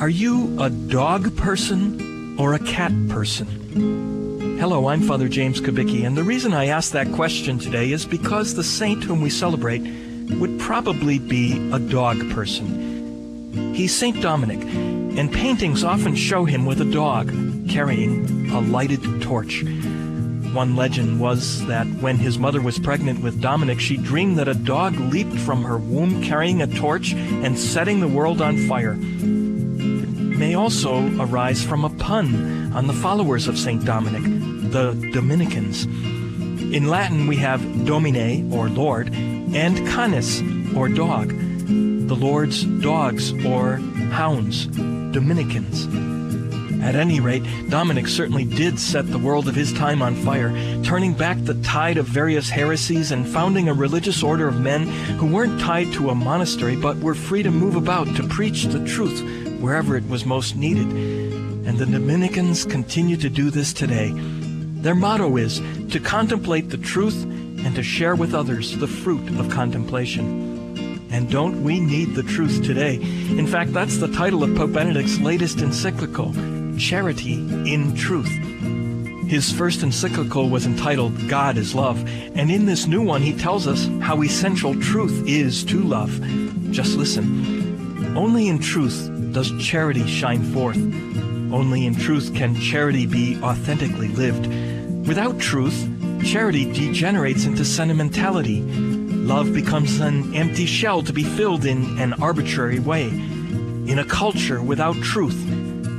Are you a dog person or a cat person? Hello, I'm Father James Kubicki, and the reason I ask that question today is because the saint whom we celebrate would probably be a dog person. He's Saint Dominic, and paintings often show him with a dog carrying a lighted torch. One legend was that when his mother was pregnant with Dominic, she dreamed that a dog leaped from her womb carrying a torch and setting the world on fire. It may also arise from a pun on the followers of St. Dominic, the Dominicans. In Latin, we have Domine, or Lord, and Canis, or dog, the Lord's dogs, or hounds, Dominicans. At any rate, Dominic certainly did set the world of his time on fire, turning back the tide of various heresies and founding a religious order of men who weren't tied to a monastery but were free to move about to preach the truth wherever it was most needed. And the Dominicans continue to do this today. Their motto is to contemplate the truth and to share with others the fruit of contemplation. And don't we need the truth today? In fact, that's the title of Pope Benedict's latest encyclical, Charity in Truth. His first encyclical was entitled God is Love, and in this new one he tells us how essential truth is to love. Just listen. Only in truth does charity shine forth. Only in truth can charity be authentically lived. Without truth, charity degenerates into sentimentality. Love becomes an empty shell to be filled in an arbitrary way. In a culture without truth,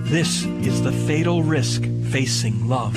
this is the fatal risk facing love.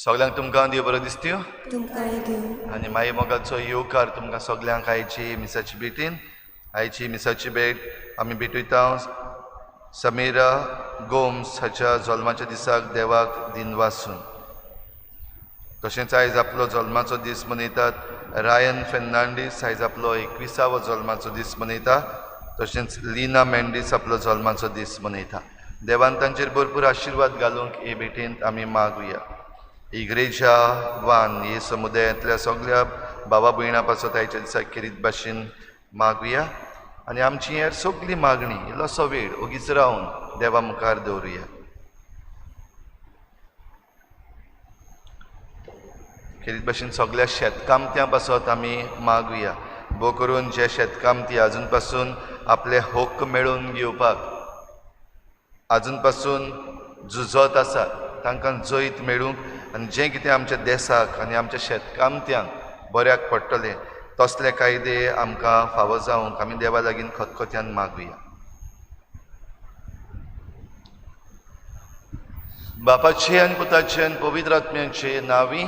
सगल्यांक तुमकां देव बरो दिसत्यो तुमकांय दिवं. आनी माई मोगाचो येवकार तुमकां सगल्यांक आयची मिसाची भेटीन. आयची मिसाची भेट आमी भेटयता समीरा गोम्स हाच्या जल्माच्या दिसाक देवाक दिनवासून. तशेंच आयज आपलो जल्माचो दीस मनयतात रायन फेर्नांडीस, आयज आपलो 21वो जल्माचो दीस मनयता. तशेंच लिना मेंडीस आपलो जल्माचो दीस मनयता. देवान तांचेर भरपूर आशिर्वाद घालूंक हे भेटेंत आमी मागुया. इग्रेजा वान हे समुदायांतल्या सगल्या भावा भयणां पासत आयच्या दिसाक खेरीत भाशेन मागुया आनी आमची हेर सगली मागणी इल्लोसो वेळ ओगीच रावन देवा मुखार दवरुया. खेरीत भाशेन सगल्या शेतकामत्यां पासत आमी मागुया. भोव करून जे शेतकामती आजून पासून आपले हक्क मेळोवन घेवपाक आजून पासून झुजत आसात तांकां जैत मेळूंक आनी जें कितें आमच्या देसाक आनी आमच्या शेतकामत्यांक बऱ्याक पडटलें तसले कायदे आमकां फावो जावंक आमी देवा लागीं खतखत्यान मागुया. बापाचे आनी पुताचे आनी पवित्र आत्म्याचे नांवी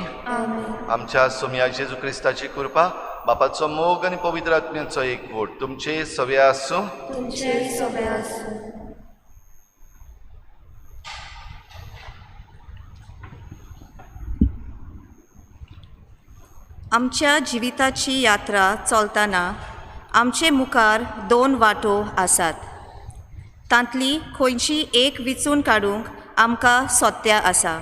आमच्या सोमया जेजू क्रिस्ताची कृपा, बापाचो मोग आनी पवित्र आत्म्याचो एकवट तुमचे सवे आसूं. तुमचेय सवे आसूं. आमच्या जिविताची यात्रा चलतना आमचे मुखार दोन वाटो आसात. तांतली खंयची एक विचून काडूंक आमकां सोत्या आसा.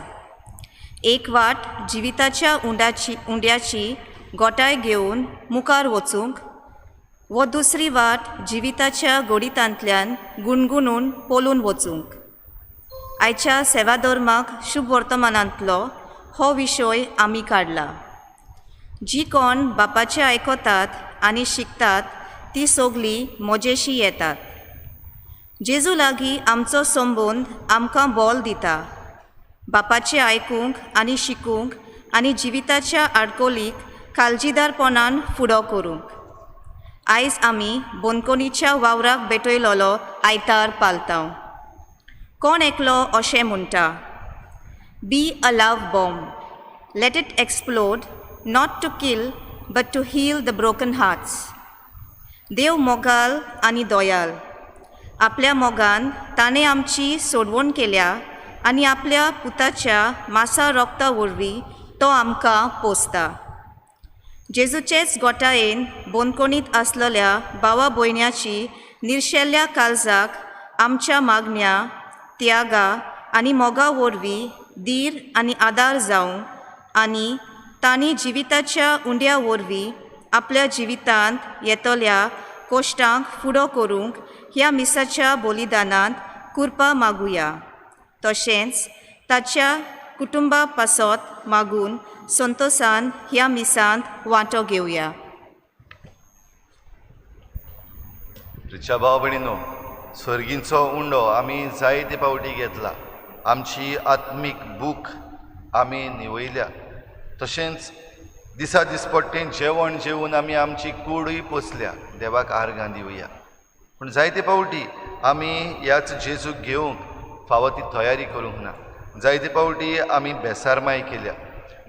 एक वाट जिविताच्या उंड्याची गोटाय घेवन मुखार वचूंक, वो दुसरी वाट जिविताच्या गोडितांतल्यान गुणगुणून पळून वचूंक. आयच्या सेवाधर्माक शुभ वर्तमानांतलो हो विशय आमी काडला. जी कोण बापाचे आयकतात आनी शिकतात ती सगळीं म्हजेशी येतात. जेजू लागीं आमचो संबंद आमकां बोल दिता बापाचें आयकूंक आनी शिकूंक आनी जिविताच्या आडकोलीक काळजीदारपणान फुडो करूंक. आयज आमी बंदखणीच्या वावराक भेटयलोलो आयतार पालता. कोण एकलो अशें म्हणटा, be a love bomb, let it explode, not to kill but to heal the broken hearts. देव मोगाल आनी दयाल. आपल्या मोगान ताणें आमची सोडवण केल्या आनी आपल्या पुताच्या मासा रोगता वरवीं तो आमकां पोसता. जेजूचेच गोटायेन बंदखणींत आसलेल्या भावा भयण्याची निर्शेल्ल्या काळजाक आमच्या मागण्या, त्यागा आनी मोगा वरवीं धीर आनी आदार जावं आनी तांणी जिविताच्या उंड्या वरवीं आपल्या जिवितांत येतल्या कोश्टांक फुडो करूंक ह्या मिसाच्या बलिदानांत कृपा मागुया. तशेंच ताच्या कुटुंबा पासत मागून संतोसान ह्या मिसांत वांटो घेवया. रिचा भाव भयणीनो, सर्गींचो उंडो आमी जायते फावटी घेतला. आमची आत्मीक भूक आमी निवयल्या. तशेंच दिसा दिसपट्टें जेवण जेवन आमी आमची कूडूय पोसल्या. देवाक आर्गां दिवया. पूण जायते फावटी आमी ह्याच जेजूक घेवंक फावो ती तयारी करूंक ना. जायते फावटी आमी बेसारमाय केल्या.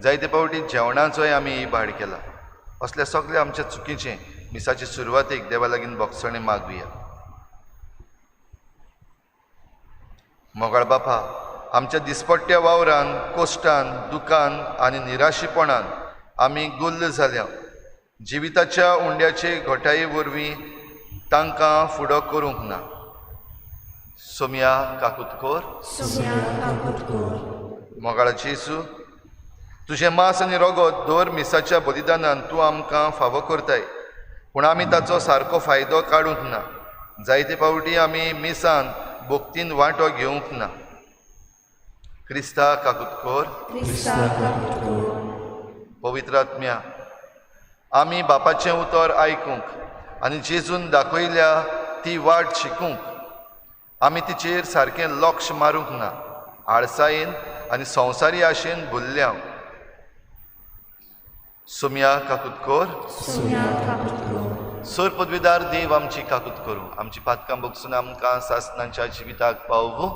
जायते फावटी जेवणाचोय आमी इबाड केला. असल्या सगल्या आमच्या चुकीचें मिसाचे सुरवातेक देवा लागीं भोगसणें मागुया. मोगाळ बापा, आमच्या दिसपट्ट्या वावरान, कोश्टान, दुकान आनी निराशीपणान आमी गुल्ल जाल्या. जिविताच्या उंड्याचे घटाये वरवीं तांकां फुडो करूंक ना. सोमया काकूत कर. मोगाळ जेजू, तुजें मांस आनी रोगत दर मिसाच्या बलिदानान तूं आमकां फावो करताय, पूण आमी ताचो सारको फायदो काडूंक ना. जायते फावटी आमी मिसान भक्तीन वांटो घेवंक ना. क्रिस्ता काकूत कर. पवित्र आत्म्या, आमी बापाचें उतर आयकूंक आनी जेजून दाखयल्या ती वाट शिकूंक आमी तिचेर सारकें लक्ष मारूंक ना. आळसायेन आनी संवसारी आशेन भुल्ल्या. सोमया काकूत कर. सर पदवीदार देव आमची काकूत करूं. आमची पातकां भोगसून आमकां सासनाच्या जिविताक पावूं.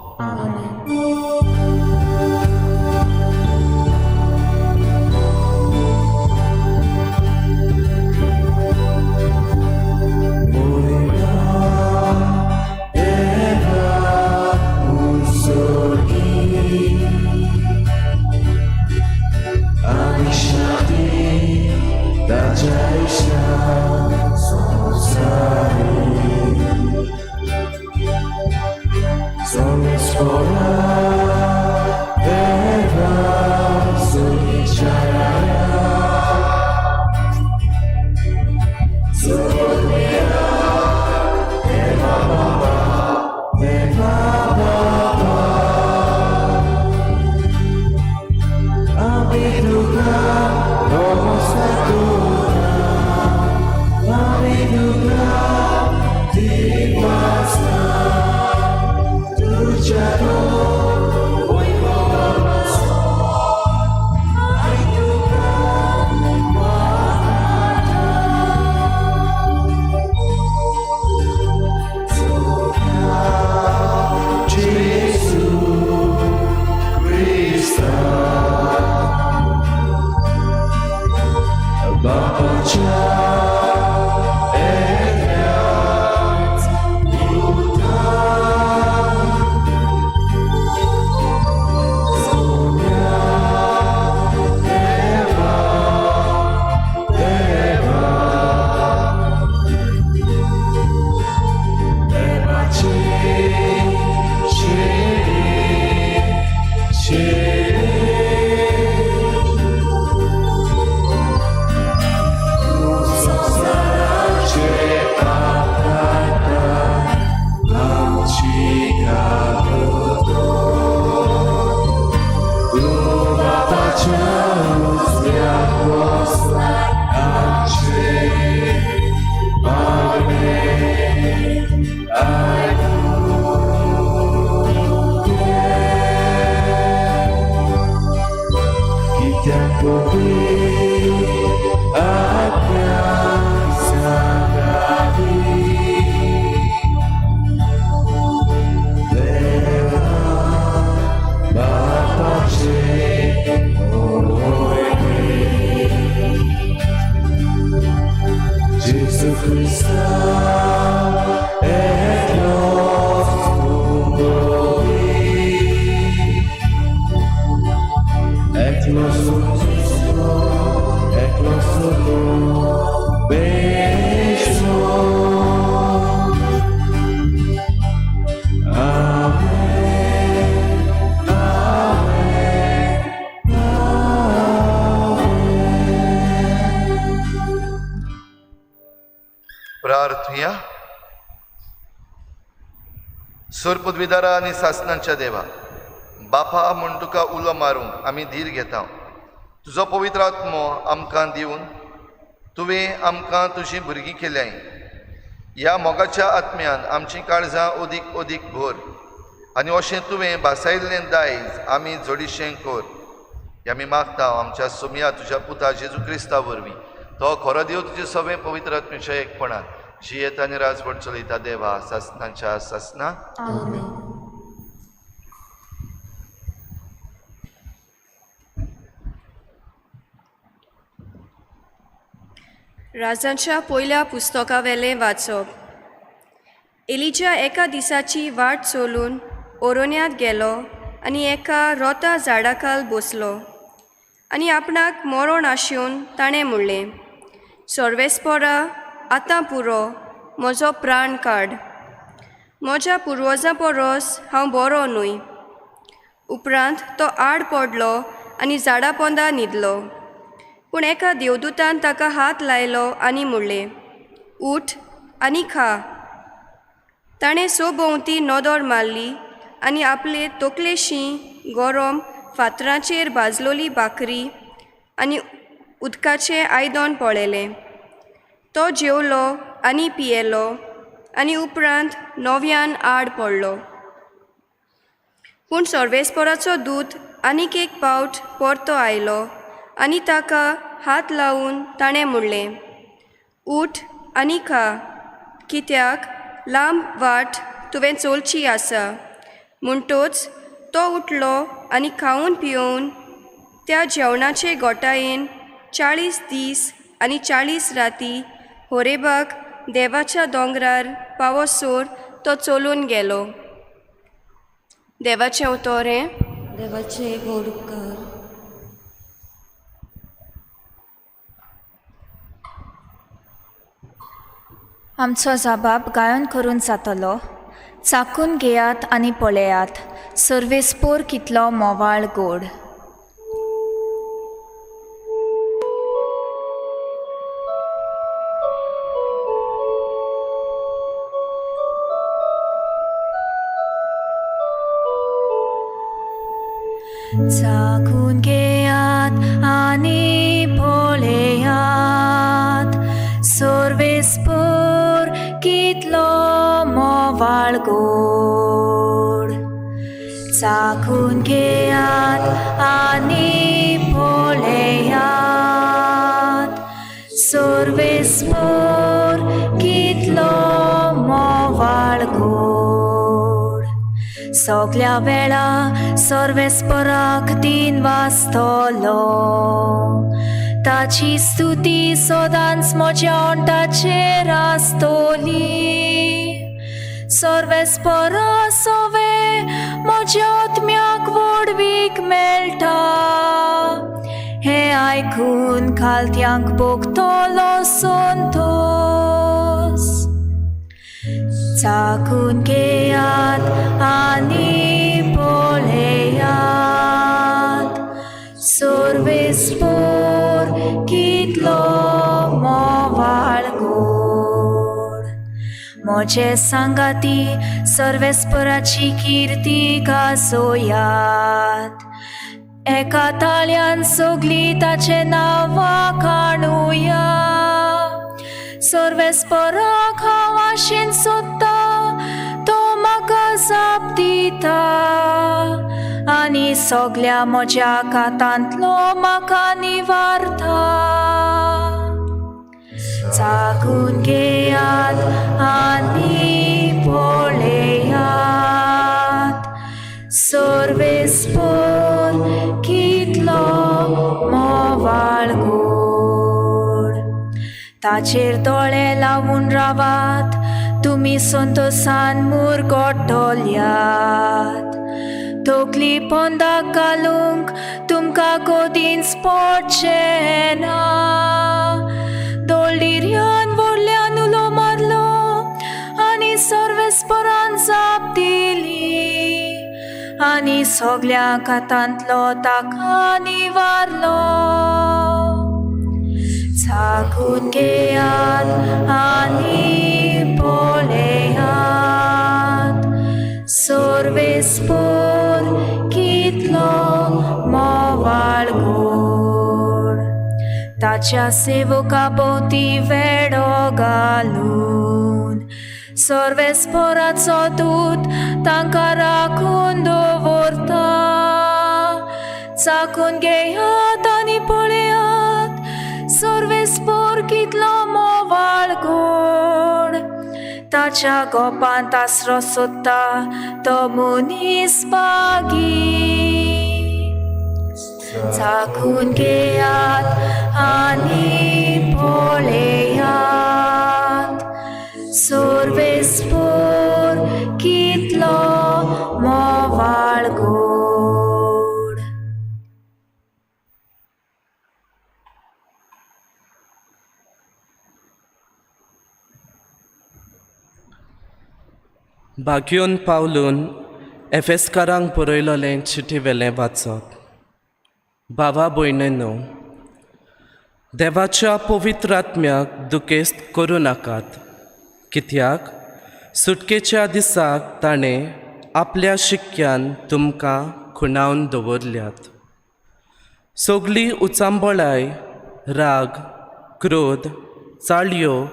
प्रार्थुया. सुर पदवीदारा आनी सासनांच्या देवा, बापा म्हूण तुका उलो मारूंक आमी धीर घेता. तुजो पवित्र आत्मो आमकां दिवन तुवें आमकां तुजीं भुरगीं केल्याय. ह्या मोगाच्या आत्म्यान आमचीं काळजां अदीक अदीक भर आनी अशें तुवें भासायल्लें दायज आमी जोडीशें कर. हें आमी मागता आमच्या सोमया तुज्या पुता जेजू क्रिस्ता वरवीं. तो खरो देव तुजे सगळें पवित्र आत्म्याच्या एकपणान जियेत आनी राजवट चलयता देवा सासनाच्या सासना. आमेन. राजांच्या पयल्या पुस्तकावेलें वाचप. एलिजा एका दिसाची वाट चलून ओरोन्यांत गेलो आनी एका रोता झाडाखाल बसलो आनी आपणाक मरण आशेवन ताणें म्हणलें, सर्वेस्पोरा, आतां पुरो, म्हजो प्राण काड. म्हज्या पुर्वजां परस हांव बरो न्हय. उपरांत तो आड पडलो आनी झाडा पोंदा न्हिदलो. पूण एका देवदूतान ताका हात लायलो आनी म्हणलें, उठ आनी खा. ताणें सभोंवती नदर मारली आनी आपले तकलेशी गरम फातरांचेर भाजलोली भाकरी आनी उदकाचें आयदन पळयलें. तो जेवलो आनी पियेलो आनी उपरांत नव्यान आड पडलो. पूण सर्वेस्पराचो दूत आनीक एक पावट परतो आयलो आनी ताका हात लावन ताणें म्हणलें, उठ आनी खा, कित्याक लांब वाट तुवें चलची आसा. म्हणटोच तो उठलो आनी खावन पियोवन त्या जेवणाचे गोटायेन 40 दीस आनी 40 राती होरेबाक देवाच्या दोंगरार पावसोर तो चलून गेलो. देवाचें उतर हें. देवाचे व्हड उपकार. आमचो जबाब गायन करून जातलो. चाकून घेयात आनी पळयात सर्वेस्पोर कितलो मोवाळ गोड. चाखून घेयात आनी पळयात सर्वेस्पर कितलो मोवाळ गोड. चाखून घेयात आनी पळयात सर्वेस्पर कितलो मोवाळ गोड. सगल्या वेळा सर्वेस्पराक तीन वाजतलो, ताची स्तुती सदांच म्हज्या ओंठाचेर आसतली. सर्वेस्परा सोवे म्हज्या आत्म्याक व्हडवीक मेळटा, हें आयकून खालत्यांक भोगतलो संतोस. चाखून घेयात आनी पळयात सर्वेस्पर कितलो मोवाळ गोड. म्हजे सांगाती सर्वेस्पराची किर्ती गाजोयात, एका ताळ्यान सगलीं ताचें नांव वाखाणुया. सर्वेस्पराक हांव आशेन सोदता, तो म्हाका जाप दिता आनी सगल्या म्हज्या कातांतलो म्हाका निवारता. चाखून घेयात आनी पळयात सर्वेस्पर कितलो मोवाळ गोड. ताचेर दोळे लावून रावात, तुमी संतोसान मुरगटल्यात. तकली पोंदाक घालूंक तुमकां कदींच पडचें ना. दोळिऱ्यान व्हडल्यान उलो मारलो आनी सर्वेस्परान जाप दिली आनी सगल्या कातांतलो ताका निवारलो. चाखून घेयात आनी पळयात सर्वेस्पर कितलो मोवाळ गोड. ताच्या सेवका भोंवती वेडो घालून सर्वेस्पराचो दूत तांकां राखून दवरता. चाखून घेयात आनी पळयात सर्वेस्पर कितलो मोवाळ गोड. ताच्या गोपांत आसरो सोदता तो मनीस भागी. चाखून घेयात आनी पळयात सर्वेस्पर कितलो मोवाळ गोड. बाग्योन पावलून एफेस्कारांक बरयलोलें चिटी वेलें वाचप. भावा भयणींनो, देवाच्या पवित्र आत्म्याक दुखेस्त करूं नाकात, कित्याक सुटकेच्या दिसाक ताणें आपल्या शिक्क्यान तुमकां खुणावन दवरल्यात. सगली उचांबळाय, राग, क्रोध, चाळयो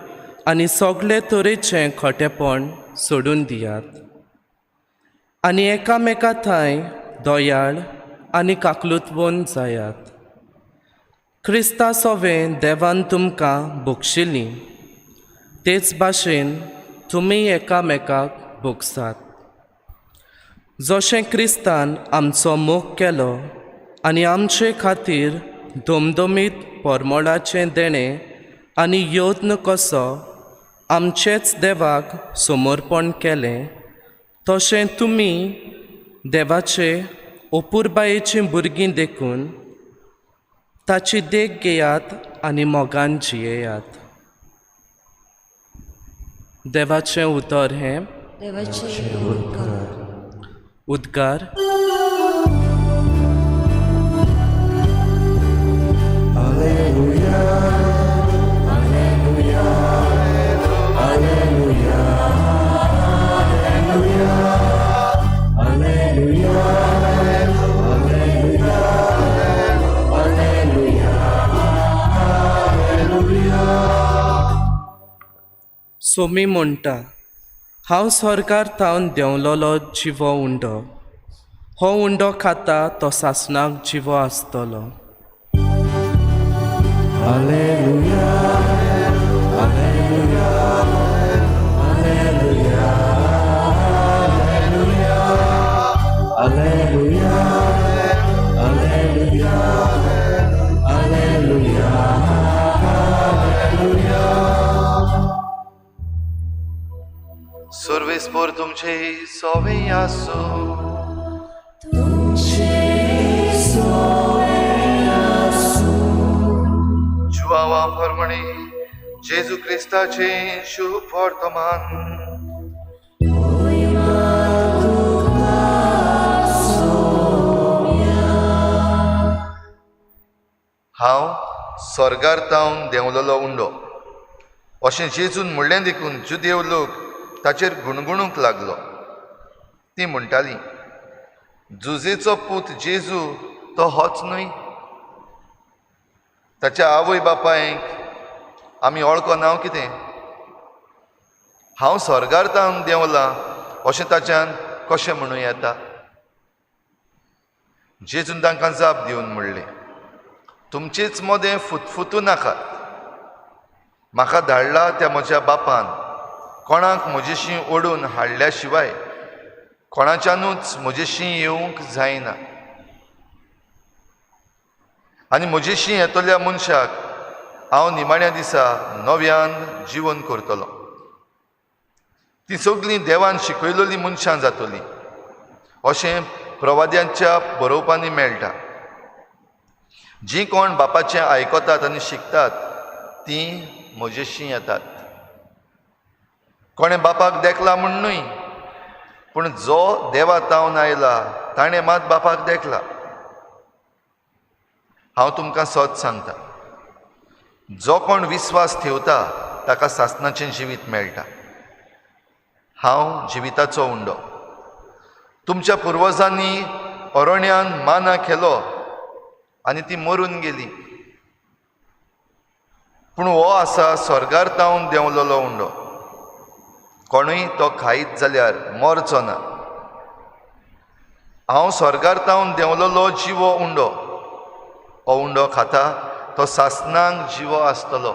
आनी सगळे तरेचें खोटेपण सोडून दियात आनी एकामेका थंय दयाळ आनी काकलुतवोन जायात. क्रिस्ता सोवें देवान तुमकां बक्षिली, तेच भाशेन तुमी एकामेकाक भोगसात. जशें क्रिस्तान आमचो मोग केलो आनी आमचे खातीर दमदमीत परमळाचें देणें आनी यत्न कसो आमचेच देवाक समर्पण केलें, तशें तुमी देवाचे अपुरबायेचीं भुरगीं देखून ताची देख घेयात आनी मोगान जियेयात. देवाचें उतर हें. देवाचे उपकार. उद्गार. Alleluia, Alleluia, Alleluia, Alleluia. Somi म्हणटा, हांव स्वर्गार थावन देंवलोलो जिवो उंडो. हो उंडो खाता तो सासणाक जिवो आसतलो. सर्वेस्पोर तुमचे सोवे आसो. जुआवा फरमणे जेजू क्रिस्ताचे शुभ वर्तमान. हांव स्वर्गार तावन देंवलोलो उंडो अशें जेजून म्हणलें देखून जुदेव लोक ताचेर गुणगुणूंक लागलो. ती म्हणटाली, जुजेचो पूत जेजू तो होच न्हय? ताच्या आवय बापायक आमी वळखना कितें? हांव स्वर्गार तावन देंवलां अशें ताच्यान कशें म्हणूं येता? जेजून तांकां जाप दिवन म्हणलें, तुमचेच मदें फुतफुतू नाकात. म्हाका धाडला त्या म्हज्या बापान कोणाक म्हजेशी ओडून हाडल्या शिवाय कोणाच्यानूच म्हजेशी येवंक जायना. आनी म्हजेशी येतल्या मनशाक हांव निमाण्या दिसा नव्यान जिवन करतलो. ती सगळीं देवान शिकयलेली मनशां जातलीं अशें प्रवाद्यांच्या बरोवपांनी मेळटा. जीं कोण बापाचें आयकतात आनी शिकतात तीं म्हजेशी येतात. कोणें बापाक देखला म्हूण न्हय, पूण जो देवा तावन आयला ताणें मात बापाक देखला. हांव तुमकां सत सांगता, जो कोण विस्वास ठेवता ताका सासणाचें जिवीत मेळटा. हांव जिविताचो उंडो. तुमच्या पुर्वजांनी अरण्यान माना केलो आनी ती मरून गेली, पूण हो आसा स्वर्गार तावन देंवलोलो उंडो. कोणूय तो खायत जाल्यार मरचो ना. हांव स्वर्गार तावन देंवलोलो जिवो उंडो. हो उंडो खाता तो सासणाक जिवो आसतलो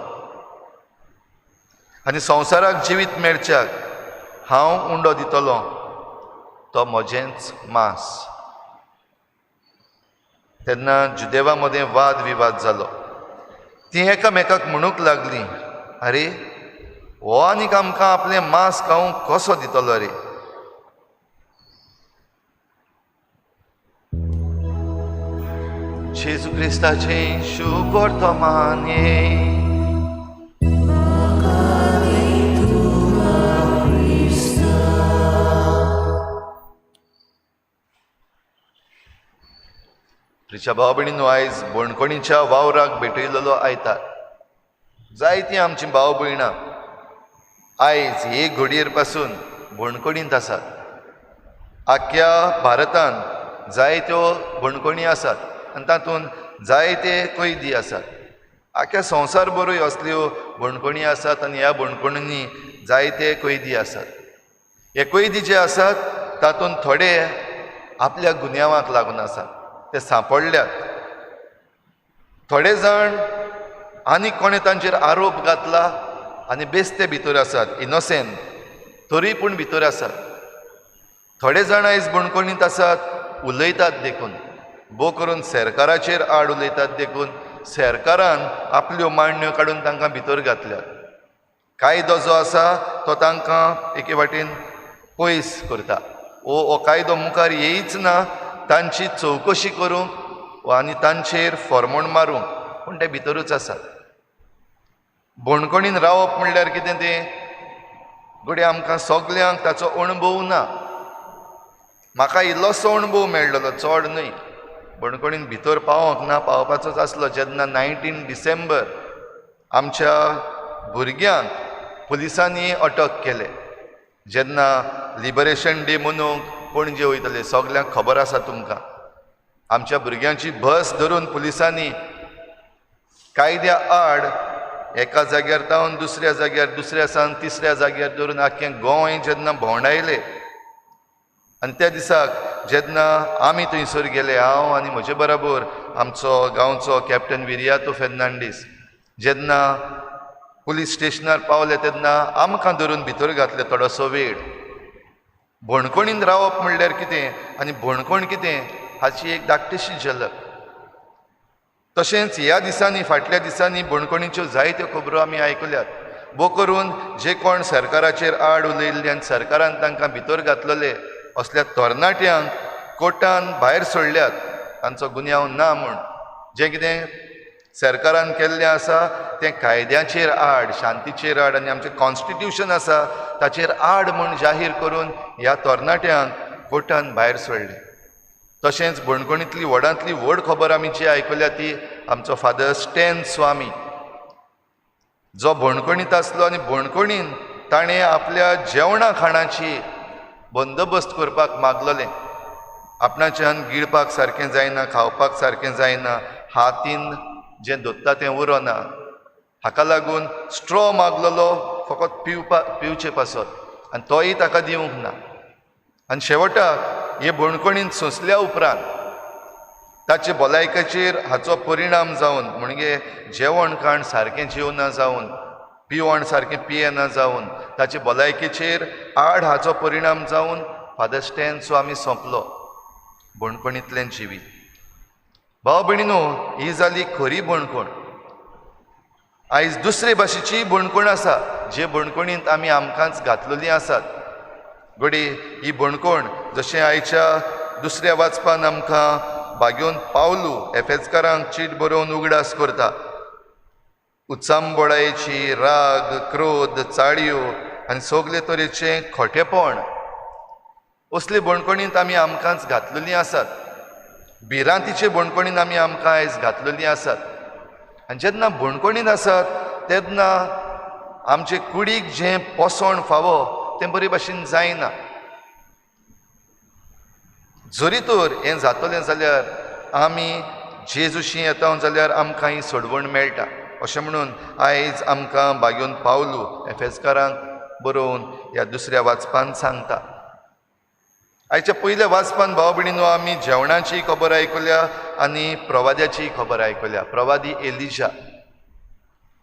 आनी संवसाराक जिवीत मेळच्याक हांव उंडो दितलो, तो म्हजेंच मांस. तेन्ना जुदेवा मदें वाद विवाद जालो. तीं एकामेकाक म्हणूंक लागलीं, आरे हो आनीक आमकां आपलें मांस खावंक कसो दितलो रे? जेजू क्रिस्ताचें शुभ वर्तमान. प्रिच्या भाव भयणींनो, आयज बणकोणीच्या वावराक भेटयलेलो आयतार. जायतीं आमचीं भाव भयणां आयज हे घडयेर पासून बणकोणींत आसात. आख्ख्या भारतांत जायत्यो बणकोणी आसात आनी तातूंत जायते कैदी आसात. आख्ख्या संवसार भरूय असल्यो बणकोणी आसात आनी ह्या बणकोणींनी जायते कैदी आसात. हे कैदी जे आसात तातूंत थोडे आपल्या गुन्यांवाक लागून आसात, ते सांपडल्यात. थोडे जाण आनी कोणें तांचेर आरोप घातला आनी बेस्ते भितर आसात, इनोसेंट तरी पूण भितर आसात. थोडे जाण आयज बणकोणींत आसात, उलयतात देखून, भोव करून सरकाराचेर आड उलयतात देखून सरकारान आपल्यो मांडण्यो काडून तांकां भितर घातल्यात. कायदो जो आसा तो तांकां एके वाटेन पयस करता. ओ कायदो मुखार येयच ना तांची चवकशी करूंक आनी तांचेर फॉर्मोण मारूंक, पूण ते भितरूच आसात. बणकोणीन रावप म्हणल्यार कितें तें घडये आमकां सगल्यांक ताचो अणभव ना. म्हाका इल्लोसो अणभव मेळ्ळो, चड न्हय. बणकोणीन भितर पावोंक ना, पावपाचोच आसलो जेन्ना 19 डिसेंबर आमच्या भुरग्यांक पुलिसांनी अटक केले. जेन्ना लिबरेशन डे मनोवंक पणजे वयतले, सगल्यांक खबर आसा तुमकां. आमच्या भुरग्यांची बस धरून पुलिसांनी कायद्या आड एका जाग्यार जावन दुसऱ्या जाग्यार, दुसऱ्या सावन तिसऱ्या जाग्यार धरून आख्खें गोंय जेन्ना भोंवडायलें आनी त्या दिसाक जेन्ना आमी थंयसर गेले, हांव आनी म्हजे बराबर आमचो गांवचो कॅप्टन विरियातो फेर्नांडीस जेन्ना पुलीस स्टेशनार पावले तेन्ना आमकां धरून भितर घातले थोडोसो वेळ. बणकोणीन रावप म्हणल्यार कितें आनी बणकोण कितें हाची एक धाकटीशी झलक. तशेंच ह्या दिसांनी, फाटल्या दिसांनी बणकोणीच्यो जायत्यो खबरो आमी आयकल्यात. भोव करून जे कोण सरकाराचेर आड उलयल्ले आनी सरकारान तांकां भितर घातलेले असल्या तरणाट्यांक कोर्टान भायर सोडल्यात, तांचो गुन्यांव ना म्हूण. जें कितें सरकारान केल्लें आसा तें कायद्याचेर आड, शांतीचेर आड आनी आमचें कॉन्स्टिट्यूशन आसा ताचेर आड म्हूण जाहीर करून ह्या तरणाट्यांक कोर्टान भायर सोडले. तशेंच बणकोणींतली व्हडांतली व्हड खबर आमी जी आयकल्या ती आमचो फादर स्टॅन स्वामी जो बणकोणींत आसलो आनी बणकोणीन ताणें आपल्या जेवणा खाणाची बंदोबस्त करपाक मागलेलें. आपणाच्यान गिळपाक सारकें जायना, खावपाक सारकें जायना, हातीन जें दोत्ता तें उरना, हाका लागून स्ट्रॉ मागलेलो फकत पिवचे पासत आनी तोय ताका दिवंक ना. आनी शेवटाक हे बणकोणीन सोंसल्या उपरांत ताचे भलायकेचेर हाचो परिणाम जावन, म्हणजे जेवण खाण सारकें जेवना जावन, पिवण सारकें पियेना जावन, ताचे भलायकेचेर आड हाचो परिणाम जावन फादर स्टॅन स्वामी सोंपलो बणकोणींतल्यान जिवीत. भाव भयणीनो, ही जाली खरी बणकोण. आयज दुसरे भाशेची बणकोण आसा जे बणकोणींत आमी आमकांच घातलेलीं आसात. घडये ही बणकोण जशें आयच्या दुसऱ्या वाचपान आमकां बागेवन पावलू एफेजकारांक चीट बरोवन उगडास करता. उचांबळायेची, राग, क्रोध, चाळयो आनी सगळे तरेचें खोटेपण असले बणकोणींत आमी आमकांच घातलेलीं आसात. भिरांतीचे बणकोणीन आमी आमकां आयज घातलेलीं आसात. आनी जेन्ना बणकोणीन आसात तेन्ना आमचे कुडीक जें पोसवण फावो तें बरे भाशेन जायना. जरी तर हें जातलें जाल्यार आमी जेजूशी येता जाल्यार आमकां ही सोडवण मेळटा अशें म्हणून आयज आमकां बागेवन पावलू एफेजकारांक बरोवन ह्या दुसऱ्या वाचपान सांगता. आयच्या पयल्या वाचपान भाव भयणीनो आमी जेवणाची खबर आयकल्या आनी प्रवाद्याची खबर आयकल्या. प्रवादी एलिजा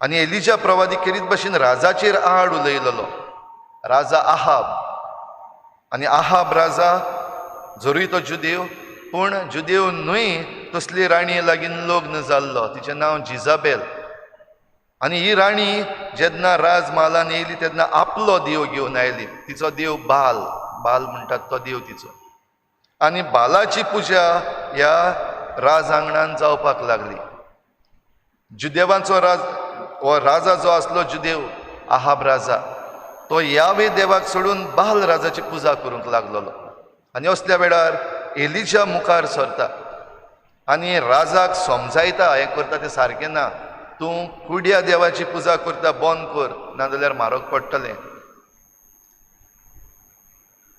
आनी एलिजा प्रवादी खेरीत भाशेन राजाचेर आड उलयलेलो, राजा आहाब. आनी आहाब राजा जरूय तो जुदेव, पूण जुदेव न्हय तसली राणी लागीं लग्न जाल्लो, तिचें नांव जिजाबेल. आनी ही राणी जेन्ना राजम्हालान येयली तेन्ना आपलो देव घेवन आयली, तिचो देव बाल, बाल म्हणटात तो देव तिचो. आनी बालाची पुजा ह्या राजांगणान जावपाक लागली. जुदेवांचो राज हो राजा जो आसलो जुदेव आहाब राजा, तो यावे देवाक सोडून बाल राजाची पुजा करूंक लागलेलो. आनी असल्या वेळार एलिजा मुखार सरता आनी राजाक समजायता, हें करता तें सारकें ना, तूं कुड्या देवाची पुजा करता, बंद कर, नाजाल्यार म्हारग पडटलें.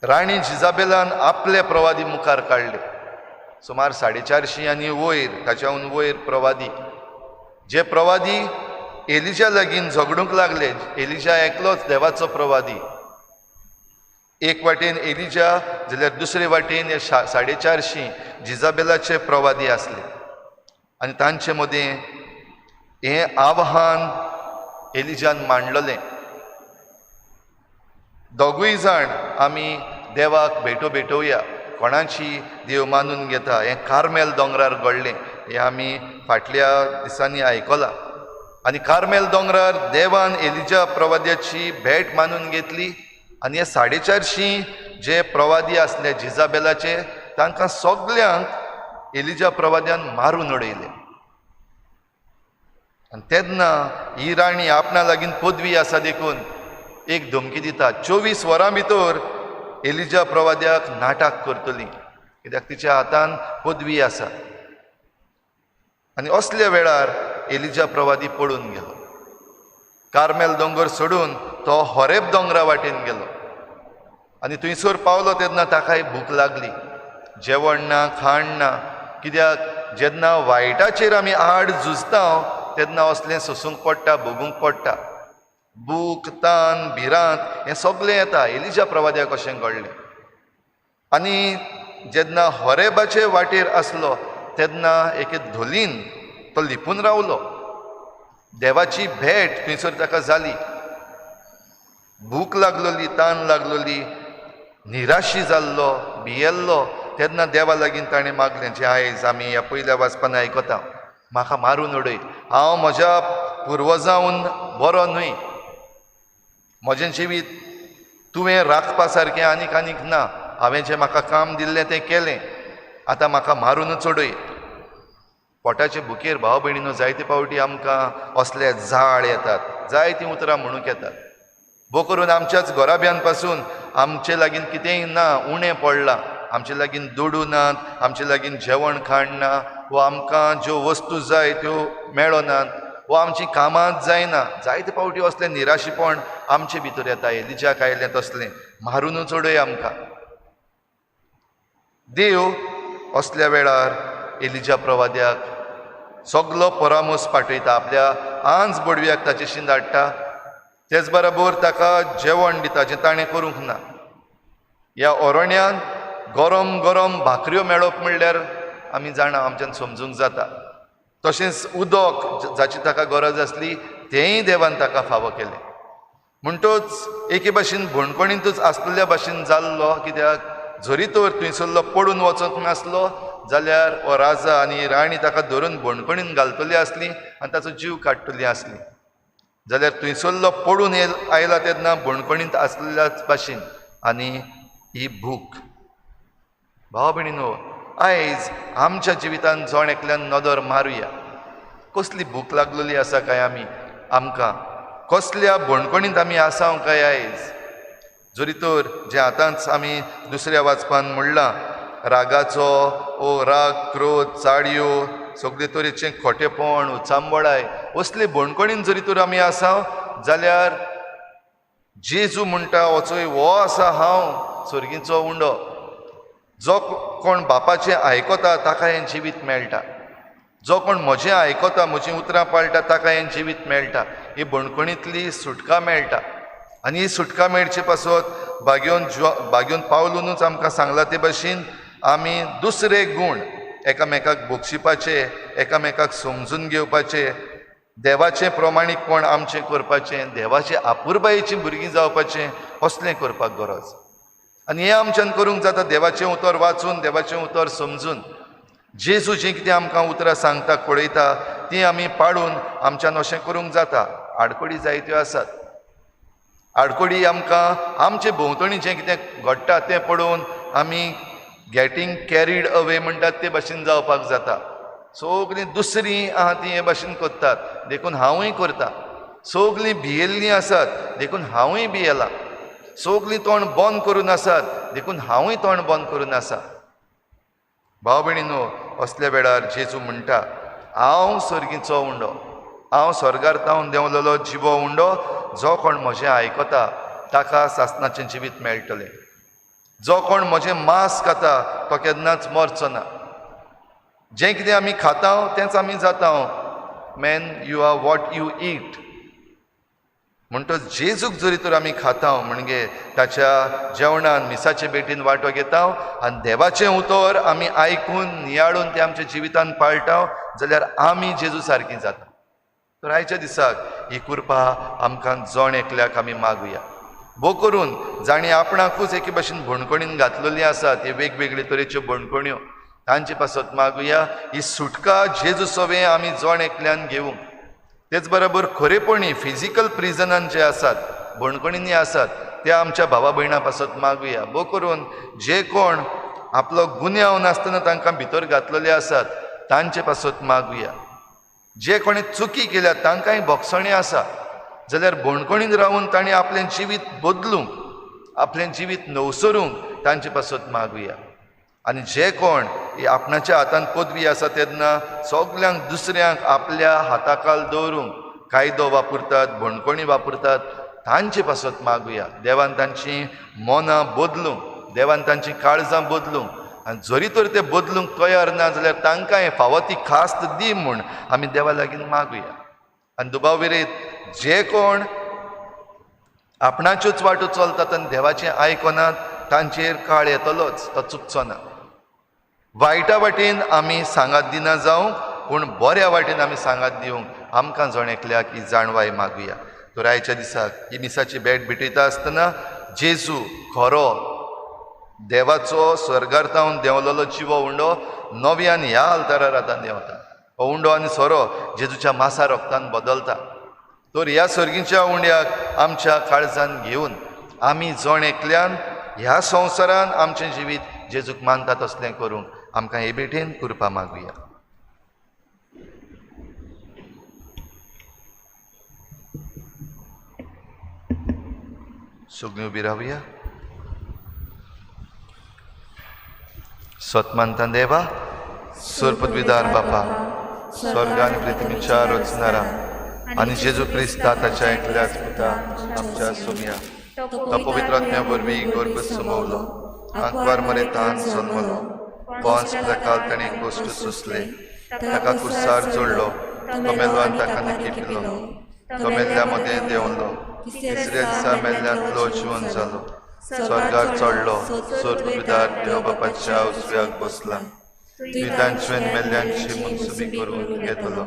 राणी जिजाबेलान आपले प्रवादी मुखार काडले, सुमार 450 आनी वयर, ताच्याहून वयर प्रवादी, जे प्रवादी एलिजा लागीं झगडूंक लागले. एलिजा एकलोच देवाचो प्रवादी, एक वाटेन एलिजा जाल्यार दुसरे वाटेन हे 450 जिजाबेलाचे प्रवादी आसले. आनी तांचे मदीं हें आव्हान एलिजान मांडलेलें, दोगूय जाण आमी देवाक भेटो भेटोवया, कोणाची देव मानून घेता. हें कार्मेल दोंगरार घडलें, हें आमी फाटल्या दिसांनी आयकलां. आनी कार्मेल दोंगरार देवान एलिजा प्रवाद्याची भेट मानून घेतली आनी हे 450 जे प्रवादी आसले जिजाबेलाचे तांकां सगल्यांक एलिजा प्रवाद्यान मारून उडयले. आनी तेन्ना ही राणी आपणा लागीं पदवी आसा देखून एक धमकी दिता, 24 वरां भितर एलिजा प्रवाद्याक नाटक करतली, कित्याक तिच्या हातान पदवी आसा. आनी असल्या वेळार एलिजा प्रवादी पळून गेलो, कार्मेल दोंगर सोडून तो होरेब दोंगरा वाटेन गेलो. आनी थंयसर पावलो तेन्ना ताकाय भूक लागली, जेवण ना, खाण ना, कित्याक जेन्ना वायटाचेर आमी आड झुजता तेन्ना असलें सोसूंक पडटा, भोगूंक पडटा. भूक, तान, भिरांत हें सगळें येता. एलिजा प्रवाद्याक अशें घडलें. आनी जेन्ना होरेबाचे वाटेर आसलो तेन्ना एके धोलीन तो लिपून रावलो. देवाची भेट थंयसर ताका जाली. भूक लागलोली, तान लागलोली, निराशी जाल्लो, भियेल्लो, तेन्ना देवा लागीं ताणें मागलें जें आयज आमी ह्या पयल्या वाचपान आयकता, म्हाका मारून उडय, हांव म्हज्या पुर्वजावन बरो न्हय, म्हजें जिवीत तुवें राखपा सारकें आनीक आनीक ना, हांवें जें म्हाका काम दिल्लें तें केलें, आतां म्हाका मारूनच उडय. पोटाचे भुकेर भाव भयणीनो जायते फावटी आमकां असले जाळ येतात, जायतीं उतरां म्हणूंक येतात. भो करून आमच्याच घराब्यान पासून आमचे लागीं कितेंय ना, उणें पडलां, आमचे लागीं दुडू नात, आमचे लागीं जेवण खाण ना, वा आमकां ज्यो वस्तू जाय त्यो मेळनात, वा आमचीं कामांच जायना. जायते फावटी असलें निराशीपण आमचे भितर येता. एलिजाक आयलें तसलें, मारुनूच उडय आमकां. देव असल्या वेळार एलिजा प्रवाद्याक सगलो परामोस पाठयता, आपल्या आंज बडव्याक ताचेशी धाडटा, तेच बरोबर ताका जेवण दिता जें ताणें करूंक ना. ह्या अरण्यांत गरम गरम भाकऱ्यो मेळप म्हणल्यार आमी जाणा, आमच्यान समजूंक जाता. तशेंच उदक जाची ताका गरज आसली तेंय देवान ताका फावो केलें. म्हणटच एके भाशेन भणकणींतूच आसलेल्या भाशेन जाल्लो, कित्याक जरी तर थंयसरलो पडून वचूंक नासलो जाल्यार हो राजा आनी राणी ताका धरून बणकणीन घालतली आसली आनी ताचो जीव काडटली आसली. जाल्यार थंयसरलो पडून आयला तेन्ना बणकणींत आसलेल्याच भाशेन. आनी ही भूक, भाव भयणीनो, आयज आमच्या जिवितान जण एकल्यान नदर मारुया, कसली भूक लागलेली आसा काय आमी, आमकां कसल्या बणकणींत आमी आसाव काय आयज. जरी तर जें आतांच आमी दुसऱ्या वाचपान म्हणलां, रागाचो ओ राग, क्रोध, चाडयो, सगळे तरेचें खोटेपण, उचांबळाय, असले बणकणीन जरी तर आमी आसा जाल्यार जेजू म्हणटा, वचोय हो आसा हांव सर्गीचो उंडो, जो कोण बापाचें आयकता ताका हें जिवीत मेळटा, जो कोण म्हजें आयकता, म्हजीं उतरां पाळटा ताका हें जिवीत मेळटा, ही बणकणींतली सुटका मेळटा. आनी ही सुटका मेळचे पासत बागेवन पावलूनच आमकां सांगलां ते भाशेन आमी दुसरे गूण एकामेकाक बक्षिपाचे, एकामेकाक समजून घेवपाचे, देवाचें प्रमाणीकपण आमचें करपाचें, देवाचे आपुरबायेचीं भुरगीं जावपाचें, असलें करपाक गरज. आनी हें आमच्यान करूंक जाता देवाचें उतर वाचून, देवाचें उतर समजून. जेजू जीं कितें आमकां उतरां सांगता, कळयता, तीं आमी पाळून आमच्यान अशें करूंक जाता. आडखळी जायत्यो आसात, आडखळी आमकां आमचे भोंवतणी जें कितें घडटा तें पळोवन आमी गॅटींग कॅरीड अवे म्हणटात ते भाशेन जावपाक जाता. सगळीं दुसरीं आहा तीं हे भाशेन करतात देखून हांवूय करता, सगळीं भियेल्लीं आसात देखून हांवूय भियेलां, सगळीं तोंड बंद करून आसात देखून हांवूय तोंड बंद करून आसा. भाव भयणीनो, असल्या वेळार जेजू म्हणटा, हांव सर्गीचो उंडो, हांव स्वर्गार तावन देंवलेलो जिवो उंडो, जो कोण म्हजें आयकता ताका सासणाचें जिवीत मेळटलें, जो कोण म्हजें मांस खाता तो केन्नाच मरचो ना. जें कितें आमी खाता तेंच आमी जाता. Man you are what you eat. म्हणटच जेजूक जरी तर आमी खाता म्हणजे ताच्या जेवणान, मिसाचे भेटीन वांटो घेता आनी देवाचें उतर आमी आयकून नियाळून तें आमच्या जिवितान पाळटा जाल्यार आमी जेजू सारकीं जाता. तर आयच्या दिसाक ही कृपा आमकां जण एकल्याक आमी मागुया. भो करून जांणी आपणाकूच एके भाशेन बणकणीन घातलेली आसा ते वेगवेगळे तरेच्यो बणकण्यो, तांचे पासत मागुया ही सुटका जेजू सवें आमी जण एकल्यान घेवंक. तेच बरोबर खरेपणी फिजिकल प्रिजनान जे आसात, बणकणींनी आसात, त्या आमच्या भावा भयणां पासत मागुया. भो करून जे कोण आपलो गुन्यांव नासतना तांकां भितर घातलेले आसात तांचे पासत मागुया. जे कोणी चुकी केल्या तांकांय भोगसणें आसा जाल्यार बणकणीन रावून तांणी आपलें जिवीत बदलूंक, आपलें जिवीत नवसरूंक तांचे पासत मागुया. आनी जे कोण ही आपणाच्या हातान पदवी आसा तेन्ना सगल्यांक दुसऱ्यांक आपल्या हाताखाल दवरूंक कायदो वापरतात, बणकणी वापरतात, तांचे पासत मागुया. देवान तांची मनां बदलूंक, देवान तांची काळजां बदलूंक, आनी जरी तर ते बदलूंक तयार ना जाल्यार तांकां फावो ती खास्त दी म्हूण आमी देवा लागीं मागुया. आनी दुबाव विरयत जे कोण आपणाच्योच वाटो चलतात आनी देवाचें आयकनात तांचेर काळ येतलोच, तो चुकचो ना. वायटा वाटेन आमी सांगात दिना जावंक, पूण बऱ्या वाटेन आमी सांगात दिवंक आमकां जण एकल्याक ही जाणवाय मागुया. तर आयच्या दिसाक ही मिसाची भेट भेटयता आसतना जेजू खरो देवाचो स्वर्गार तावन देंवलेलो जिवो उंडो नव्यान ह्या आल्तारार आतां देंवता. हो उंडो आनी सोरो जेजूच्या मासा रोगतान बदलता. तर ह्या सर्गीच्या उंड्याक आमच्या काळजान घेवन आमी जण एकल्यान ह्या संवसारान आमचें जिवीत जेजूक मानता तसलें करूंक आमकां हे भेटेन कृपा मागुया. सगळीं उबी रावया. सतमानता देवा, सरपदविदार बापा, स्वर्ग आनी पृथ्वीच्या रचणारा आनी जेजू क्रिस्ता ताच्या एकल्याच पुता आमच्या सोम्या, तो पवित्र आत्म्या वरवीं गर्भ समवलो, आंकवार मरेतान जल्मलो, पोंस प्रकाल ताणें कश्ट सोंसले, ताका कुर्सार जोडलो, तो मेलो आनी ताका निकिपिलो, तो मेल्ल्या मदें देंवलो, तिसऱ्या दिसा मेल्ल्यांतलो जिवन जालो, स्वर्गार चडलो, स्वर्गविदार देव बापाच्या उजव्याक बसला, दुयतांचें मेल्ल्यांची मनसुबी करून घेतलो.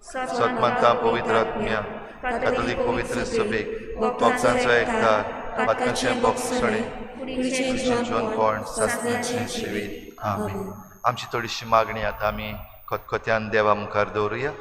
सतमानता पवित्र आत्म्या, कातोलीक पवित्र सभेक, भक्तांचो एकठार, पातकांचें भोगसणें, कुडीचें जिवनपण, सासणाचें जिवीत. आमेन. आमची थोडीशी मागणी आतां आमी खतखत्यान देवा मुखार दवरुया.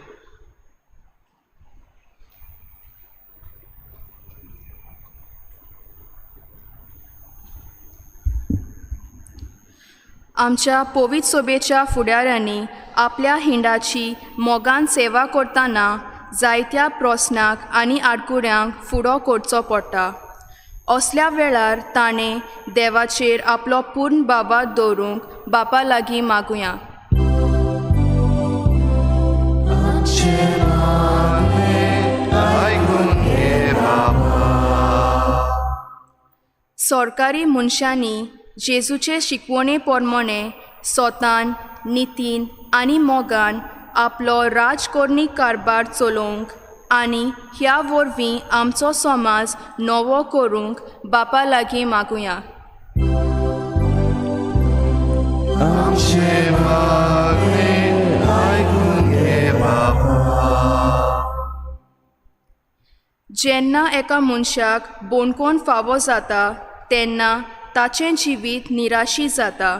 आमच्या पवित्र सोबेच्या फुडाऱ्यांनी आपल्या हिंडाची मोगान सेवा करतना जायत्या प्रस्नाक आनी आडकुड्यांक फुडो करचो पडटा. असल्या वेळार ताणें देवाचेर आपलो पूर्ण बाबा दवरूंक बापा लागीं मागुया. सरकारी मनशांनी जेजूचे शिकवणे प्रमाणे सोतान, नितीन आनी मोगान आपलो राजकारणी कारभार चलोवंक आनी ह्या वरवीं आमचो समाज नवो करूंक बापा लागीं मागुया. जेन्ना एका मनशाक बोणकोण फावो जाता तेन्ना ताचें जिवीत निराशी जाता.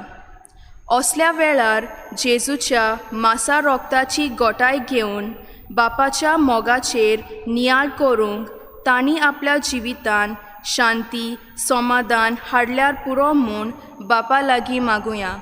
असल्या वेळार जेजूच्या मासा रोगताची गोटाय घेवन बापाच्या मोगाचेर नियाळ करूंक तांणी आपल्या जिवितान शांती समाधान हाडल्यार पुरो म्हूण बापा लागीं मागुया.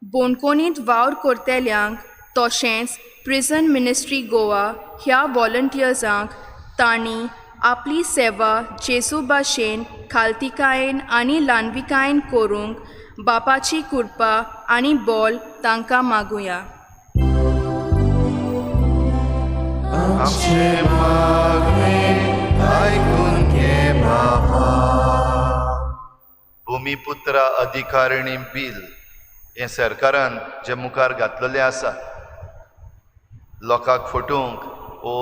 बोणकोणींत वावर करतल्यांक तशेंच प्रिजन मिनिस्ट्री गोवा ह्या वॉलंटियर्सांक तांणी आपली सेवा जेजू भाशेन खालतिकायेन आनी ल्हानविकायेन करूंक बापाची कृपा आनी बोल तांकां मागुया. भुमीपुत्रा अधिकारिणी बील हें सरकारान जें मुखार घातलेलें आसा, लोकांक फटोवंक वो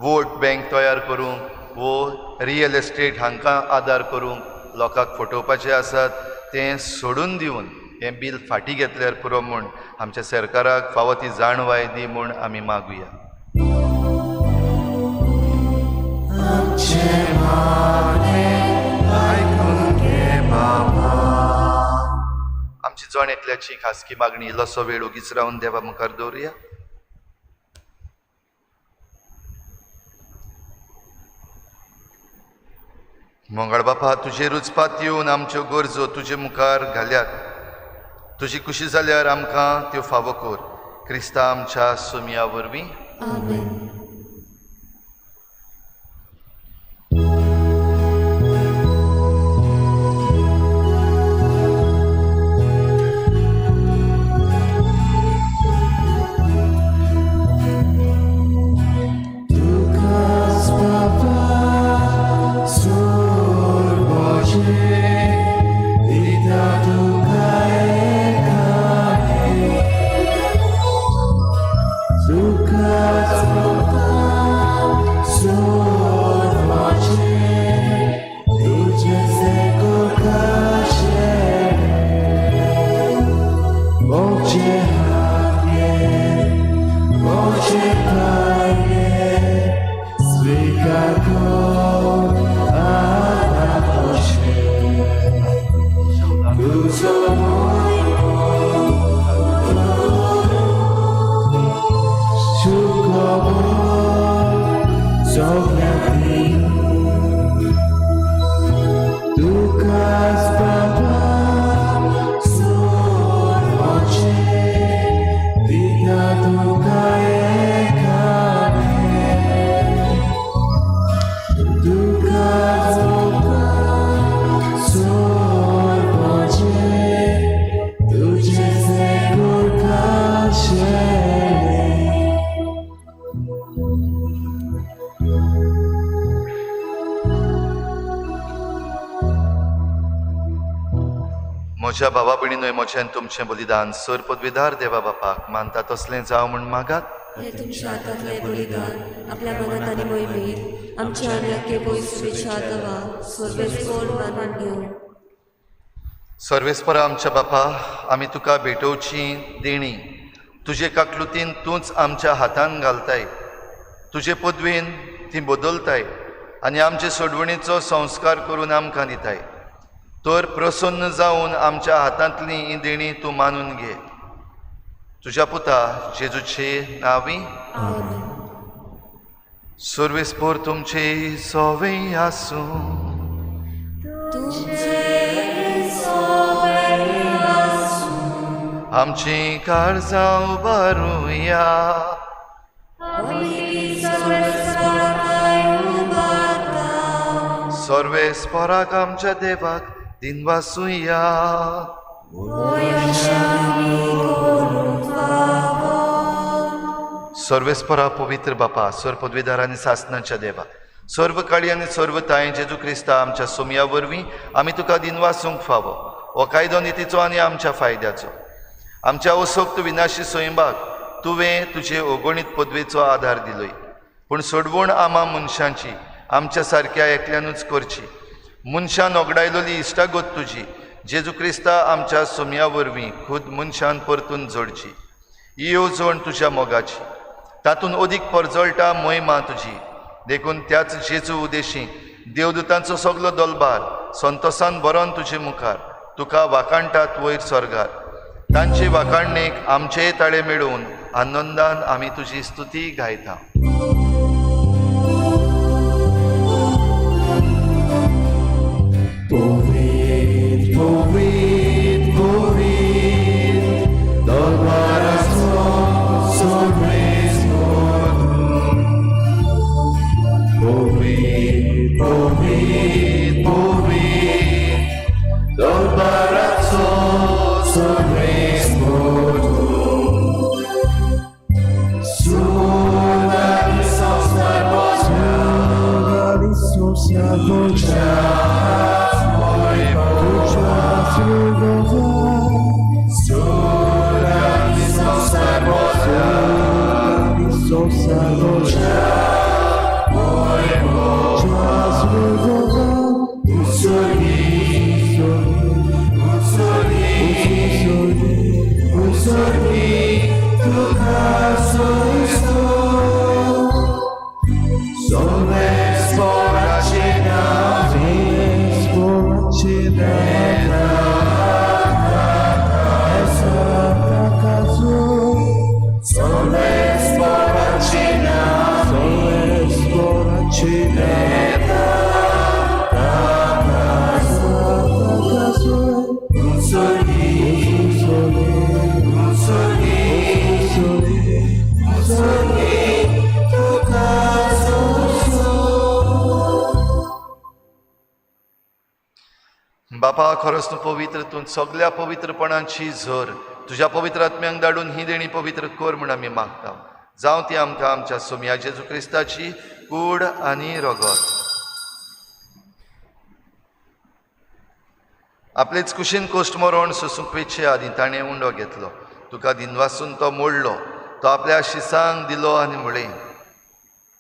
वोट बँक तयार करूंक वो रियल एस्टेट हांकां आदार करूंक लोकांक फटोवपाचें आसात तें सोडून दिवन हें बील फाटीं घेतल्यार पुरो म्हूण आमच्या सरकाराक फावो ती जाणवाय दी म्हूण आमी मागुया. आमची जण एकल्याची खासगी मागणी इल्लोसो वेळ ओगीच रावन देवा मुखार दवरुया. मंगळ बापा, तुजे रुचपात येवन आमच्यो गरजो तुजे मुखार घाल्यात, तुजी खुशी जाल्यार आमकां त्यो फावो कर. क्रिस्ता आमच्या सुमया वरवीं. आमेन. Yeah. म्हज्या भावा भयणीनूय म्हजें आनी तुमचें बलिदान सर पदवीदार देवा बापाक मानता तसलें जावं म्हूण मागात. हे तुमच्या हातांतलें बलिदान आपल्या मनात आनी मोहिमेत आमच्या आनी अख्खे पयसुवेच्या देवा सर्वेस्पोर मानून घेवं. सर्वेस्परा आमच्या बापा, आमी तुका भेटोवची देणी तुजे काकलुतीन तूंच आमच्या हातान घालताय, तुजे पदवेन ती बदलताय आनी आमचे सोडवणीचो संस्कार करून आमकां दिताय. तर प्रसन्न जावन आमच्या हातांतली ही देणी तूं मानून घे. तुज्या पुता जेजूचे नांवी. सर्वेस्पोर तुमचे सोवे आसूं. आमची काळजां उबारुया. सर्वेस्पोराक आमच्या देवाक दिनवासुया. सर्वेस्परा पवित्र बापा, सर्व पदवीदार आनी सासनाच्या देवा, सर्व काळी आनी सर्व ताय जेजू क्रिस्ता आमच्या सोमया वरवीं आमी तुका दिनवासूंक फावो. हो कायदो नितीचो आनी आमच्या फायद्याचो. आमच्या असोक्त विनाशी स्वयंबाक तुवें तुजे अगणीत पदवेचो आदार दिलोय, पूण सोडवण आमा मनशांची आमच्या सारक्या एकल्यानूच करची. मनशान ओगडायलोली इश्टागत तुजी जेजू क्रिस्ता आमच्या सोमया वरवीं खुद मनशान परतून जोडची. ही येवजण तुज्या मोगाची, तातूंत अदीक परजळटा मोहिमा तुजी. देखून त्याच जेजू उदेशी देवदूतांचो सगलो दलबार संतोसान बरोवन तुजे मुखार तुका वाखाणटात वयर स्वर्गार. तांचे वाखाणणेक आमचेय ताळे मेळोवन आनंदान आमी तुजी स्तुती गायता. Povit, povit, povit, dolbarazo sorvesporu. Povit, povit, povit, dolbarazo sorvesporu. Sulla risorsa voce, बापा, खरोच तूं पवित्र, तूं सगल्या पवित्रपणाची झर. तुज्या पवित्र आत्म्यांक धाडून ही देणी पवित्र कर म्हूण आमी मागता. जावं ती आमकां आमच्या सोमया जेजू क्रिस्ताची कूड आनी रगत. आपलेच कुशीन कोश्ट मरण सोसूंक वेचे आदीं ताणें उंडो घेतलो, तुका दिनवासून तो मोडलो, तो आपल्या शिसांक दिलो आनी म्हळें,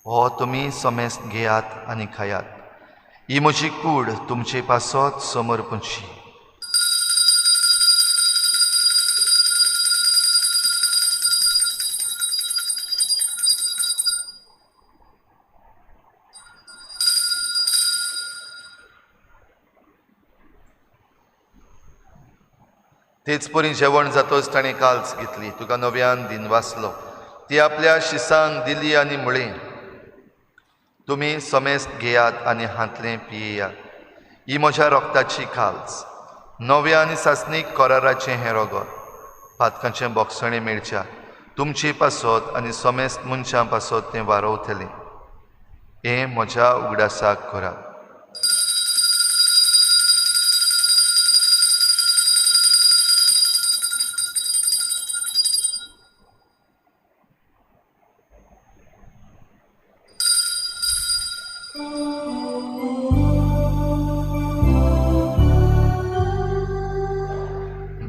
हो तुमी समेस्त घेयात आनी खायात, ही म्हजी कूड तुमचे पासत समर्पणची. तेच परी जेवण जातच ताणें काल्स घेतली, तुका नव्यान दिनवासलो, ती आपल्या शिसांक दिली आनी म्हळें, तुमी समेस्त घेयात आनी हांतलें पियेयात. ही म्हज्या रोगताची काल्स, नव्या आनी सासणीक कराराचें हें रोगत, पातकांचें बोगसणें मेळच्या तुमचे पासत आनी समेस्त मनशां पासत तें वारोवतलें. हें म्हज्या उगडासाक करात.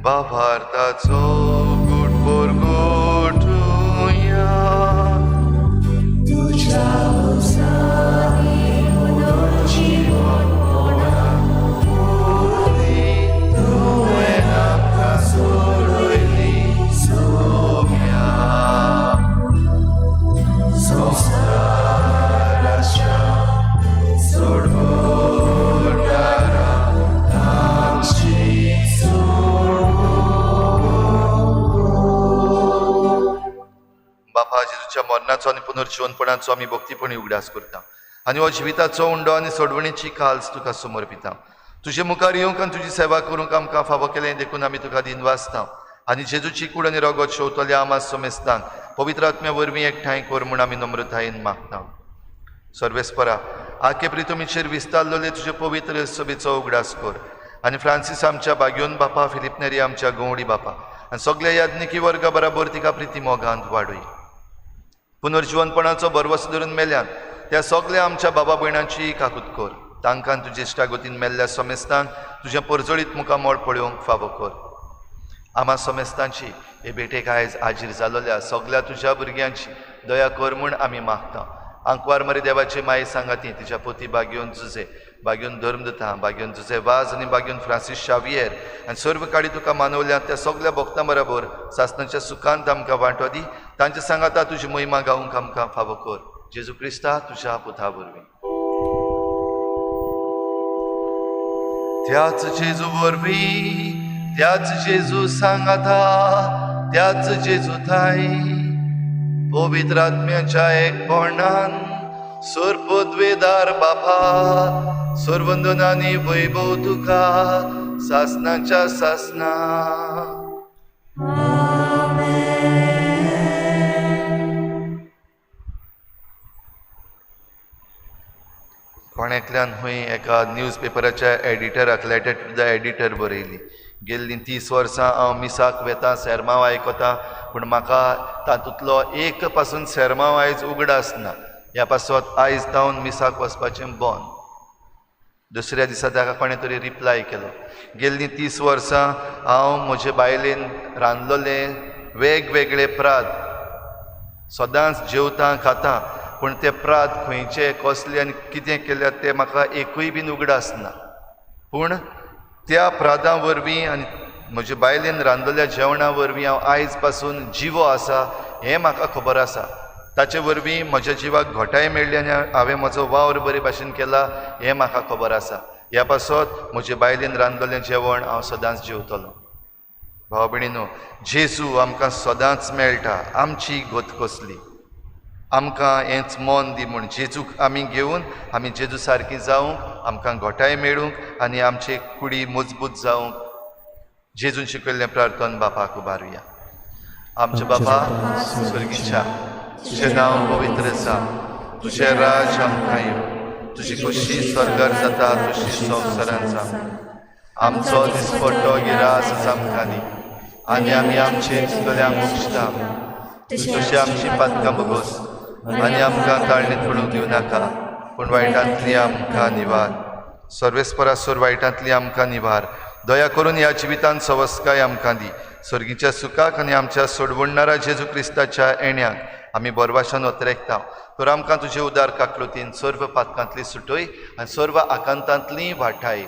भावार्थाचो गुटपोर गोठुया, तुज्या तुवें आमकां सोडयली सोम्या, संवसाराच्या सोडवणारा आमची. बापा, जेजूच्या मरणाचो आनी पुनर्जिवनपणाचो आमी भक्तीपणी उगडास करता आनी हो जिविताचो उंडो आनी सोडवणीची काल्स तुका समर्पिता. तुजे मुखार येवंक आनी तुजी सेवा करूंक आमकां फावो केलें देखून आमी तुका दिनवासता आनी जेजूची कूड आनी रगत शेवतल्या आमा समेस्तांक पवित्र आत्म्या वरवीं एकठांय कर म्हूण आमी नम्रतायेन मागता. सर्वेस्परा, आखे प्रितुमीचेर विस्तारलेले तुजे पवित्र सभेचो उगडास कर आनी फ्रांसीस आमच्या बाग्योन बापा, फिलीप नेरी आमच्या गंवडी बापा आनी सगल्या याज्ञिकी वर्गा बराबर तिका प्रिती मोगांत वाडय. पुनर्जिवनपणाचो भरवसो धरून मेल्यान त्या सगल्या आमच्या बाबा भयणांची काकूत कर. तांकां तुजे इश्टागतीन मेल्ल्या समेस्तांक तुजें परजळीत मुखामळ पळोवंक फावो कर. आमा समेस्तांची हे भेटेक आयज हाजीर जालोल्या सगल्या तुज्या भुरग्यांची दया कर म्हूण आमी मागता. आंकवार मरे देवाची माये सांगाती तिच्या पोती बागेवन जुजे, बागेवन धर्मदूता, बागेवन जुजे वाज आनी बागेवन फ्रांसीस शावियर आनी सर्व काळी तुका मानवल्या त्या सगल्या भक्तां बराबर सासणाच्या सुखांत आमकां वांटो दी. तांच्या सांगाता तुजी महिमा गावंक आमकां फावो कर. जेजू क्रिस्ता तुज्या पुता वरवीं. त्याच जेजू वरवीं, त्याच जेजू सांगाता, त्याच जेजू थाय पवित्र आत्म्याच्या एकपणान सर्वपदवेदार बापा, सर्वंदनानी वैभव तुका सासनाच्या सासना. कोण एकल्यान खंय एका न्यूज पेपराच्या एडिटराक लेटर टू the editor बरयली, गेल्लीं 30 वर्सां हांव मिसाक वेता, सेर्मांव आयकता, पूण म्हाका तातूंतलो एक पासून सेर्मांव आयज उगडास ना. ह्या पासत आयज जावन मिसाक वचपाचें बंद. दुसऱ्या दिसा ताका कोणें तरी रिप्लाय केलो, गेल्लीं 30 वर्सां हांव म्हजे बायलेन रांदलोले वेगवेगळे प्राद सदांच जेवतां खाता, पूण ते प्राद खंयचे कसले आनी कितें केल्यात ते म्हाका एकूय बीन उगडास ना. पूण त्या प्रादां वरवीं आनी म्हजे बायलेन रांदलेल्या जेवणा वरवीं हांव आयज पासून जिवो आसा हें म्हाका खबर आसा. ताचे वरवीं म्हज्या जिवाक घोटाय मेळ्ळी आनी हांवें म्हजो वावर बरे भाशेन केला हें म्हाका खबर आसा. ह्या पासत म्हजे बायलेन रांदलेलें जेवण हांव सदांच जेवतलो. भाव भयणीनो, जेजू आमकां सदांच मेळटा. आमची गत कसली, आमकां हेंच मन दी म्हूण जेजूक आमी घेवन आमी जेजू सारकी जावंक, आमकां घोटाय मेळूंक आनी आमचे कुडी मजबूत जावंक जेजून शिकयल्लें प्रार्थन बापाक उबारुया. आमच्या बापा स्वर्गीच्या, तुजें नांव पवित्र जावं, तुजें राज आमकां येवं, तुजी खोशी स्वर्गार जाता तशी संवसारांत जावं. आमचो दिसपट्टो गिरास आमकां दी आनी आमी आमचे चुकल्यांक बक्षता तशी आमची पातकां भोगोस आनी आमकां ताळणीत पडूंक दिवं नाका, पूण वायटांतली आमकां निवार. सर्वेस्परासोर वायटांतली आमकां निवार. दया करून ह्या जिवितांत सवस्काय आमकां दी. सर्गीच्या सुखाक आनी आमच्या सोडवणणारा जेजू क्रिस्ताच्या येण्याक आमी बरवाशान ओतरेकता. तर आमकां तुजे उदार काकलुतीन सर्व पातकांतली सुटय आनी सर्व आकांतांतली वाटाय.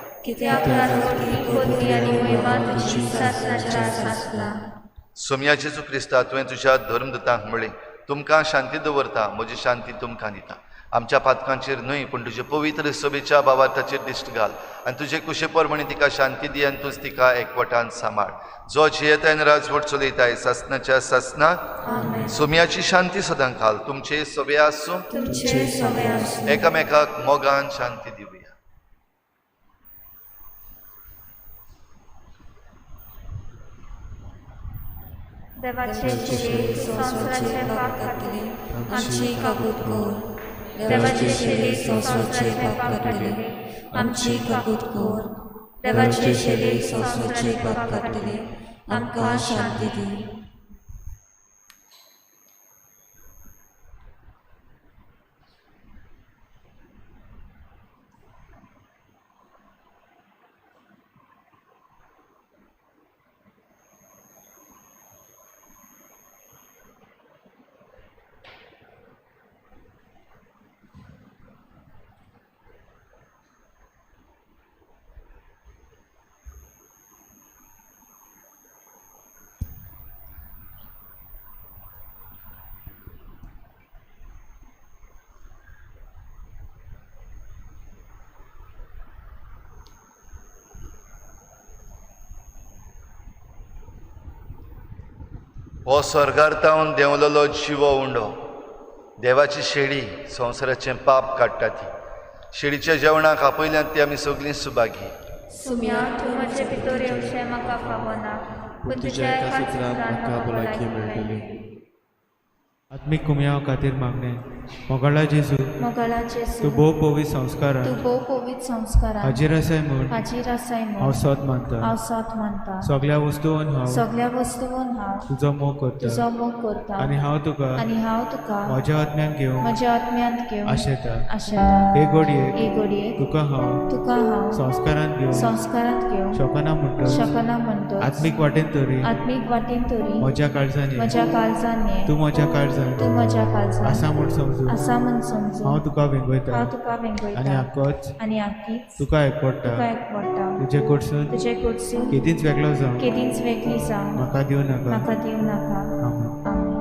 सोमया जेजू क्रिस्ता, तुवें तुज्या धर्मदूतांक म्हळें, तुमकां शांती दवरता, म्हजी शांती तुमकां दिता. आमच्या पातकांचेर न्हय पूण तुजे पवित्र सभेच्या भावार्थाचेर दिश्ट घाल आनी तुजे कुशे प्रमाणे तिका शांती दी आनी तूंच तिका एकवटान सांबाळ. जो जियेताय आनी राजवट चलयताय सासनाच्या सासनाक. सोम्याची शांती सदां घाल. तुमचे सभे आसूं, एकामेकाक मोगान शांती दिवया. देवाचे शिले संवसाराचे पाप काडटले आमची काकूत कर. देवाचे शिले संवसाराचे पाप काडटले आमची काकूत कर. देवाचे शिले संवसाराचे पाप काडटले आमकां शांती दी. हो स्वर्गार तावन देंवलेलो जिवो उंडो देवाची शेळी संवसाराचें पाप काडटा ती शेळीच्या जेवणाक आपयल्यान ती आमी सगळीं सुभागी. सुम्या तूं म्हजे भितर येवचें म्हाका फावना, पूण तुज्या एका उतरान म्हाका भलायकी मेळटली. आत्मीक कुमयाव खातीर मागणें. मोगाळा जेजू, मोगाळा जेजू, तूं भोव पवित्र संस्कारान, तूं भोव पवित्र संस्कारान हाजीर आसाय म्हूण, हाजीर आसाय म्हूण हांव सोद मानता, हांव सोद मानता. सगळ्या वस्तून हांव, सगळ्या वस्तून हांव तुजो मोग करता, तुजो मोग करता. आनी हांव तुका, आनी हांव तुका म्हज्या आत्म्यान घेवंक, म्हज्या आत्म्यांत घेवंक आशेता, आशेता. हे घडयेक, हे घडयेक तुका हांव, तुका हांव संस्कारांत घेवंक, संस्कारांत घेवंक शकना म्हणटच, शकना म्हणटच, आत्मीक वाटेन तरी, आत्मीक वाटेन तरी म्हज्या काळजान, म्हज्या काळजान ये, तूं म्हज्या काळजान, तूं म्हज्या काळजान आसा म्हूण समजू, आसा म्हूण समजू. हांव तुका वेंगयता, हांव तुका वेंगयता. आनी आकोच, आनी आकीच तुका एकवडटा, तुका एकवडटा. तुजे कडसून, तुजे कडसून केदींच वेगळो जावं, केदींच वेगळी जावं म्हाका दिवं नाका, म्हाका दिवं नाका. आमेन. आमेन.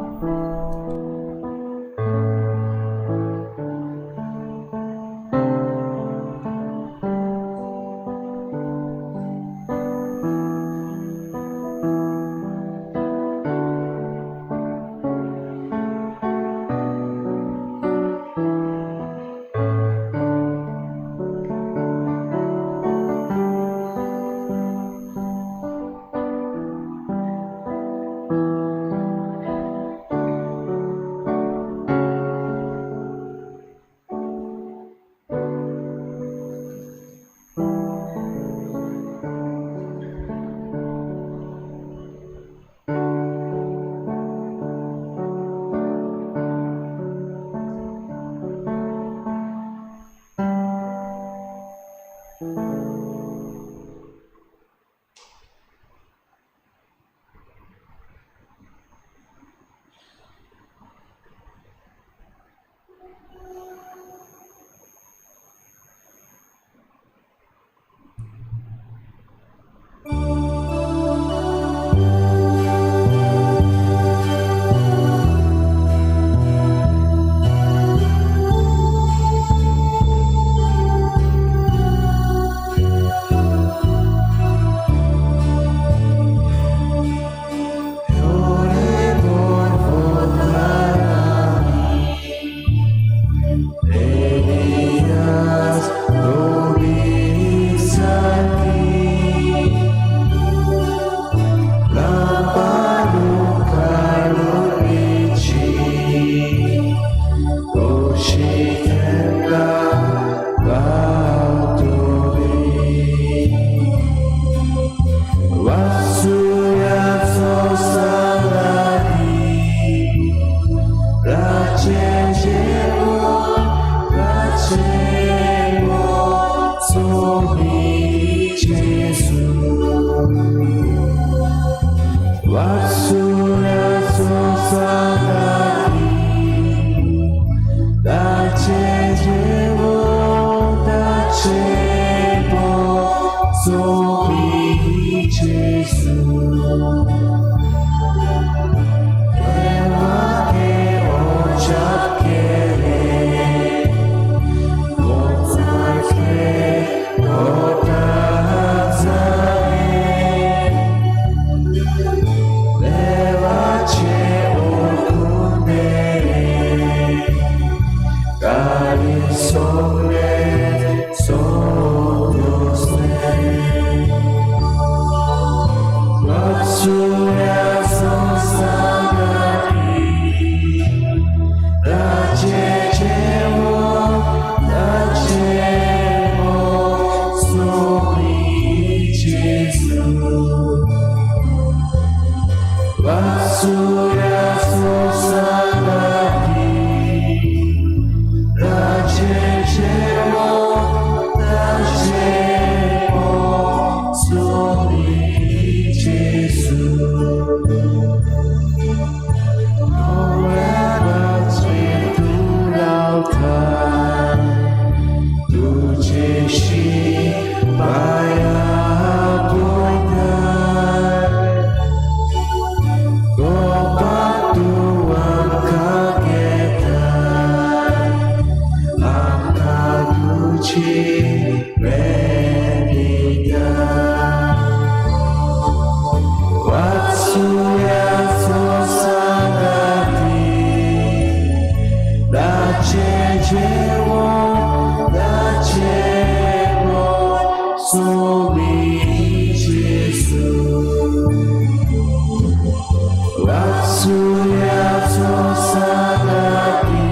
वासुयाचो सांगाती,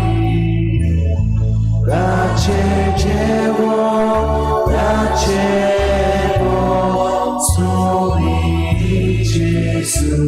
ताचें जेवण ताचें पोट, सोमी जेजू.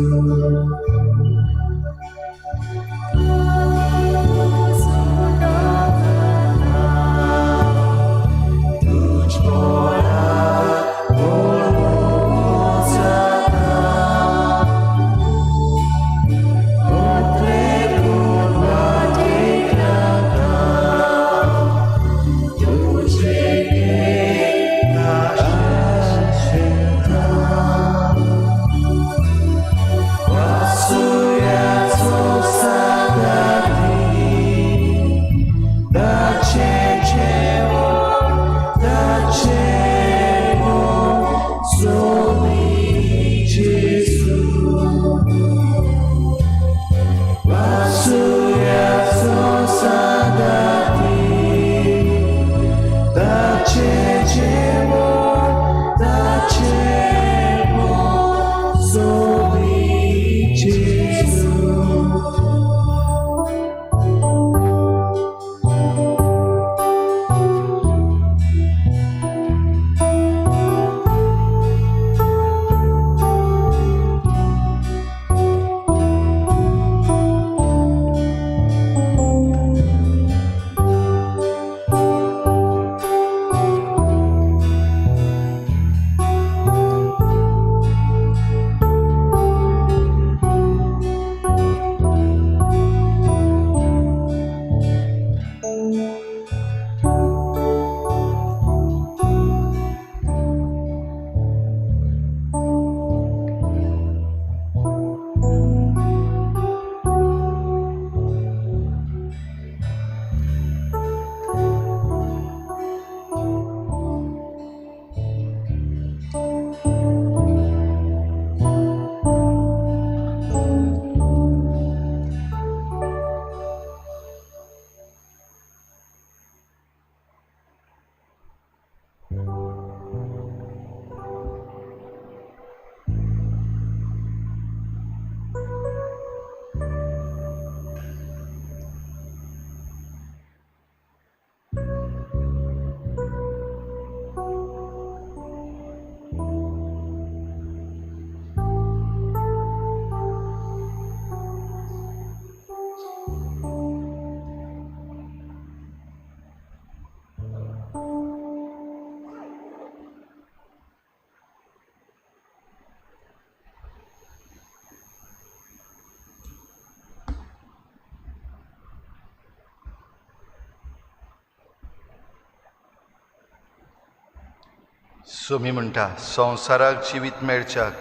सोमी म्हणटा, संवसाराक जिवीत मेळच्याक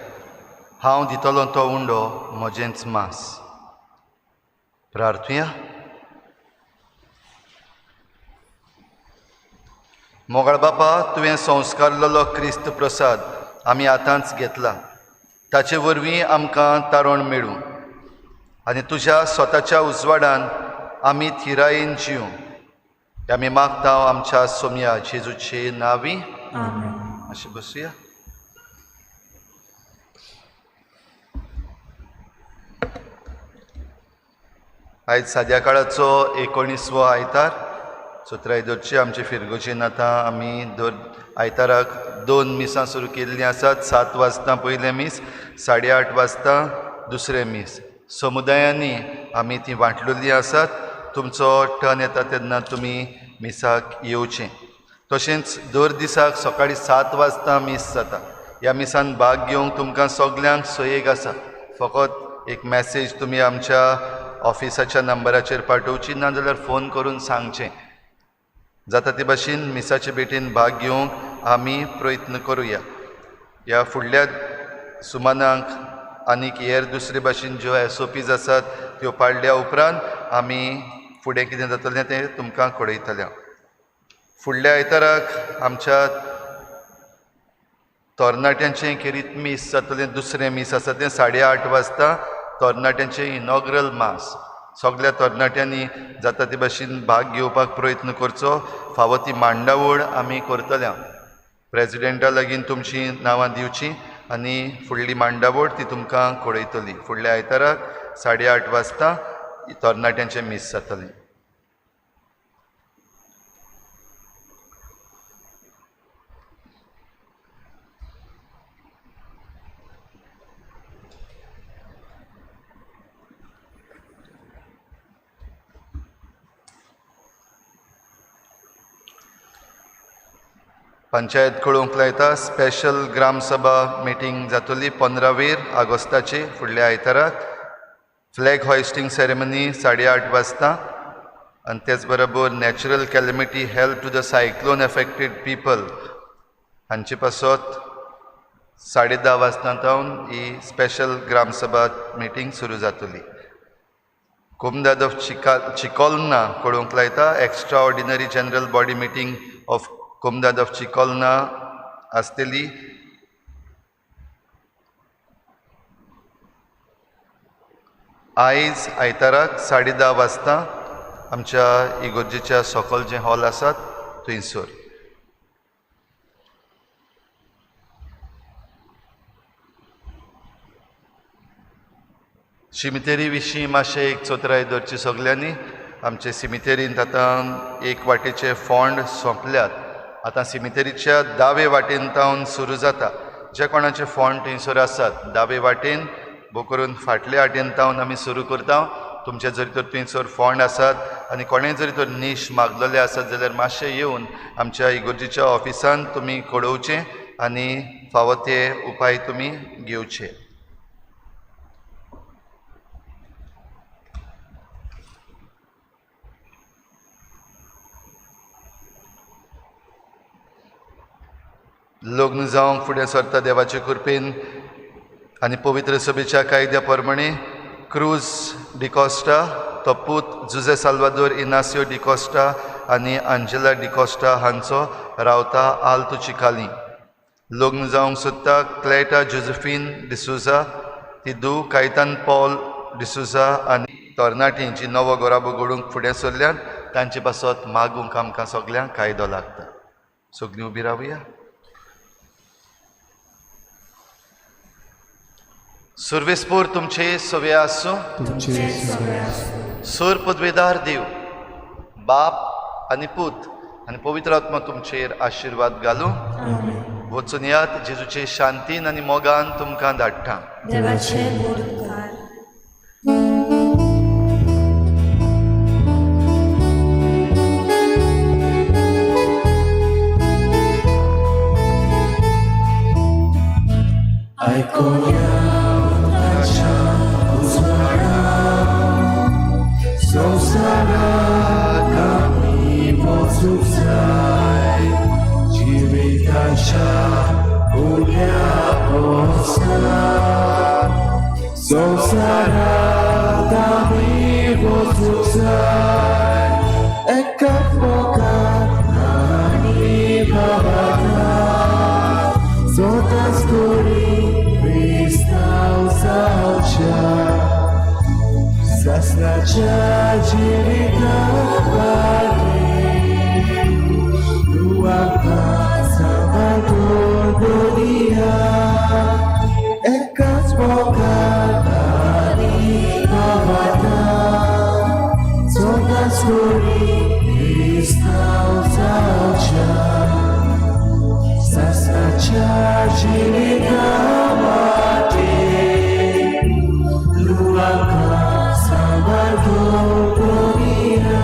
हांव दितलो तो उंडो म्हजेंच मांस. प्रार्थुया. मोगाळ बापा, तुवें संस्कारलेलो क्रिस्त प्रसाद आमी आतांच घेतला, ताचे वरवीं आमकां तारण मेळूं आनी तुज्या स्वताच्या उजवाडान आमी थिरायेन जिवूं. आमी मागता आमच्या सोमया जेजूचे नांवी. अशें बसुया. आयज साद्या काळाचो 19वो आयतार. सतराय दरचे आमचे फिरगोजेन आतां आमी दर आयताराक 2 मिसां सुरू केल्लीं आसात. 7 वाजता पयलें मीस, 8:30 वाजता दुसरें मीस. समुदायांनी आमी ती वांटलेलीं आसात. तुमचो टर्न येता तेन्ना तुमी मिसाक येवचें. तशेंच दर दिसाक सकाळीं 7 वाजता मीस जाता. ह्या मिसान भाग घेवंक तुमकां सगल्यांक सोयेक आसा. फकत एक मॅसेज तुमी आमच्या ऑफिसाच्या नंबराचेर पाठोवची, ना जाल्यार फोन करून सांगचें. जाता ते भाशेन मिसाचे भेटीन भाग घेवंक आमी प्रयत्न करुया. ह्या फुडल्या सुमानाक आनीक हेर दुसरे भाशेन ज्यो एसओपीज आसात त्यो पाळल्या उपरांत आमी फुडें कितें जातलें तें तुमकां कळयतलें. फुडल्या आयताराक आमच्या तरणाट्यांचें खेरीत मीस जातलें. दुसरें मीस आसा तें 8:30 वाजता तरणाट्यांचें इनॉग्रल मास. सगळ्या तरणाट्यांनी जाता ते भाशेन भाग घेवपाक प्रयत्न करचो. फावो ती मांडावळ आमी करतले. प्रेजिडेंटा लागीं तुमचीं नांवां दिवचीं आनी फुडली मांडावळ ती तुमकां कळयतली. फुडल्या आयताराक 8:30 वाजता तरणाट्यांचें मीस जातलें. पंचायत कळोवंक लायता स्पेशल ग्रामसभा मिटींग जातली 15 ऑगस्टाची फुडल्या आयताराक. फ्लॅग हॉयस्टींग सेरेमनी 8:30 वाजता आनी तेच बरोबर natural calamity help to the cyclone affected people हांचे पासत 10:30 वाजता सावन ही स्पेशल ग्रामसभा मिटींग सुरू जातली. कोमदाद ऑफ चिकोलना कळोवंक लायता extraordinary general body meeting of Comunidade of Chicolna आसतली. आयज आयताराक 10:30 वाजता आमच्या इगोर्जेच्या सकल जे हॉल आसात थंयसर. शिमितेरी विशीं मातशें एक चतुराय दवरची सगल्यांनी. आमचे सिमितेरींत आतां एक वाटेचे फोंड सोंपल्यात. आतां सिमितेरीच्या दावे वाटेन तावन सुरू जाता. जे कोणाचे फोंड थंयसर आसात दावे वाटेन भो करून फाटले वाटेन तावन आमी सुरू करता. तुमचे जरी तर थंयसर फोंड आसात आनी कोणें जरी तर नीश मागलेले आसात जाल्यार मातशें येवन आमच्या इगोर्जेच्या ऑफिसान तुमी कळोवचें आनी फावो ते उपाय तुमी घेवचे. लग्न जावंक फुडें सरता देवाचे कृपेन आनी पवित्र सभेच्या कायद्या प्रमाणे क्रूज डिकॉस्टा तो पूत जुजे साल्वादोर इनासियो डिकॉस्टा आनी आंजेला डिकॉस्टा हांचो रावता आल्तू चिकाली. लग्न जावंक सोदता क्लेटा जोजेफीन डिसुजा ती धूव कायतान पॉल डिसुजा आनी तरणाटीं जी नवो गोराबो घडूंक फुडें सरल्यात तांचे पासत मागूंक आमकां सगल्यांक कायदो लागता. सगलीं उबी रावया. सुर्वेस्पोर तुमचे सवे आसूं. सूर पदवेदार देव बाप आनी पूत आनी पवित्र आत्मा तुमचेर आशिर्वाद घालूं. वचून यात जेजूचे शांतीन आनी मोगान तुमकां धाडटा. Sasnacha jirita pari Luapa salvador dunia Ekas pokatani pavata Sotas kuri Kristau zaucha Sasnacha jirita pari Luapa Salvador dunia.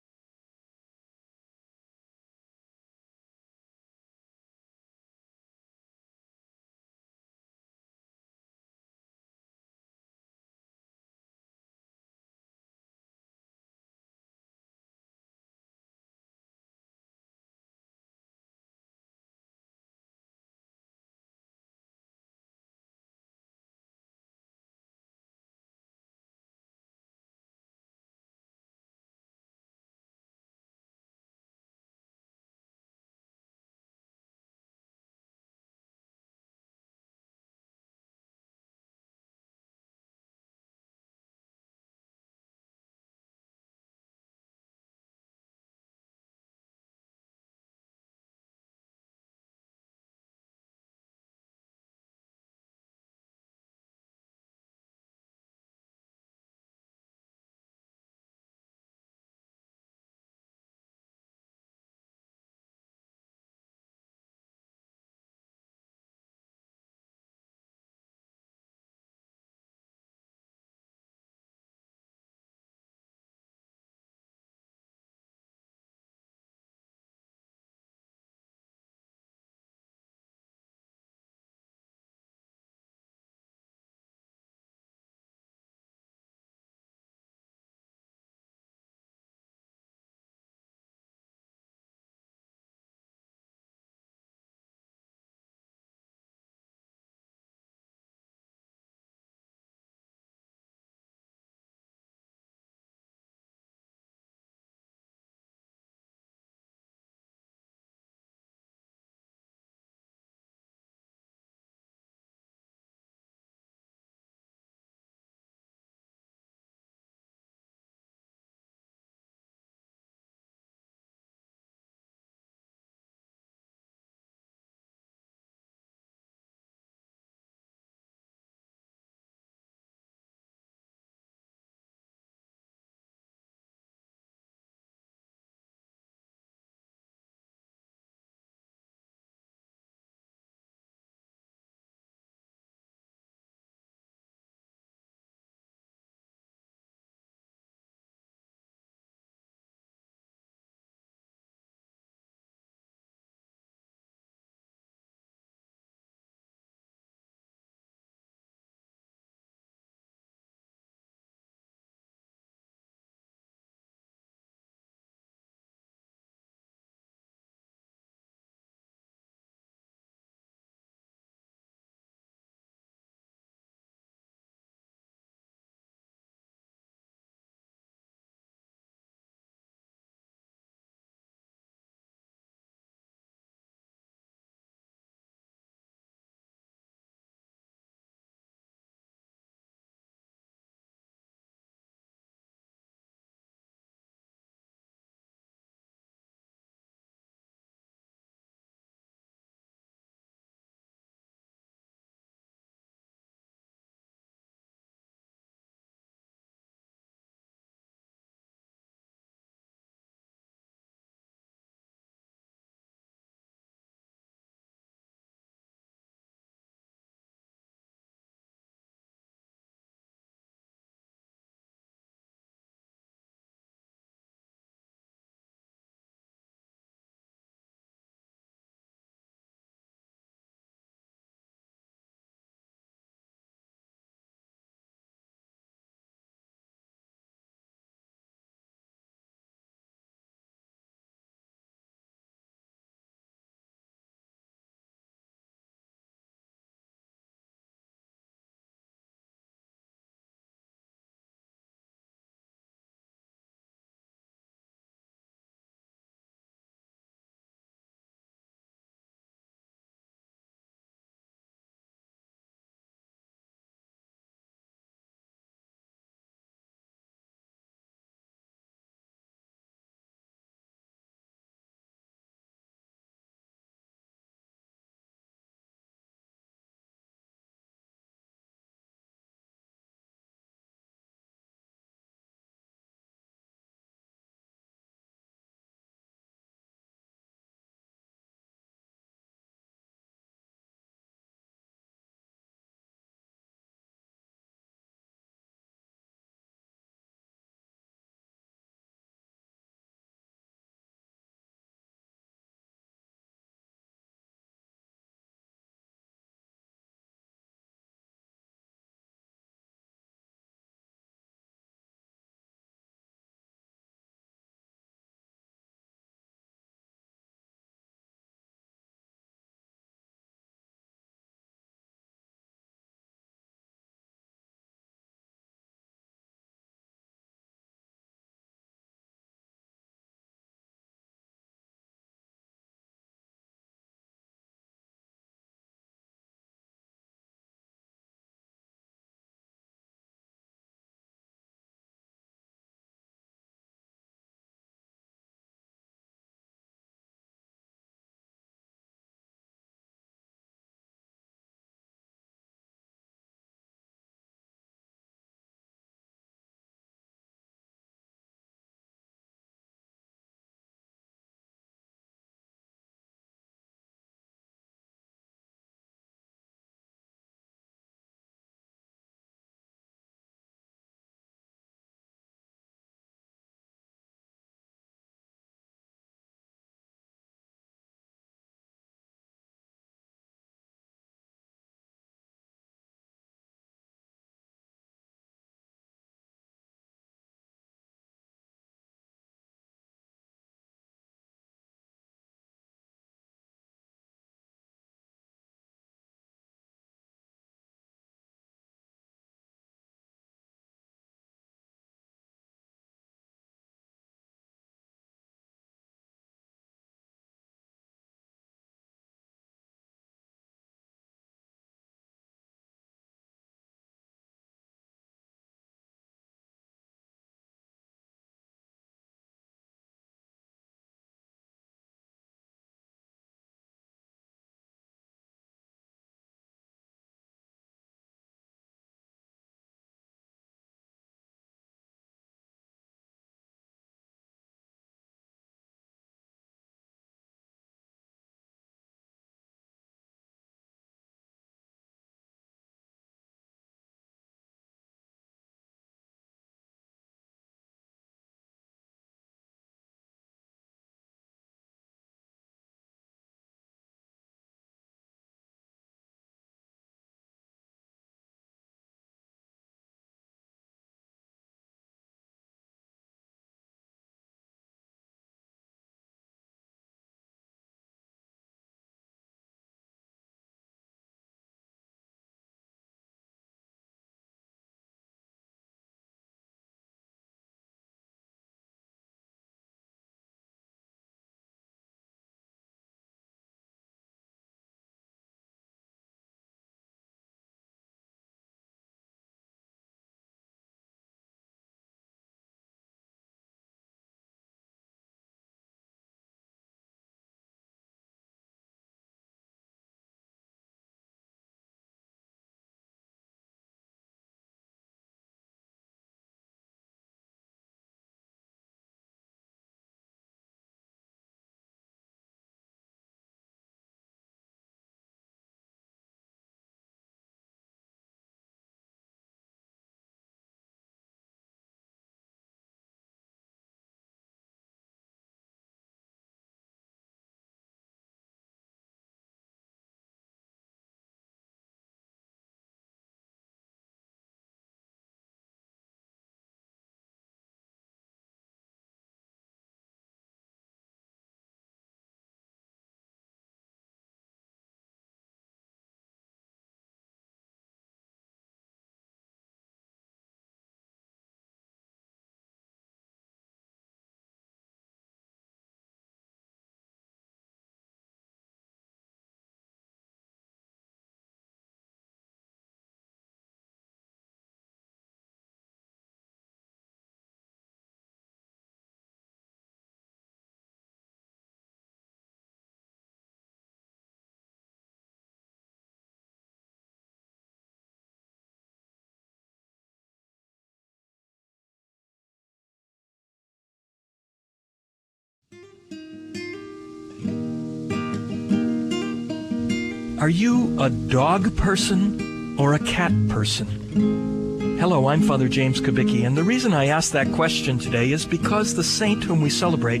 Are you a dog person or a cat person? Hello, I'm Father James Kubicki, and the reason I asked that question today is because the saint whom we celebrate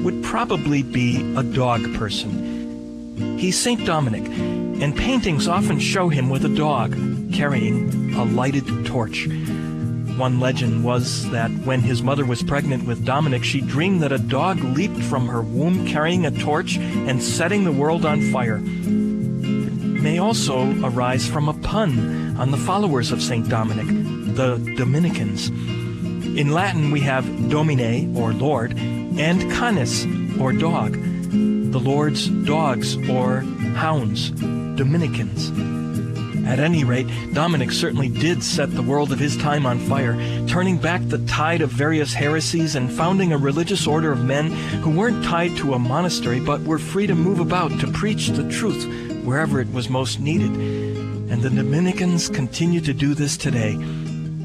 would probably be a dog person. He's Saint Dominic, and paintings often show him with a dog carrying a lighted torch. One legend was that when his mother was pregnant with Dominic, she dreamed that a dog leaped from her womb carrying a torch and setting the world on fire. It may also arise from a pun on the followers of St. Dominic, the Dominicans. In Latin, we have Domine, or Lord, and Canis, or dog, the Lord's dogs, or hounds, Dominicans. At any rate, Dominic certainly did set the world of his time on fire, turning back the tide of various heresies and founding a religious order of men who weren't tied to a monastery but were free to move about to preach the truth wherever it was most needed. And the Dominicans continue to do this today.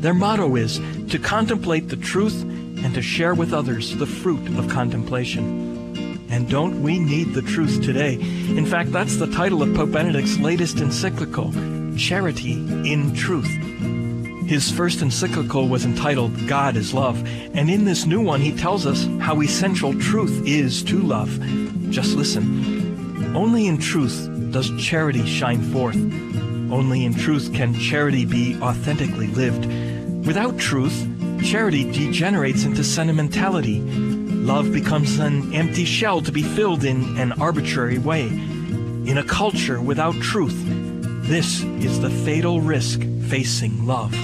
Their motto is to contemplate the truth and to share with others the fruit of contemplation. And don't we need the truth today? In fact, that's the title of Pope Benedict's latest encyclical, Charity in Truth. His first encyclical was entitled God is Love, and in this new one he tells us how essential truth is to love. Just listen. Only in truth does charity shine forth. Only in truth can charity be authentically lived. Without truth, charity degenerates into sentimentality. Love becomes an empty shell to be filled in an arbitrary way. In a culture without truth, this is the fatal risk facing love.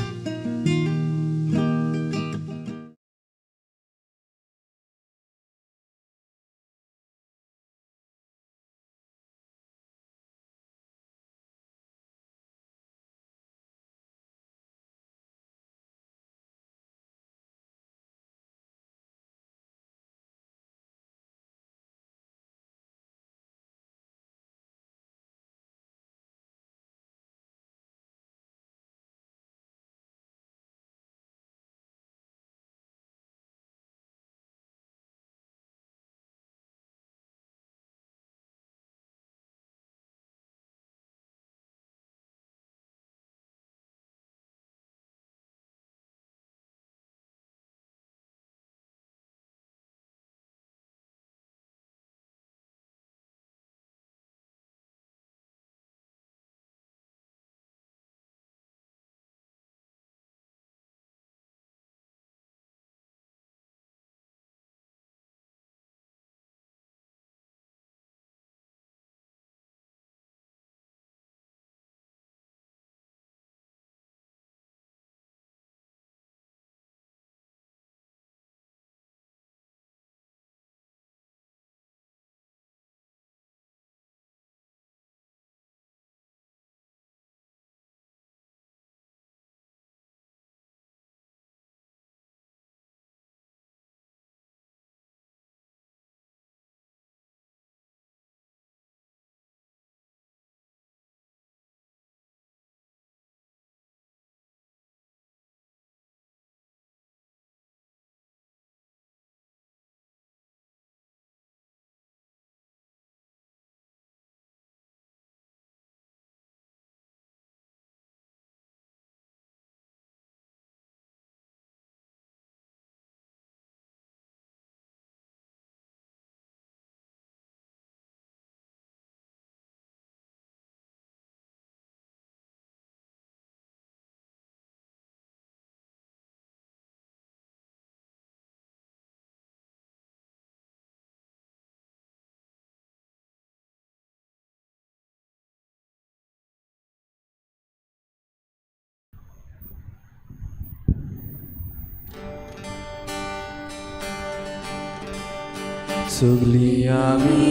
सगळीं आमी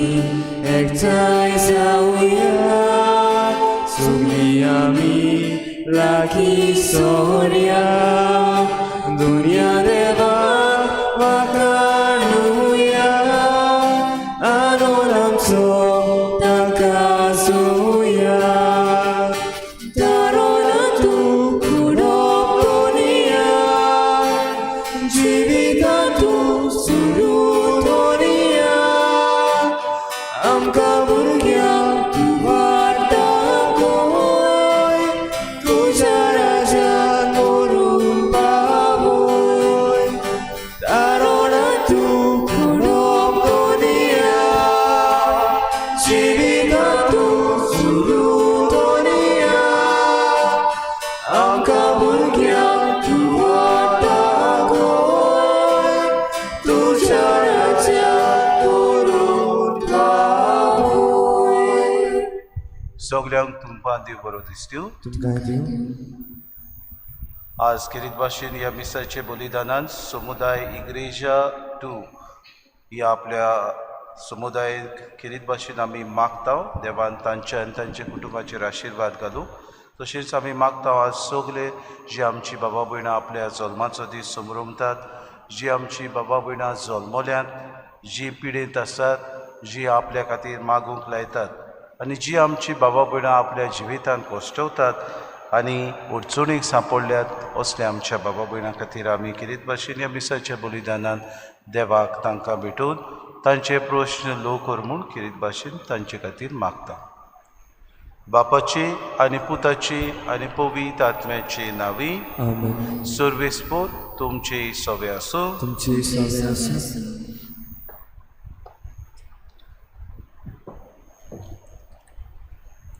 एकठांय जावया, सगळीं आमी लागीं सोरया, दुनिया देवा वाखाणुया, आनंद आमचो तांकां जुया. दारोना तूं कुडप दुनिया, जिविता तूं सुरू आमकां भुरग्यांक तूं वाडटा सगल्यांक तुमकां देव बरो दिसत्यो. तुमकां देव. आज खेरीत भाशेन ह्या मिसाचे बलिदानान समुदाय इग्रेजा टू ह्या आपल्या समुदाय खेरीत भाशेन आमी मागता देवान तांच्या आनी तांच्या कुटुंबाचेर आशिर्वाद घालूं. तशेंच आमी मागता आज सगले जी आमची बाबा भयणां आपल्या जल्माचो दीस समरमतात, जी आमची बाबा भयणां जल्मल्यांत, जी पिडेंत आसात, जी आपल्या खातीर मागूंक लायतात आनी जी आमची बाबा भयणां आपल्या जिवितांत कश्टवतात आनी अडचणीक सांपडल्यात, असल्या आमच्या बाबा भयणां खातीर आमी खेरीत भाशेन ह्या मिसाच्या बलिदानान देवाक तांकां भेटोवन तांचे प्रश्न लो कर म्हूण खेरीत भाशेन तांचे खातीर मागता. बापाची आनी पुताची आनी पवित्र आत्म्याची नांवी. आमेन. सर्वेस्पोर तुमचे सवे आसूं. तुमचे सवे आसूं.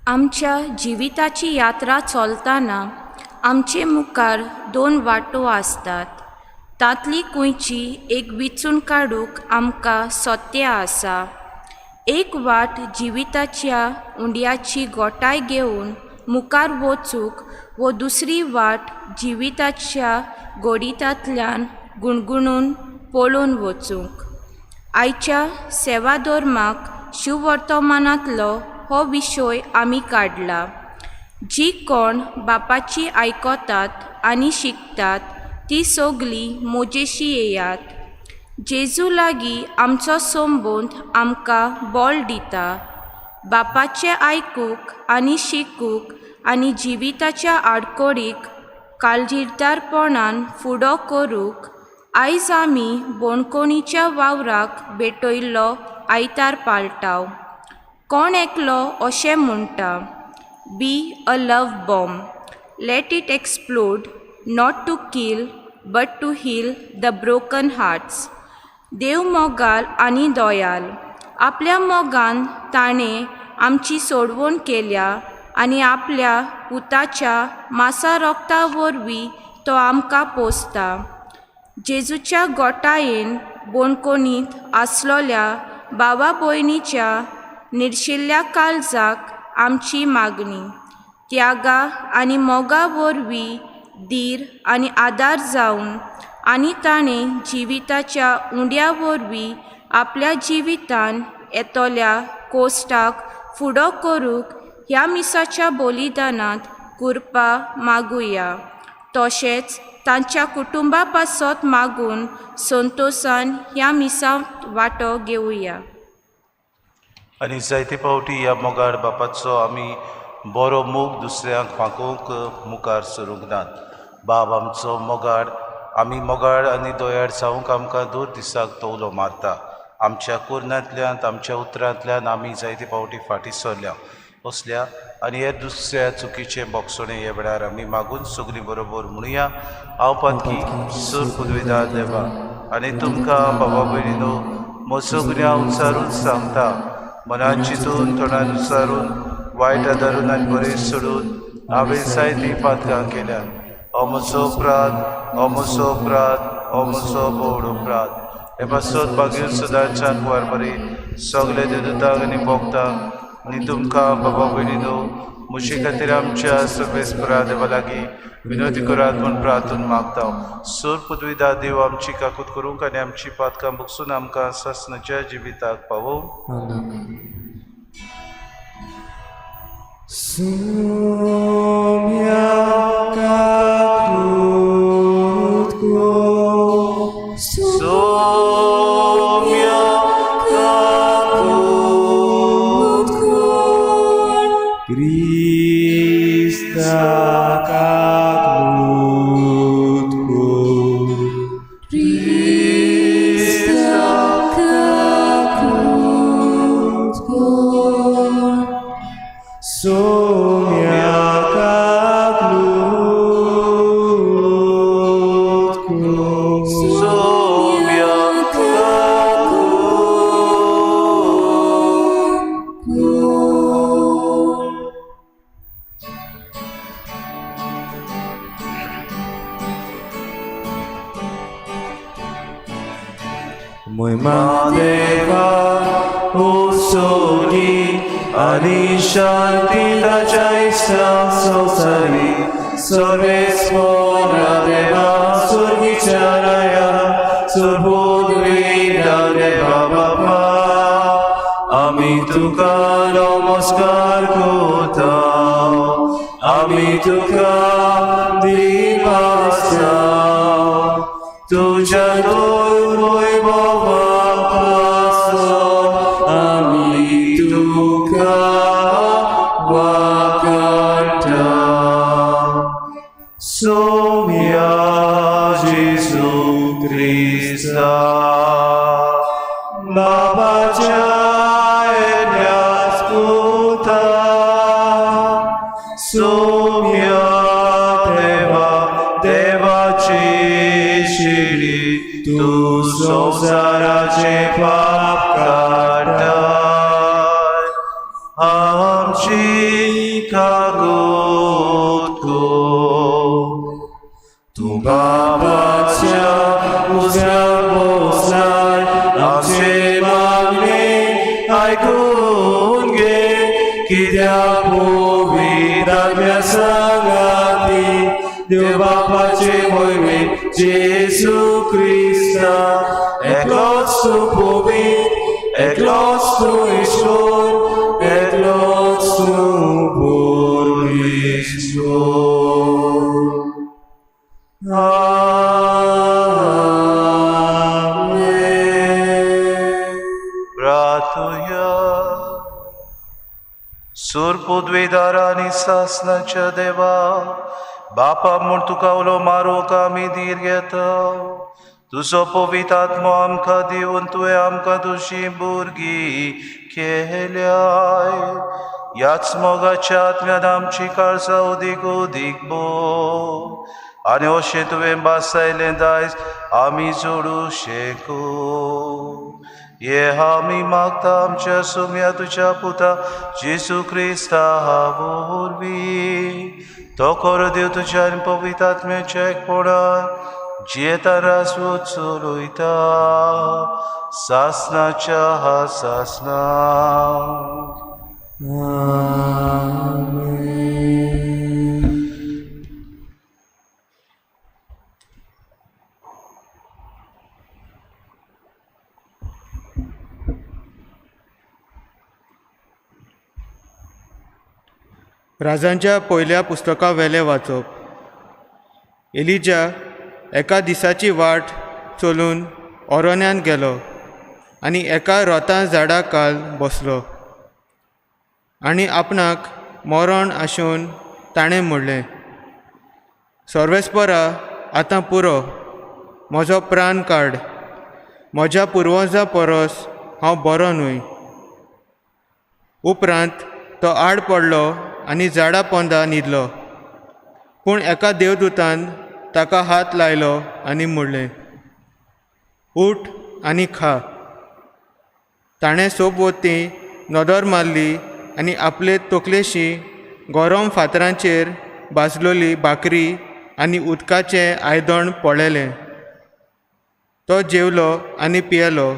आमच्या जिविताची यात्रा चलतना आमचे मुखार दोन वाटो आसतात. तांतली खंयची एक विचून काडूंक आमकां सत्य आसा. एक वाट जिविताच्या उंड्याची गोठाय घेवन मुखार वचूंक वो दुसरी वाट जिविताच्या गोडितांतल्यान गुणगुणून पळोवन वचूंक. आयच्या सेवाधर्माक शिववर्तमानांतलो हो विशय आमी काडला. जी कोण बापाची आयकतात आनी शिकतात ती सगळीं म्हजेशी येयात. जेजू लागीं आमचो संबंद आमकां बळ दिता बापाचें आयकूंक आनी शिकूंक आनी जिविताच्या आडकोडीक काळजीदारपणान फुडो करूंक. आयज आमी बोणकोणीच्या वावराक भेटयल्लो आयतार पाळटाव. कोण एकलो अशें म्हणटा, be a love bomb, let it explode, not to kill but to heal the broken hearts. देव मोगाल आनी दयाल. आपल्या मोगान ताणें आमची सोडवण केल्या आनी आपल्या पुताच्या मासा रोगता वरवीं तो आमकां पोसता. जेजूच्या गोटायेन बोणकोणींत आसलोल्या भावा भयणीच्या निर्शिल्ल्या काळजाक आमची मागणी त्यागा आनी मोगा वरवीं धीर आनी आदार जावन आनी ताणें जिविताच्या उंड्या वरवीं आपल्या जिवितान येतल्या कोश्टाक फुडो करूंक ह्या मिसाच्या बलिदानांत कृपा मागुया. तशेंच तांच्या कुटुंबा पासत मागून संतोशान ह्या मिसांत वांटो घेवया. आनी जायते फावटी ह्या मोगाळ बापाचो आमी बरो मोग दुसऱ्यांक फांकोवंक मुखार सरूंक नात. बाब आमचो मोगाळ, आमी मोगाळ आनी दयाळ जावंक आमकां दर दिसाक तवलो मारता. आमच्या कोरनांतल्यान, आमच्या उतरांतल्यान आमी जायते फावटी फाटीं सरल्या. असल्या आनी हे दुसऱ्या चुकीचे बोगसणे ह्या वेळार आमी मागून सगळीं बरोबर म्हणुया. हांव पातकी सूर पुदविदार देवा आनी तुमकां बाबा भयणीनो म्हजो गुन्यांव उचारून सांगता. मनान चिंतून, तोंडान उचारून, वायट आदारून आनी बरें सोडून हांवें जायतीं पातकां केल्यात. हो म्हजो अपराध, हो म्हजो अपराध, हो म्हजो भोवड अपराध. हे पासत बागीर सदांच्यान कुवार बरी सगळे देदुतांक आनी भोगतांक आनी तुमकां बाबा भयणीनो म्हजे खातीर आमच्या सर्वेस्परा देवा लागीं विनोदी करात म्हूण प्रार्थून मागता. सोर पदवीदा देव आमची काकूत करूंक आनी आमची पातकां बगसून आमकां सासणाच्या जिविताक पावोवं. Sumya kakut ko, Sumya kakut ko, Krista kakut ko, Krista kakut ko, Sumya kaklut ko, Sumya kakut ko. Moy madeva o soli आनी शांती ताच्या इश्टांक संवसारी सर्वेस्पोरा देवा सुर्गीच्या राया सुरबुद्विदा देवा बापा आमी तुका नमस्कार करता आमी तुका दिवासता तुज्या वैभवा पासत आमी तुका वाकाटा. सोम्या जेजू क्रिस्ता बाबाच्या एकल्याच पुता सोम्या देवा देवाची शिडी तूं संवसाराचे पाप काडटाय आमची कागूत कर. तूं बाबाच्या उजव्या बसलाय आमचे मागणे आयकून घे कित्याक पवित्र आत्म्या सांगाती देव बापाचे मोहिमे जेजू क्रिस्ता एकलोच तूं पवित्र एकलोच तूं ईश्वर एकलोच तूं परमेश्वर. आमेन. प्रार्थुया. सुरपुद्वेदार आनी सासनाच्या देवा बापा म्हूण तुका उलो मारूंक आमी धीर घेता. तुजो पवित्र आत्मो आमकां दिवन तुवें आमकां तुजी भुरगीं केल्याय. ह्याच मोगाच्या आत्म्यान आमची काळजां उदीक उदीक भोव आनी अशें तुवें भासायलें दायज आमी जोडूं शकू. हे आमी मागता आमच्या सुम्या तुज्या पुता जेजू क्रिस्ता वरवीं. तो खरो देव तुज्या आनी पवित्र आत्म्याच्या एकपणान जियेता रासू चलयता सासनाच्या सासना. आमेन. राजांच्या पयल्या पुस्तका वेलें वाचप. एलिजा एका दिसाची वाट चलून ओरोन्यांत गेलो आनी एका रोतां झाडा खाल बसलो आनी आपणाक मरण आशोवन ताणें म्हणलें, सर्वेस्परा आतां पुरो, म्हजो प्राण काड, म्हज्या पुर्वजां परस हांव बरो न्हय. उपरांत तो आड पडलो आनी झाडा पोंदा न्हिदलो. पूण एका देवदूतान ताका हात लायलो आनी म्हणलें, उठ आनी खा. ताणें सोबवती नदर मारली आनी आपले तकलेशी गरम फातरांचेर भाजलोली भाकरी आनी उदकाचें आयदण पळयलें. तो जेवलो आनी पियेलो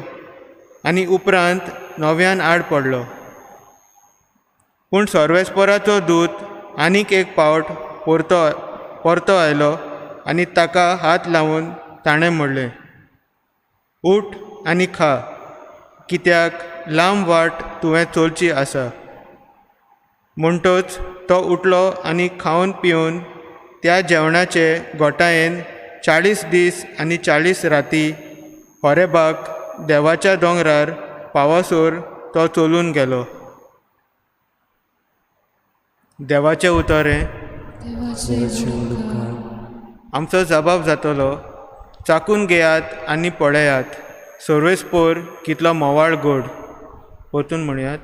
आनी उपरांत नव्यान आड पडलो. पूण सर्वेस्पराचो दूत आनीक एक पावट परतो आयलो आनी ताका हात लावन ताणें म्हणलें, उठ आनी खा, कित्याक लांब वाट तुवें चलची आसा. म्हणटच तो उठलो आनी खावन पिवन त्या जेवणाचे घोटायेन 40 दीस आनी 40 राती होरेबाक देवाच्या दोंगरार पावसर तो चलून गेलो. देवाचें उतर हें. आमचो जबाब जातलो, चाकून घेयात आनी पळयात सर्वेस्पोर कितलो म्होंवाळ गोड. परतून म्हणयात,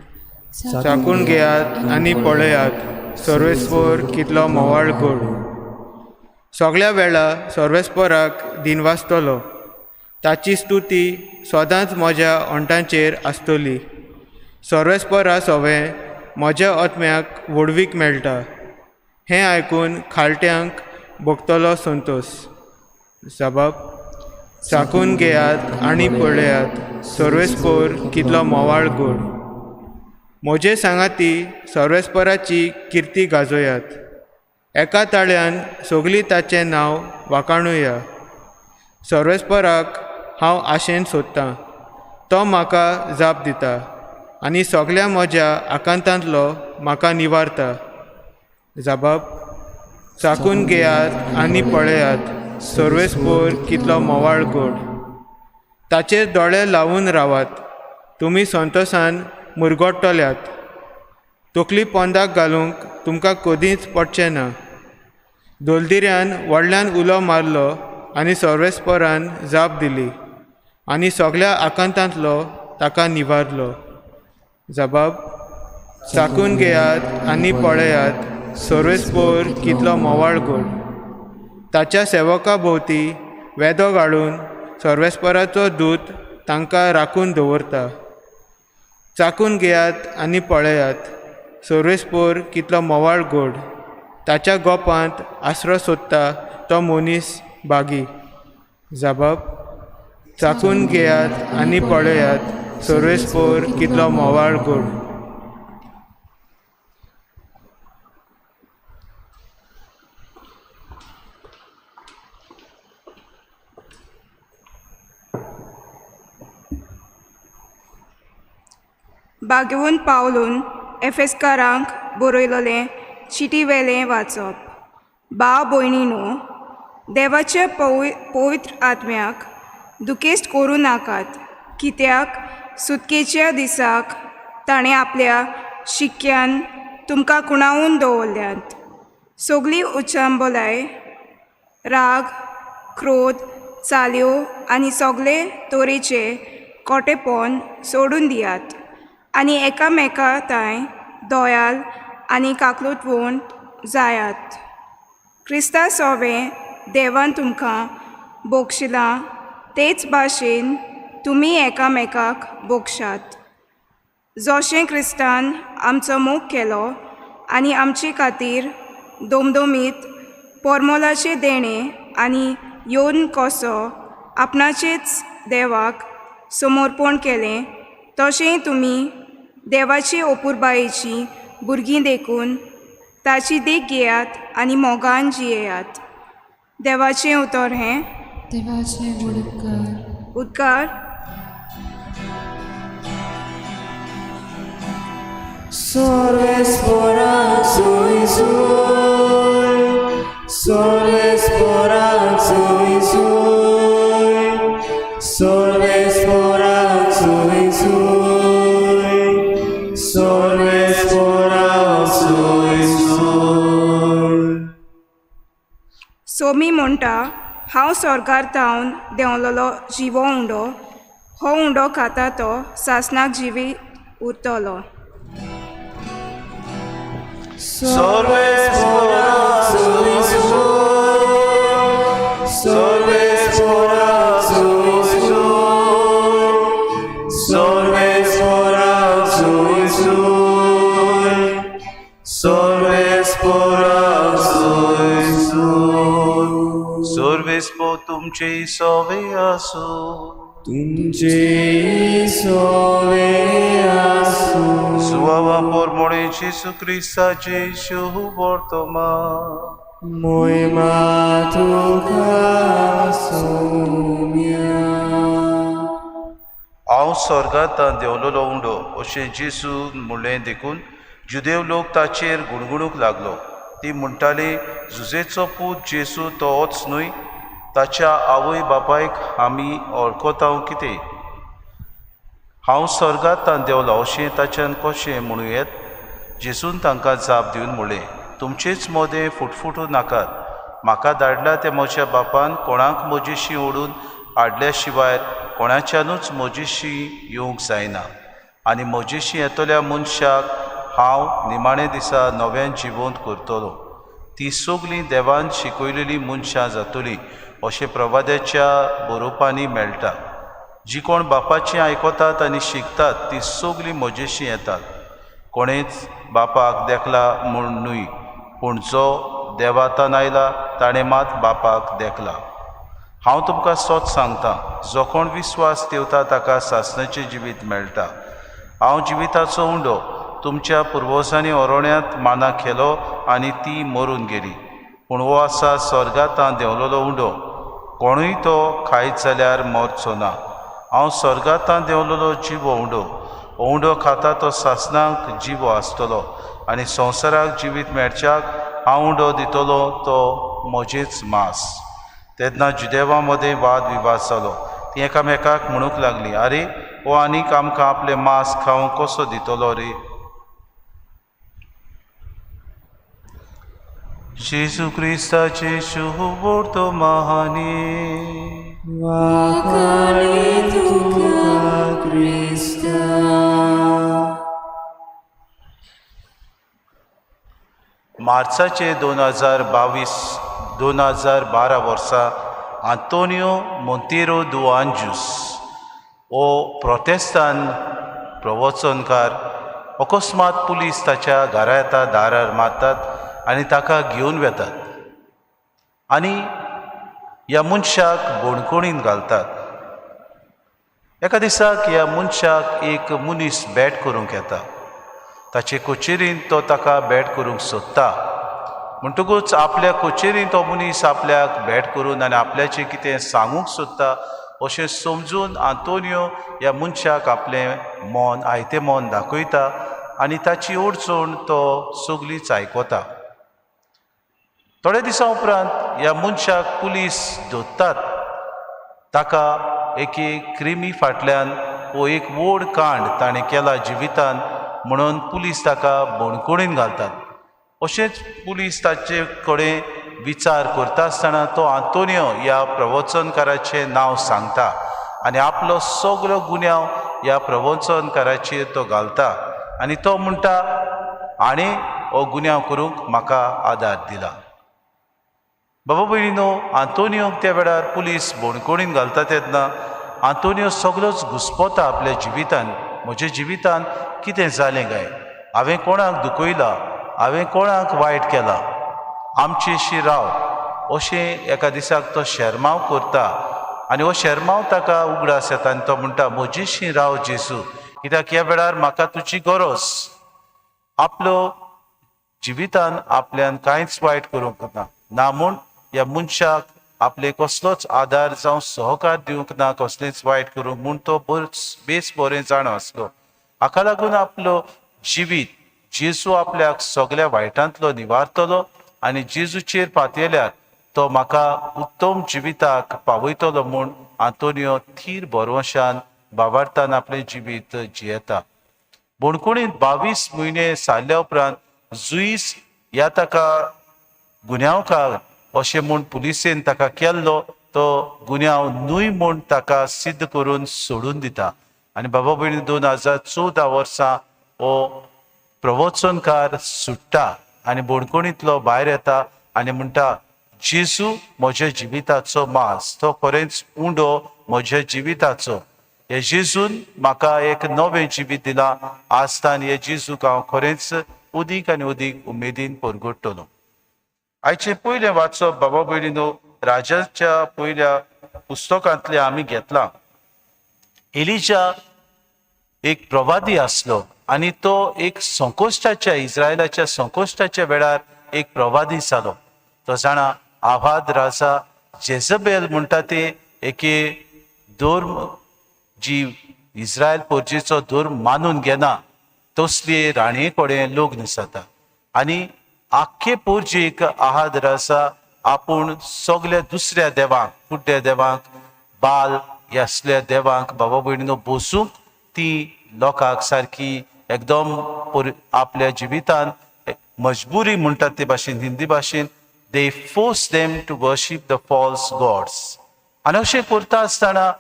चाकून घेयात आनी पळयात सर्वेस्पोर कितलो म्होंवाळ गोड. सगळ्या वेळा सर्वेस्पोराक दिनवासतलो, ताची स्तुती सदांच म्हज्या ओंठांचेर आसतली. सर्वेस्पोरा सवें म्हज्या आत्म्याक व्हडवीक मेळटा, हें आयकून खालट्यांक भोगतलो संतोश. जबाब, चाकून घेयात आनी पळयात सर्वेस्पोर कितलो म्होंवाळ गोड. म्हजे सांगाती सर्वेस्पराची किर्ती गाजोयात. एका ताळ्यान सगलीं ताचें नांव वाखाणुया. सर्वेस्पराक हांव आशेन सोदतां, तो म्हाका जाप दिता आनी सगल्या म्हज्या आकांतांतलो म्हाका निवारता. जाबाब चाखून घेयात आनी पळयात सर्वेस्पर कितलो म्होंवाळ गोड. ताचेर दोळे लावन रावात, तुमी संतोसान मुरगट्टल्यात. तकली पोंदाक घालूंक तुमकां कदींच पडचें ना. दोलदिऱ्यान व्हडल्यान उलो मारलो आनी सर्वेस्परान जाप दिली आनी सगल्या आकांतांतलो ताका निवारलो. जबाब चाखून घेयात आनी पळयात सर्वेस्पर कितलो म्होंवाळ गोड. ताच्या सेवका भोंवती वेदो घालून सर्वेस्पराचो दूत तांकां राखून दवरता. चाखून घेयात आनी पळयात सर्वेस्पर कितलो म्होंवाळ गोड. ताच्या गोपांत आसरो सोदता तो मनीस भागी. जबाब चाखून घेयात आनी पळयात सर्वेस्पर कितलो म्होंवाळ गोड. बागेवन पावलून एफेस्कारांक बरयलोलें चिटी वेलें वाचप. भाव भयणीनो, देवाच्या पवित्र आत्म्याक दुखेस्त करूं नाकात, कित्याक सुटकेच्या दिसाक ताणें आपल्या शिक्क्यान तुमकां कुणावून दवरल्यात. सगळीं उचांबलाय, राग, क्रोध, चालयो आनी सगळे तरेचे कोटेपण सोडून दियात आनी एकामेका तांय दयाल आनी काकलुतवंत जायात. क्रिस्ता सोवें देवान तुमकां बक्षिलां तेच भाशेन तुमी एकामेकाक बक्षात. जशें क्रिस्तान आमचो मोग केलो आनी आमचे खातीर दोमदोमीत पोरमोलाचें देणें आनी येवन कसो आपणाचेच देवाक समर्पण केलें, तशें तुमी देवाची अपुरबायेची भुरगीं देखून ताची देख घेयात आनी मोगान जियेयात. देवाचें उतर हें. देवाचे व्हड उपकार. उपकार. सर्वेस्पराचो सोय, सर्वेस्पराचो सोय, सर्वेस्पराचो सोय, सर्वेस्पराचो सोय. सोमी म्हणटा, हांव स्वर्गार थावन देंवलोलो जिवो उंडो, हो उंडो खाता तो सासणाक जिवी उरतलो. सर्वेस्पराचो सोय, सर्वेस्पराचो सोय, सर्वेस्पराचो सोय, सर्वेस्पराचो सोय. सर्वेस्पर तुमचे सोवे आसूं. तुमचे सोवे आसूं. सुवावा पोरमोणे जेसू क्रिस्ताचे शुभ वर्तमान. मोहिमा तुका सोम्या. हांव स्वर्गांत देंवलोलो उंडो अशें जेजू म्हणलें देखून जुदेव लोक ताचेर गुणगुणूंक लागलो. ती म्हणटाली, जुजेचो पूत जेजू तोच न्हय? ताच्या आवय बापायक आमी वळखता कितें? हांव स्वर्गांत देंवलो अशें ताच्यान कशें म्हणूं येत? जेजून तांकां जाप दिवन म्हणलें, तुमचेच मदें फुटफुटूं नाकात. म्हाका धाडला तें म्हज्या बापान कोणाक म्हजेशी ओडून हाडल्या शिवाय कोणाच्यानूच म्हजेशी येवंक जायना, आनी म्हजेशी येतल्या मनशाक हांव निमाणे दिसा नव्यान जिवंत करतलो. ती सगळीं देवान शिकयलेलीं मनशां जातलीं अशें प्रवाद्याच्या बरोवपांनी मेळटा. जी कोण बापाचें आयकतात आनी शिकतात ती सगळीं म्हजेशी येतात. कोणेच बापाक देखला म्हूण न्हय, पूण जो देवातान आयला ताणें मात बापाक देखला. हांव तुमकां सत सांगता, जो कोण विस्वास ठेवता ताका सासणाचें जिवीत मेळटा. हांव जिविताचो उंडो. तुमच्या पुर्वजांनी ओरोण्यांत माना केलो आनी ती मरून गेली. पूण हो आसा स्वर्गांत देंवलेलो उंडो, कोणूय तो खायत जाल्यार मरचो ना. हांव स्वर्गांत देंवलेलो जिवो उंडो. हो उंडो खाता तो सासणाक जिवो आसतलो आनी संवसाराक जिवीत मेळच्याक हांव उंडो दितलो तो म्हजेच मांस. तेन्ना जुदेवा मदें वाद विवाद जालो. ती एकामेकाक म्हणूंक लागली, आरे हो आनीक आमकां आपलें मांस खावंक कसो दितलो रे? जेजू क्रिस्ताचे शुभवर्तमानी. वाखाणे तुका क्रिस्ता. मार्चाचे 2022-2012 वर्सा आंतोनियो मोंतेरो दु आंजूस हो प्रोटेस्तान प्रवचनकार अकस्मात पुलीस ताच्या घरा येता, दारार मारतात आनी ताका घेवन वेतात आनी ह्या मनशाक बणकोणीन घालतात. एका दिसाक ह्या मनशाक एक मनीस भेट करूंक येता. ताचे कचेरींत तो ताका भेट करूंक सोदता. म्हणटकूच आपल्या कचेरींत तो मनीस आपल्याक भेट करून आनी आपल्याचें कितें सांगूंक सोदता अशें समजून आंतोनियो ह्या मनशाक आपलें मन, आयतें मन दाखयता आनी ताची अडचण तो सगलीच आयकता. थोड्या दिसां उपरांत ह्या मनशाक पुलीस धरतात. ताका एके क्रिमी फाटल्यान हो एक व्हड कांड ताणें केला जिवितान म्हणून पुलीस ताका बणकोणीन घालतात. अशेंच पुलीस ताचे कडेन विचार करता आसतना तो आंतोनियो ह्या प्रवचनकाराचें नांव सांगता आनी आपलो सगलो गुन्यांव ह्या प्रवचनकाराचेर तो घालता आनी तो म्हणटा, हाणें हो गुन्यांव करूंक म्हाका आदार दिला. बाबा भयणीनो, आंतोनियोक त्या वेळार पुलीस बणकोणीन घालता तेन्ना आंतोनियो सगलोच घुस्पता आपल्या जिवितान. म्हज्या जिवितान कितें जालें काय? हांवें कोणाक दुखयला? हांवें कोणाक वायट केला? आमचेशी राव अशें एका दिसाक तो शेरमांव करता आनी हो शेरमांव ताका उगडास येता आनी तो म्हणटा, म्हजेशी राव जेजू, कित्याक ह्या वेळार म्हाका तुजी गरज. आपलो जिवितान आपल्यान कांयच वायट करूंक ना ना म्हूण ह्या मनशाक आपले कसलोच आदार जावं सहकार दिवंक ना, कसलेंच वायट करूंक म्हूण तो बेस बरें जाणो आसलो. हाका लागून आपलो जिवीत जेजू आपल्याक सगल्या वायटांतलो निवारतलो आनी जेजूचेर पातयेल्यार तो म्हाका उत्तम जिविताक पावयतलो म्हूण आंतोनियो थीर भरवंशान बाबार्थान आपलें जिवीत जियेता. बणकोणींत 22 म्हयने सारल्या उपरांत जुईस ह्या ताका गुन्यांवकार अशें म्हूण पुलिसेन ताका केल्लो तो गुन्यांव न्हय म्हूण ताका सिद्ध करून सोडून दिता. आनी बाबा भयणी, 2014 वर्सा हो प्रवचनकार सुट्टा आनी बणकोणींतलो भायर येता आनी म्हणटा, जेजू म्हज्या जिविताचो मांस, तो खरेंच उंडो म्हज्या जिविताचो. हे जेजून म्हाका एक नवें जिवीत दिलां. आसतान हे जेजूक हांव खरेंच उदीक आनी उदीक उमेदीन परगटतलो. आयचें पयलें वाचप बाबा भयणीनो राजाच्या पयल्या पुस्तकांतलें आमी घेतलां. एलिजा एक प्रवादी आसलो आनी तो एक संकोश्टाच्या, इस्रायलाच्या संकोश्टाच्या वेळार एक प्रवादी जालो. तो जाणा आवाद राजा जेजबेल म्हणटा ते एके धर्म जी इस्रायल पोर्जेचो धर्म मानून घेना तसली राणये कडेन लग्न जाता आनी आख्खे पोर्जेक आहाद राजा आपूण सगल्या दुसऱ्या देवांक, कुड्ड्या देवांक, बाल ह्या असल्या देवांक बाबा भयणीनो बसूंक ती लोकांक सारकी एकदम आपल्या जिवितान मजबुरी म्हणटात ते भाशेन, हिंदी भाशेन, they force them to worship the false gods. आनी अशें करता आसतना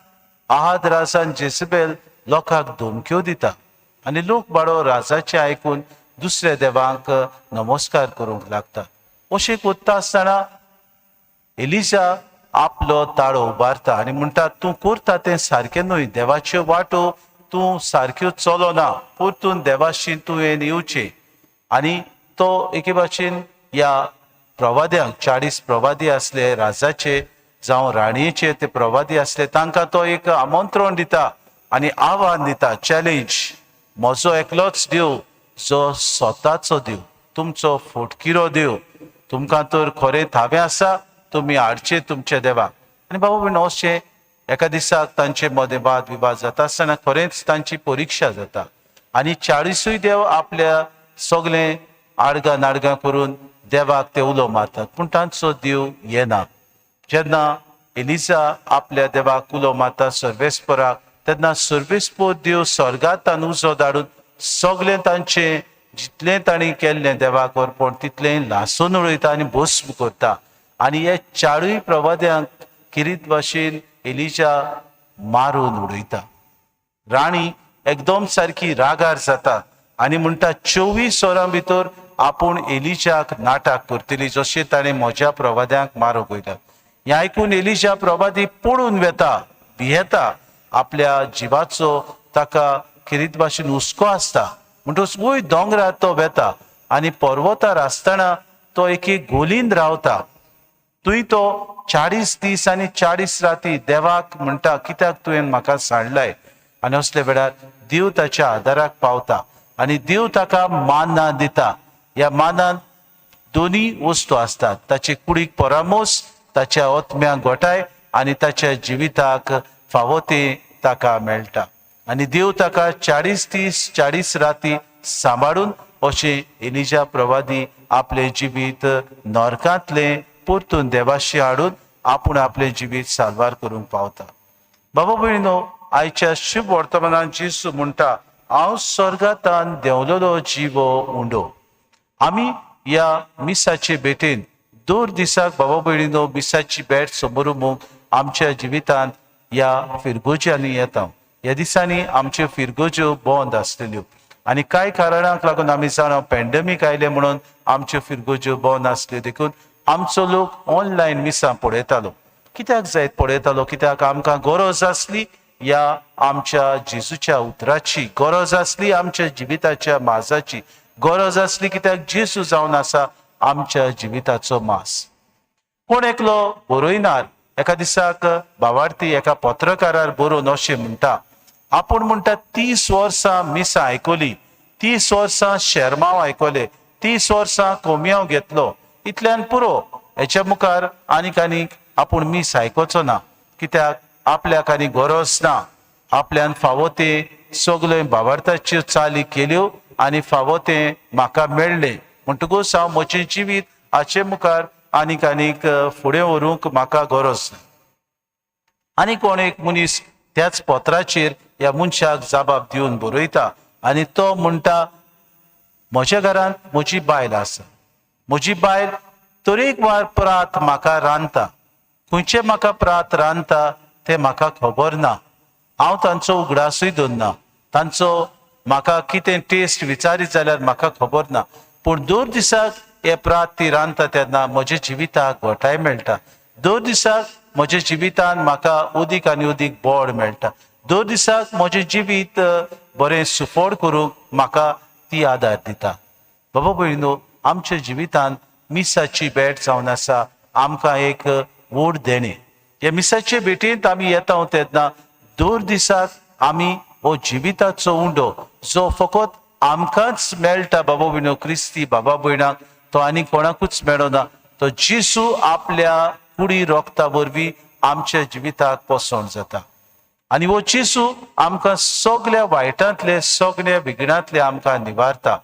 आहाद राजान जेजबेल लोकांक धमक्यो दिता आनी लोक बाडो राजाचें आयकून दुसऱ्या देवांक नमस्कार करूंक लागता. अशें करता आसतना एलिजा आपलो ताळो उबारता आनी म्हणटा, तूं करता तें सारकें न्हय, देवाच्यो वाटो तूं सारक्यो चलना, परतून देवाशी तुवें येवचें. आनी तो एके भाशेन ह्या प्रवाद्यांक, 40 प्रवादी आसले राजाचे जावं राणयेचे ते प्रवादी आसले, तांकां तो एक आमंत्रण दिता आनी आव्हान दिता, चॅलेंज, म्हजो एकलोच देव जो स्वताचो देव, तुमचो फोटकिरो देव, तुमकां तर खरें थावें आसा, तुमी हाडचे तुमच्या देवाक. आनी बाबा भयणो, अशें एका दिसाक तांचे मदें वाद विवाद जाता आसतना खरेंच तांची परिक्षा जाता आनी 40 देव आपल्या सगळें आडगां नाडगां करून देवाक ते उलो मारतात, पूण तांचो देव येना. जेन्ना एलिजा आपल्या देवाक उलो मारता सर्वेस्पराक, तेन्ना सर्वेस्पर देव स्वर्गांत उजो धाडून सगळें तांचें जितलें तांणी केल्लें देवाक अर्पण तितलें लासून उडयता आनी भस्म करता. आनी हे 4 प्रवाद्यांक किरीत भाशेन एलिजा मारून उडयता. राणी एकदम सारकी रागार जाता आनी म्हणटा 24 वरां भितर आपूण एलिजाक नाटक करतली, जशें ताणें म्हज्या प्रवाद्यांक मारूंक वयता. हें आयकून एलिजा प्रवादी पळून वेता, भियेता, आपल्या जिवाचो ताका किरीत भाशेन हुस्को आसता. म्हणटकच वयर दोंगरार तो वेता आनी पर्वतार आसतना तो एके गोलीन रावता. थंय तो 40 दीस आनी 40 राती देवाक म्हणटा, कित्याक तुवें म्हाका सांडलाय? आनी असल्या वेळार देव ताच्या आदाराक पावता आनी देव ताका मानां दिता. ह्या मानान दोनी वस्तू आसतात, ताचे कुडीक परामोस, ताच्या आत्म्याक गोठाय आनी ताच्या जिविताक फावो तें ताका मेळटा. आनी देव ताका 40 दीस 40 राती सांबाळून अशें एलिजा प्रवादी आपलें जिवीत नरकांतलें परतून देवाशी हाडून आपूण आपलें जिवीत साल्वार करूंक पावता. बाबा भयणीनो, आयच्या शुभ वर्तमानान जेजू म्हणटा, हांव स्वर्गांतान देंवलेलो जिवो उंडो. आमी ह्या मिसाचे भेटेन दर दिसाक बाबा भयणीनो मिसाची भेट समोर आमच्या जिवितांत ह्या फिरगोज्यांनी येता. ह्या दिसांनी आमच्यो फिरगोज्यो बंद आसलेल्यो आनी कांय कारणांक लागून आमी जाणा पॅन्डेमीक आयलें म्हणून आमच्यो फिरगोज्यो बंद आसल्यो, देखून आमचो लोक ऑनलायन मिसां पळयतालो. कित्याक जायत पळयतालो? कित्याक आमकां गरज आसली ह्या आमच्या जेजूच्या उतराची, गरज आसली आमच्या जिविताच्या मासाची, गरज आसली कित्याक जेजू जावन आसा आमच्या जिविताचो मास. कोण एकलो बरयनार एका दिसाक बावार्थी एका पत्रकारार बरोवन अशें म्हणटा, आपूण म्हणटा 30 वर्सां मिसां आयकली, 30 वर्सां शेरमांव आयकले, 30 वर्सां कोमियांव घेतलो, इतल्यान पुरो, हेच्या मुखार आनीक आनीक आपूण मीस आयकोचो ना, कित्याक आपल्याक आनी गरज ना. आपल्यान फावो तें सगळें बावार्थाच्यो चाली केल्यो आनी फावो तें म्हाका मेळ्ळें, म्हणटकूच हांव म्हजें जिवीत हाचे मुखार आनीक आनीक फुडें व्हरूंक म्हाका गरज ना. आनी कोण एक मनीस त्याच पत्राचेर ह्या मनशाक जबाब दिवन बरयता आनी तो म्हणटा, म्हज्या घरांत म्हजी बायल आसा, म्हजी बायल तरेकवार प्रात म्हाका रांदता, खंयचे म्हाका प्रात रांदता तें म्हाका खबर ना, हांव तांचो उगडासूय दवरना, तांचो म्हाका कितें टेस्ट विचारीत जाल्यार म्हाका खबर ना, पूण दर दिसाक हे प्रात ती रांदता तेन्ना म्हज्या जिविताक घोटाय मेळटा, दर दिसाक म्हज्या जिवितान म्हाका उदीक आनी उदीक बळ मेळटा, दर दिसाक म्हजें जिवीत बरें सुफळ करूंक म्हाका ती आदार दिता. बाबा भयणीनो, आमच्या जिवितान मिसाची भेट जावन आसा आमकां एक व्हड देणें. ह्या मिसाचे भेटेंत आमी येता तेन्ना दर दिसाक आमी हो जिविताचो उंडो जो फकत आमकांच मेळटा बाबा भयणो, क्रिस्ती बाबा भयणाक तो आनी कोणाकूच मेळना, तो जेजू आपल्या कुडी रोगता वरवीं आमच्या जिविताक पोसवण जाता. आनी हो जेजू आमकां सगल्या वायटांतले सगल्या विघ्नांतले आमकां निवारता.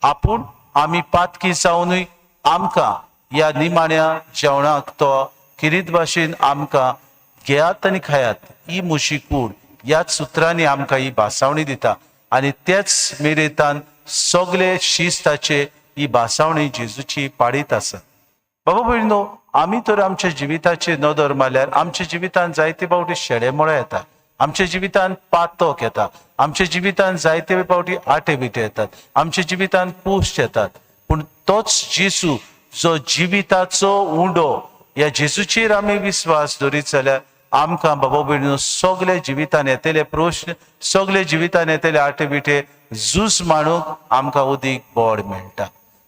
आपूण आमी पातकी जावनूय आमकां ह्या निमाण्या जेवणाक तो किरीत भाशेन आमकां घेयात आनी खायात ही म्हजी कूड ह्याच सुत्रांनी आमकां ही भासावणी दिता आनी तेच मेरेतान सगळे शिस्ताचे ही भासावणी जेजूची पाडीत आसा. बाबा भयणीनो, आमी तर आमच्या जिविताचे नदर मारल्यार आमच्या जिवितान जायते फावटी शेडेमोळे येता, आमच्या जिवितान पातक येता, आमच्या जिवितान जायते फावटी आटे बिटे येतात, आमच्या जिवितान कुश्ट येतात, पूण तोच जेजू जो जिविताचो उंडो, ह्या जेजूचेर आमी विस्वास दवरीत जाल्यार आमकां बाबा भयणीनो सगळे जिवितान येतले प्रश्न, सगळे जिवितान येतले आटे बिटे झूज मांडूंक आमकां उदीक बळ मेळटा.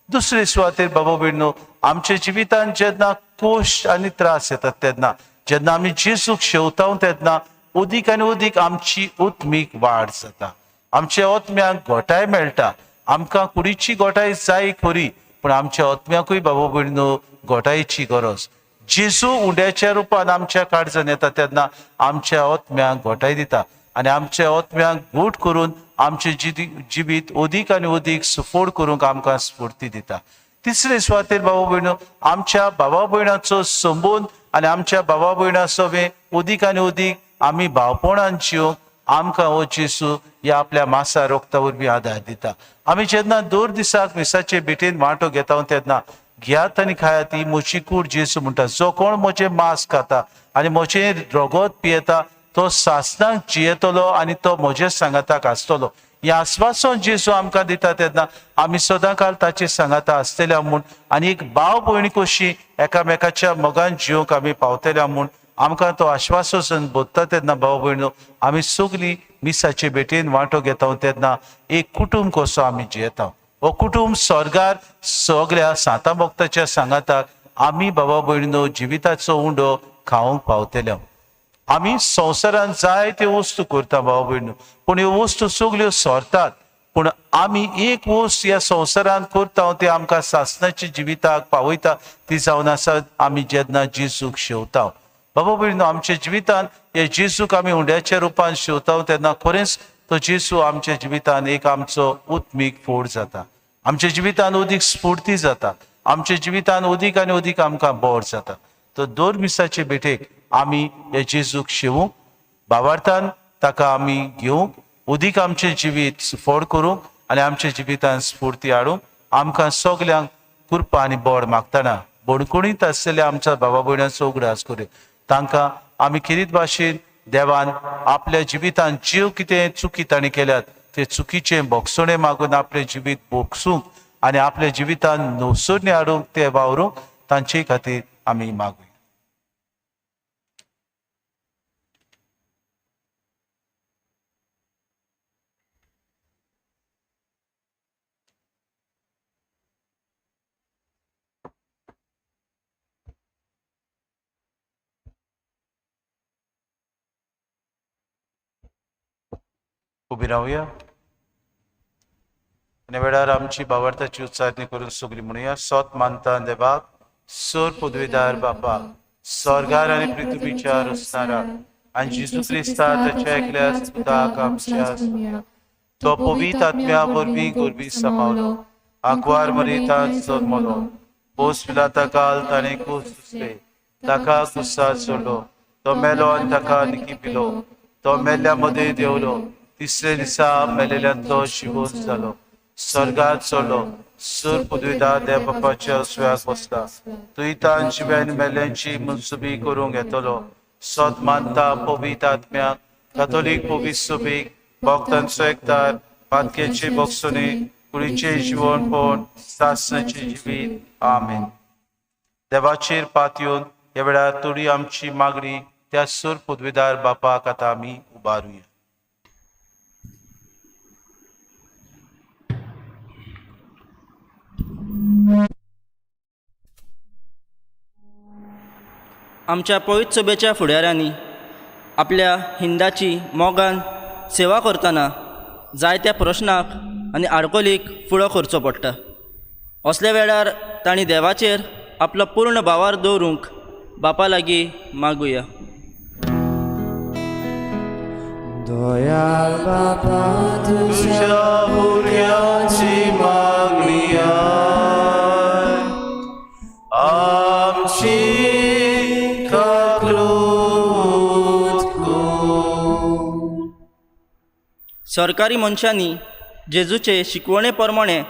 दुसरे सुवातेर बाबा भयणीनो, आमच्या जिवितान जेन्ना कोश्ट आनी त्रास येतात तेन्ना जेन्ना आमी जेजूक शेवता तेन्ना उदीक आनी उदीक आमची उत्मीक वाड जाता, आमच्या आत्म्याक घोटाय मेळटा आमकां कुडीची गोठाय जाय खरी, पूण आमच्या आत्म्याकूय बाबा भयणीनो गोठायेची गरज. जेजू उंड्याच्या रुपान आमच्या काळजान येता तेन्ना आमच्या आत्म्याक गोठाय दिता आनी आमच्या आत्म्याक घूट करून आमचें जिवीत अदीक आनी अदीक सुफोड करूंक आमकां स्फूर्ती दिता. तिसरे सुवातेर बाबा भयणो आमच्या बाबा भयणाचो संबंद आनी आमच्या बाबा भयणा सवें अदीक आनी अदीक आमी भावपणान जिवंक आमकां हो जेजू ह्या आपल्या मासा रोगता वरवीं आदार दिता. आमी जेन्ना दर दिसाक मिसाचे भेटेन वांटो घेता तेन्ना घेयात आनी खायात ही म्हजी कूड जेजू म्हणटा, जो कोण म्हजें मांस खाता आनी म्हजें रगत पियेता तो सासणाक जियेतलो आनी तो म्हजे सांगाताक आसतलो. हें आस्वासन जेजू आमकां दिता तेन्ना आमी सदां काल ताचे सांगाता आसतले म्हूण आनी एक भाव भयणी कशी एकामेकाच्या मोगान जिवंक आमी पावतले म्हूण आमकां तो आश्वासन बोधता तेन्ना भाव भयणो आमी सगळीं मिसाचे भेटेन वांटो घेता तेन्ना एक कुटूंब कसो आमी जियेता. हो कुटूंब स्वर्गार सगळ्या सांता भक्ताच्या सांगाताक आमी बाबा भयणीनो जिविताचो उंडो खावंक पावतले. आमी संवसारान जायत्यो वस्तू करता भाव भयणीनो, पूण ह्यो वस्तू सगल्यो सरतात, पूण आमी एक वस्त ह्या संवसारान करता ती आमकां सासणाच्या जिविताक पावयता, ती जावन आसा आमी जेन्ना जेजूक शेवता. बाबा भयणीनो आमच्या जिवितान हे जेजूक आमी उंड्याच्या रुपान शेवता तेन्ना खरेंच तो जेजू आमच्या जिवितान एक आमचो उत्मीक फोड जाता, आमच्या जिवितान अदीक स्फूर्ती जाता, आमच्या जिवितान अदीक आनी अदीक आमकां बोर जाता. तर दर मिसाचे भेटेक आमी हे जेजूक शेवूंक, भावार्थान ताका आमी घेवंक, अदीक आमचें जिवीत सुफोड करूंक आनी आमच्या जिवितान स्फूर्ती हाडूंक आमकां सगल्यांक कृपा आनी बोड मागतना बणकुणींत आसलेल्या आमच्या बाबा भयणांचो उगडास करूं. तांकां आमी खेरीत भाशेन देवान आपल्या जिवितान ज्यो कितें चुकी तांणी केल्यात ते चुकीचें भोगसणें मागून आपलें जिवीत भोगसूंक आनी आपल्या जिवितान नवसरणी हाडूंक ते वावरूंक तांचे खातीर आमी मागूया. उबी रावया आनी वेळार आमची भावार्थाची उच्चारणी करून सगळी म्हणुया. सोत मानता देवाक, सोर पदवीदार बापा, स्वर्गार आनी पृथ्वीच्या रचणाराक आनी जेजू क्रिस्ता ताच्या एकल्या पुताक आमच्या, तो पवित्र आत्म्या वरवीं गोरवी समावलो, आंकवार मरितान जल्मलो, पोस पिलाता काल ताणें कूस सुचले, ताका कुसार सोडलो, तो मेलो आनी ताका निकी पिलो, तो मेल्ल्या मदें देंवलो, तिसरे दिसा मेलेल्यांतलो शिवोन जालो, स्वर्गात चडलो, सूर पदवीदार देव बापाच्या उजव्याक बसला, तुयतान जिव्यान मेल्यांची मनसुबी करूंक येतलो. सत मानता पवित्र आत्म्याक, कातोलीक पवित्र सुबीक, भक्तांचो एकदार, पातकेचे भोगसणे, कुडीचें जिवणपण, सासणाचें जिवीत. आमेन. देवाचेर पात येवन ह्या वेळार थोडी आमची मागणी त्या सूर पदवीदार बापाक आतां आमी उबारुया. आमच्या पवित्र सभेच्या फुडाऱ्यांनी आपल्या हिंदाची मोगान सेवा करतना जायत्या प्रश्नाक आनी आडकोलीक फुडो करचो पडटा. असल्या वेळार तांणी देवाचेर आपलो पूर्ण भावार दवरूंक बापा लागीं मागुया. दयाळ बापा तुझ्या भुरग्यांची मागणी आमची काकलूत कर. सरकारी मनशांनी जेजूचे शिकवणे प्रमाणे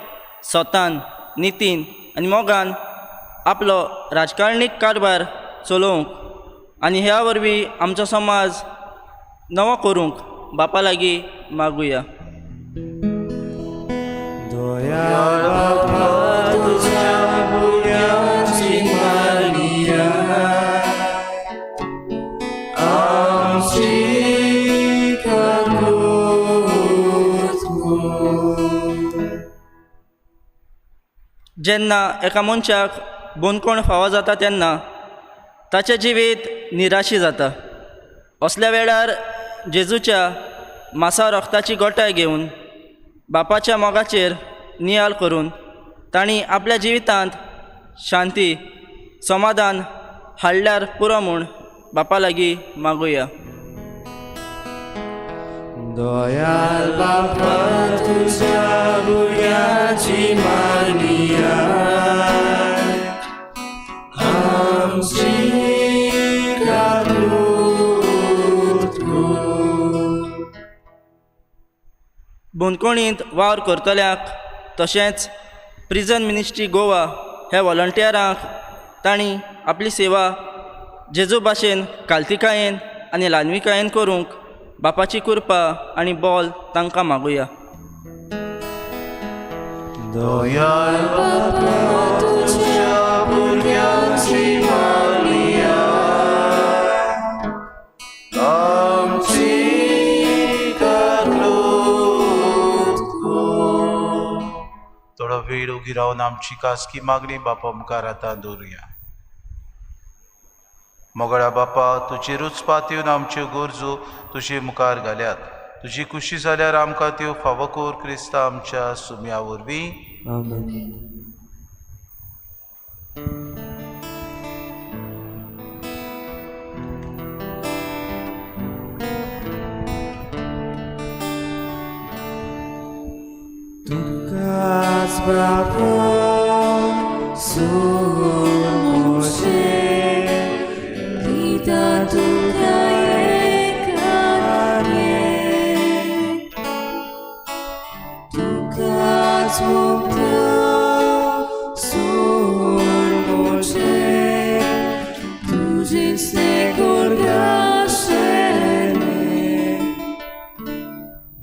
स्वतान, नितीन आनी मोगान आपलो राजकारणीक कारभार चलोवंक आनी ह्या वरवीं आमचो समाज नवो करूंक बापा लागीं मागुया. दयाळ बापा तुझ्या भुरग्यांची मागणी आमची काकलूत कर. जेन्ना एका मनशाक बंदखण फावो जाता तेन्ना ताचें जिवीत निराशी जाता. असल्या वेळार जेजूच्या मासा रक्ताची गोठाय घेवन बापाच्या मोगाचेर नियाळ करून तांणी आपल्या जिवितांत शांती समाधान हाडल्यार पुरो म्हूण बापा लागीं मागुया. दयाळ बापा तुज्या भुरग्याची मागणी आमची काकूत कर. बंदखणींत वावर करतल्यांक तशेंच प्रिजन मिनिस्ट्री गोवा ह्या वॉलंटियरांक तांणी आपली सेवा जेजू भाशेन काल्तिकायेन आनी ल्हानविकायेन करूंक बापाची कृपा आनी बोल तांकां मागुया. दयाळ बापा तुज्या भुरग्याची मागणी आमची काकूत कर. थोडो वेळ उगी रावन आमची खासगी मागणी बापा मुखार आतां दवरुया. मोगळा बापा, तुजेरूच पातयेवन आमच्यो गरजो तुजे मुखार घाल्यात. तुजी खुशी जाल्यार आमकां त्यो फावो कर क्रिस्ता आमच्या सुम्या वरवीं. आमेन. तुकाच बापा सूर म्हजें दिता तुका एकाने, तुकाच मुक्ता सूर म्हजें, तुजेंच तें करगाशेलें,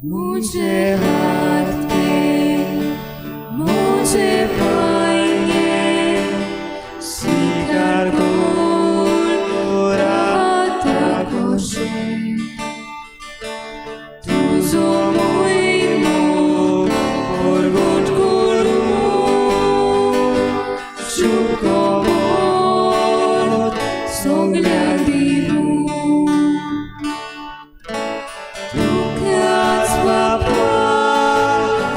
म्हजे हात घे, म्हजे पांय घे, स्विकार कर आतां कशें, तुजो म्हयनो परगट करूं, शुभ खबर सगल्यांक दिवूं. तुकाच बापा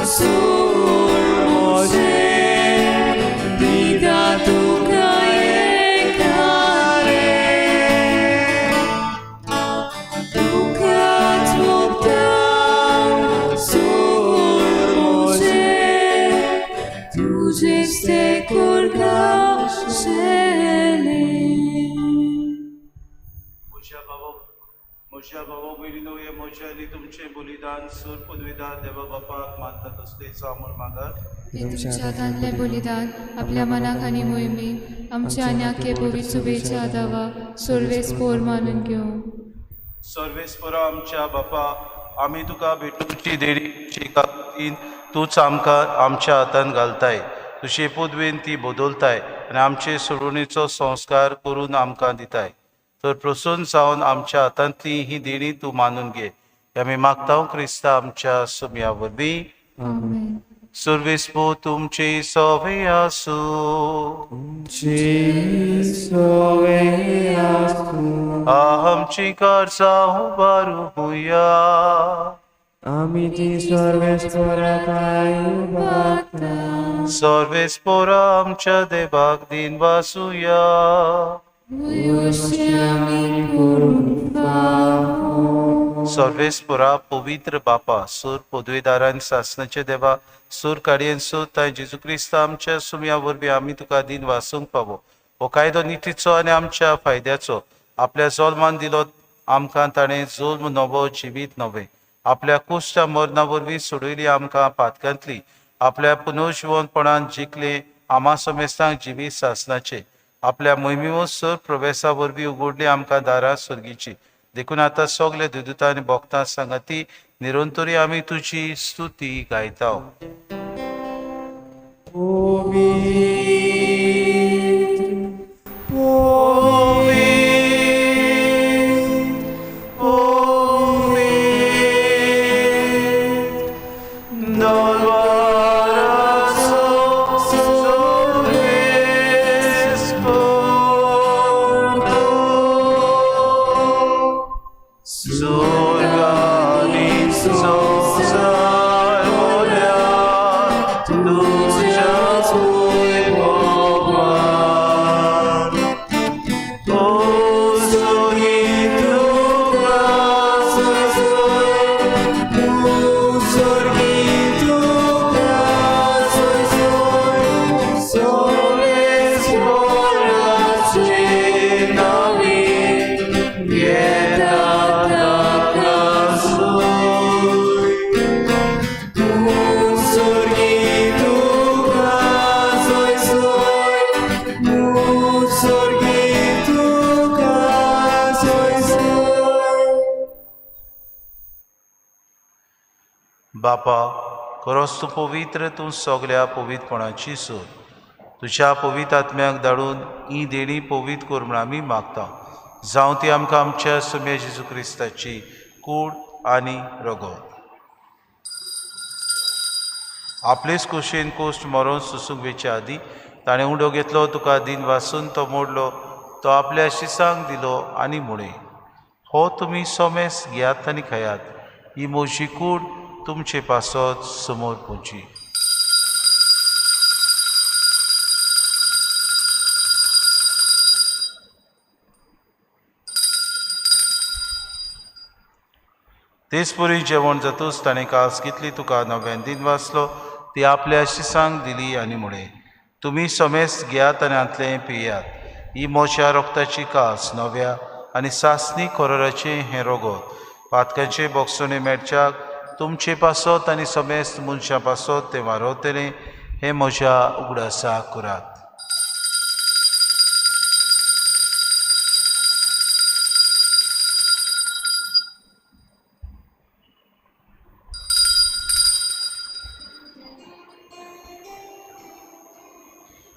सूर म्हजें, दिता तुका एकारे, तुकाच मुक्ता सूर म्हजें, तुजेंच तें करगाशेलें. म्हज्या भावा भयणीनो, हें म्हजें आनी तुमचें बलिदान सूर पदवीदार देवा बापाक मानता तसलें जावं म्हूण मागात. तुमच्या हातांतलें बलिदान आपल्या मनाक आनी मोहिमेक आमच्या आनी आख्खे पवित्र सुबेच्या आदावा सर्वेस्पोर मानून घेवं. सर्वेस्परा आमच्या बापा, आमी तुका भेटूची देणीची कातीन तूंच आमकां आमच्या हातान घालताय. तुजे पदवेन ती बदलताय आनी आमचे सोडवणेचो संस्कार करून आमकां दिताय. तर प्रसन्न जावन आमच्या हातांतली ही देणी तूं मानून घे. आमी मागता क्रिस्ता आमच्या सुम्या वरवीं. आमेन. सर्वेस्पो तुमचे सवे आसूं. तुमचे सवे आसूं. आमची गरजां उबारुया. आमी ती सर्वेस्परा पांय उबारता. सर्वेस्पोरा आमच्या देवाक दिन वासुया. सर्वेस्पोरा पवित्र बापा, सूर पदवीदारान सासनाचे देवा, सूर काडयेन सूर तांय जेजू क्रिस्त आमच्या सुम्या वरवीं आमी तुका दिन वासूंक पावो. हो कायदो नितीचो आनी आमच्या फायद्याचो. आपल्या जोल्मान दिलो आमकां ताणें जोल्म नवो जिवीत नवें. आपल्या कुश्टा मरणा वरवीं सोडयली आमकां पातकांतली. आपल्या पुनर्जिवनपणान जिखले आमा समेस्तांक जिवीत सासनाचे. आपल्या मोहिमेवो सर प्रवेसा वरवीं उगडली आमकां दारां सर्गीची. देखून आतां सगळे दुदुतां आनी भक्तां सांगाती निरंतरी आमी तुजी स्तुती गायता. बापा, खरोच तूं पवित्र, तूं सगल्या पवित्रपणाची सोद. तुज्या पवित्र आत्म्याक धाडून ही देणी पवित्र कर म्हूण आमी मागता. जावं ती आमकां आमच्या सोम्या जेजू क्रिस्ताची कूड आनी रगत. आपलेच कुशीन कोश्ट मरोन सोसूंक वेचे आदीं ताणें उंडो घेतलो, तुका दिन वासून तो मोडलो, तो आपल्या शिसांक दिलो आनी म्हळें, हो तुमी सोमेस घेयात आनी खायात, ही म्हजी कूड तुमचे पासत समोर पुची. तेच परी जेवण जातूच ताणें कास घेतली, तुका नव्यान दिन वाचलो, ती आपल्या शिसांक दिली आनी म्हळें, तुमी समेस घेयात आनी हांतलें पियात, ही म्हज्या रोगताची कास नव्या आनी सासणी कोरोराचें हें रोगत पातकांचे बोगसणे मेळच्याक तुमचे पासत आनी समेस्त मनशां पासत तें वारवतलें, हें म्हज्या उगडासाक करात.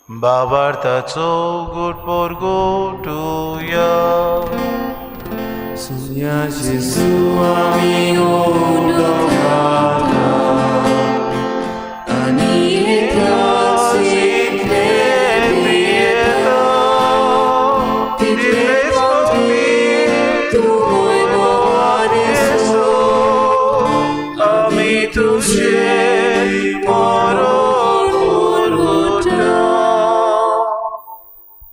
बाबार्थाचो गुट पोरगोटुया. सुन्या जेजू आमी उंडो खाता आनी हे कासींतले पियेता, तितलेच फावटी तूं मोवारेसो आमी तुजें मरण पुरवता.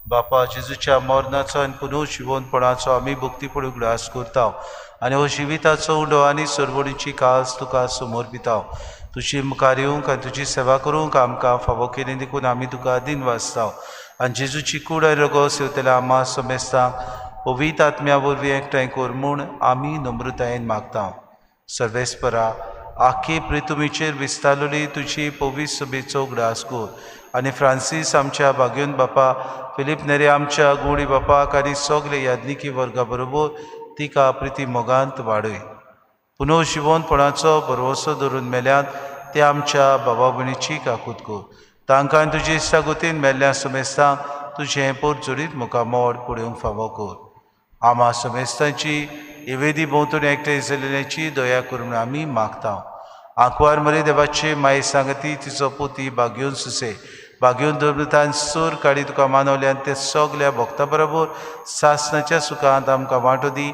बापा, जेजूच्या मरणाचो आनी पुनर्जिवनपणाचो आमी भक्तीपण उगडास करता आनी हो जिविताचो उंडो आनी सरवणीची कास तुका समर्पिता. तुजी मुखार येवंक आनी तुजी सेवा करूंक आमकां फावो केली देखून आमी तुका दिन वाचता. आनी जेजूची कूड आनी रगत सेवतल्या आमा समेस्तांक पवित्र आत्म्या वरवीं एकठांय कर म्हूण आमी नम्रतायेन मागता. सर्वेस्परा, आखी पृथ्वीचेर विस्तारलेली तुजी पवित्र सभेचो उगडास कर आनी फ्रांसीस आमच्या भाग्योन बापा, फिलीप नेरे आमच्या गुणी बापाक आनी सगळे याज्ञिकी वर्गा बरोबर तिका प्रिती मोगांत वाडय. पुनर्जिवनपणाचो भरवसो धरून मेल्यात ते आमच्या बाबा भयणीची काकूत कर. तांकां तुजे इश्टागतीन मेल्ल्या समेस्तांक तुजें पोरजोडीत मुखामोड पळोवंक फावो कर. आमा समेस्तांची इवेदी भोंवतणी एकठांय जाल्ल्याची दया कर म्हूण आमी मागता. आंकवार मरे देवाचे माये सांगती तिचो पोती बागेवन सुसे बागेवन दवरतान सूर काडी तुका मानवले आनी ते सगल्या भक्ता बरोबर सासणाच्या सुखांत आमकां वांटो दी.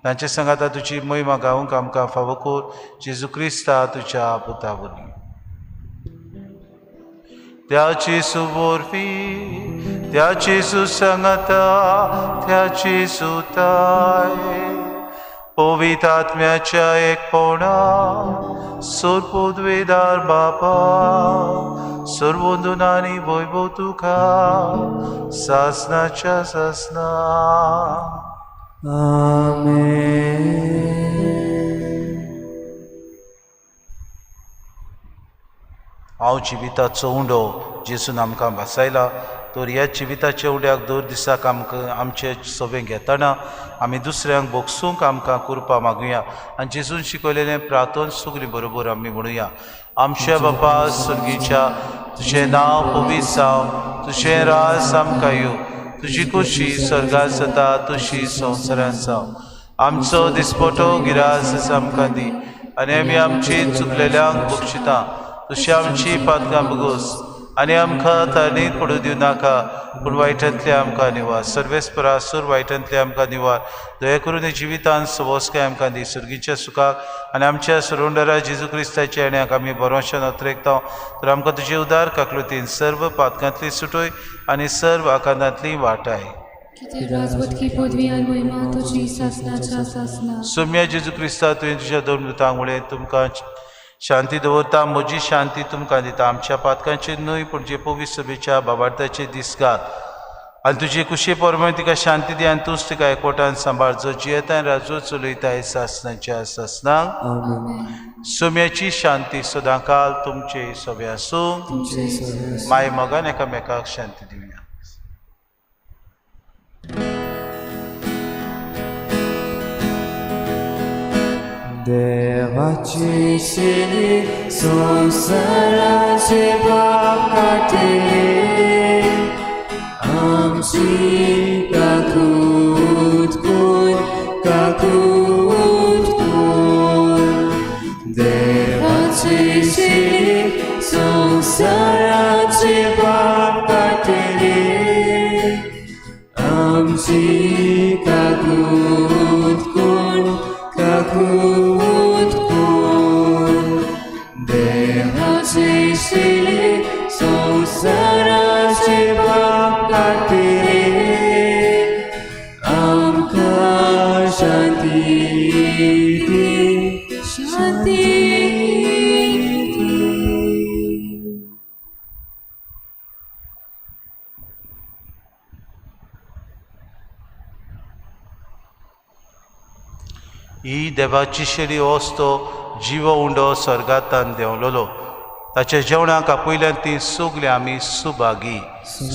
तांचे सांगाता तुजी महिमा गावंक आमकां फावो कर. जेजू क्रिस्ता तुज्या पुता वरवीं. त्याची सुवोरफी त्याची सुसंगता त्याची सुताय पवित्र आत्म्याच्या एकपणा सोरपोदवेदार बापा सर्वंदुनानी वैभव तुका सासनाच्या सासना. आमेन. हांव जिविताचो उंडो जेजून आमकां भासायला, तर ह्या जिविताच्या उंड्याक दर दिसाक आमकां आमचे सवें घेतना आमी दुसऱ्यांक भोगसूंक आमकां कृपा मागुया आनी जेजून शिकयलेलें प्रार्थन सगळीं बरोबर आमी म्हणुया. आमच्या बापा स्वर्गीच्या, तुजें नांव पवित्र जावं, तुजें राज आमकां येवं, तुजी खुशी स्वर्गांत जाता तशी संवसारांत जावं. आमचो दिसपटो गिरास आमकां दी आनी आमी आमची चुकलेल्यांक बक्षिता तशी आमची पातकां बगोस आनी आमकां ताणीत पडूं दिवं नाका, पूण वायटांतले आमकां निवार. सर्वेस्परा सूर वायटांतले आमकां निवार. दया करून जिवितान सवस्काय आमकां दी. सर्गीच्या सुखाक आनी आमच्या सरोंडरा जेजू क्रिस्ताच्या येण्याक आमी बरोशान अत्रेकता. तर आमकां तुजे उदार काकलुतीन सर्व पातकांतली सुटोय आनी सर्व आकांतांतली वाटाय. कित्याक राजवटकी पदवी आनी महिमा तुजी सासनाच्या सासना. सोम्या जेजू क्रिस्ता, तुवें तुज्या दोन दुतांक म्हळें, तुमकां शांती दवरता, म्हजी शांती तुमकां दिता. आमच्या पातकांचेर न्हय पूण जे पवित्र सभेच्या बाबार्थाचे दीस घाल आनी तुजे कुशे प्रमाणे तिका शांती दी आनी तूंच तिका एकवटान सांबाळ, जो जियेता आनी राजवट चलयता सासनाच्या सासनाक. सोम्याची शांती सदांकाल तुमचे सगळे आसूं. माय मोगान एकामेकाक शांती दिवया. देवाची शिरी संवसाराचे पाप काडटली, आमची काकूत कोर, काकूत कोर. देवाची शिरी संवसाराचे पाप काडटली, आमची काकूत कोर, काकूत कोर. देवाची शिरी संवसाराचे पाप काडटली, आमकां शांती दी, शांती दी. ही देवाची शेरी वस्तो जिवो उंडो स्वर्गांतान देंवलोलो, ताच्या जेवणाक आपयल्यान ती सगळीं आमी सुभागी.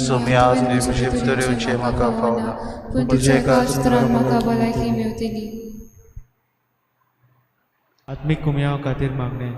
सोम्या तुजे भितर येवचें म्हाका फावना, पूण तुज्या एका स्तरान म्हाका भलायकी मेवतली. आत्मीक कुमयाव खातीर मागणें.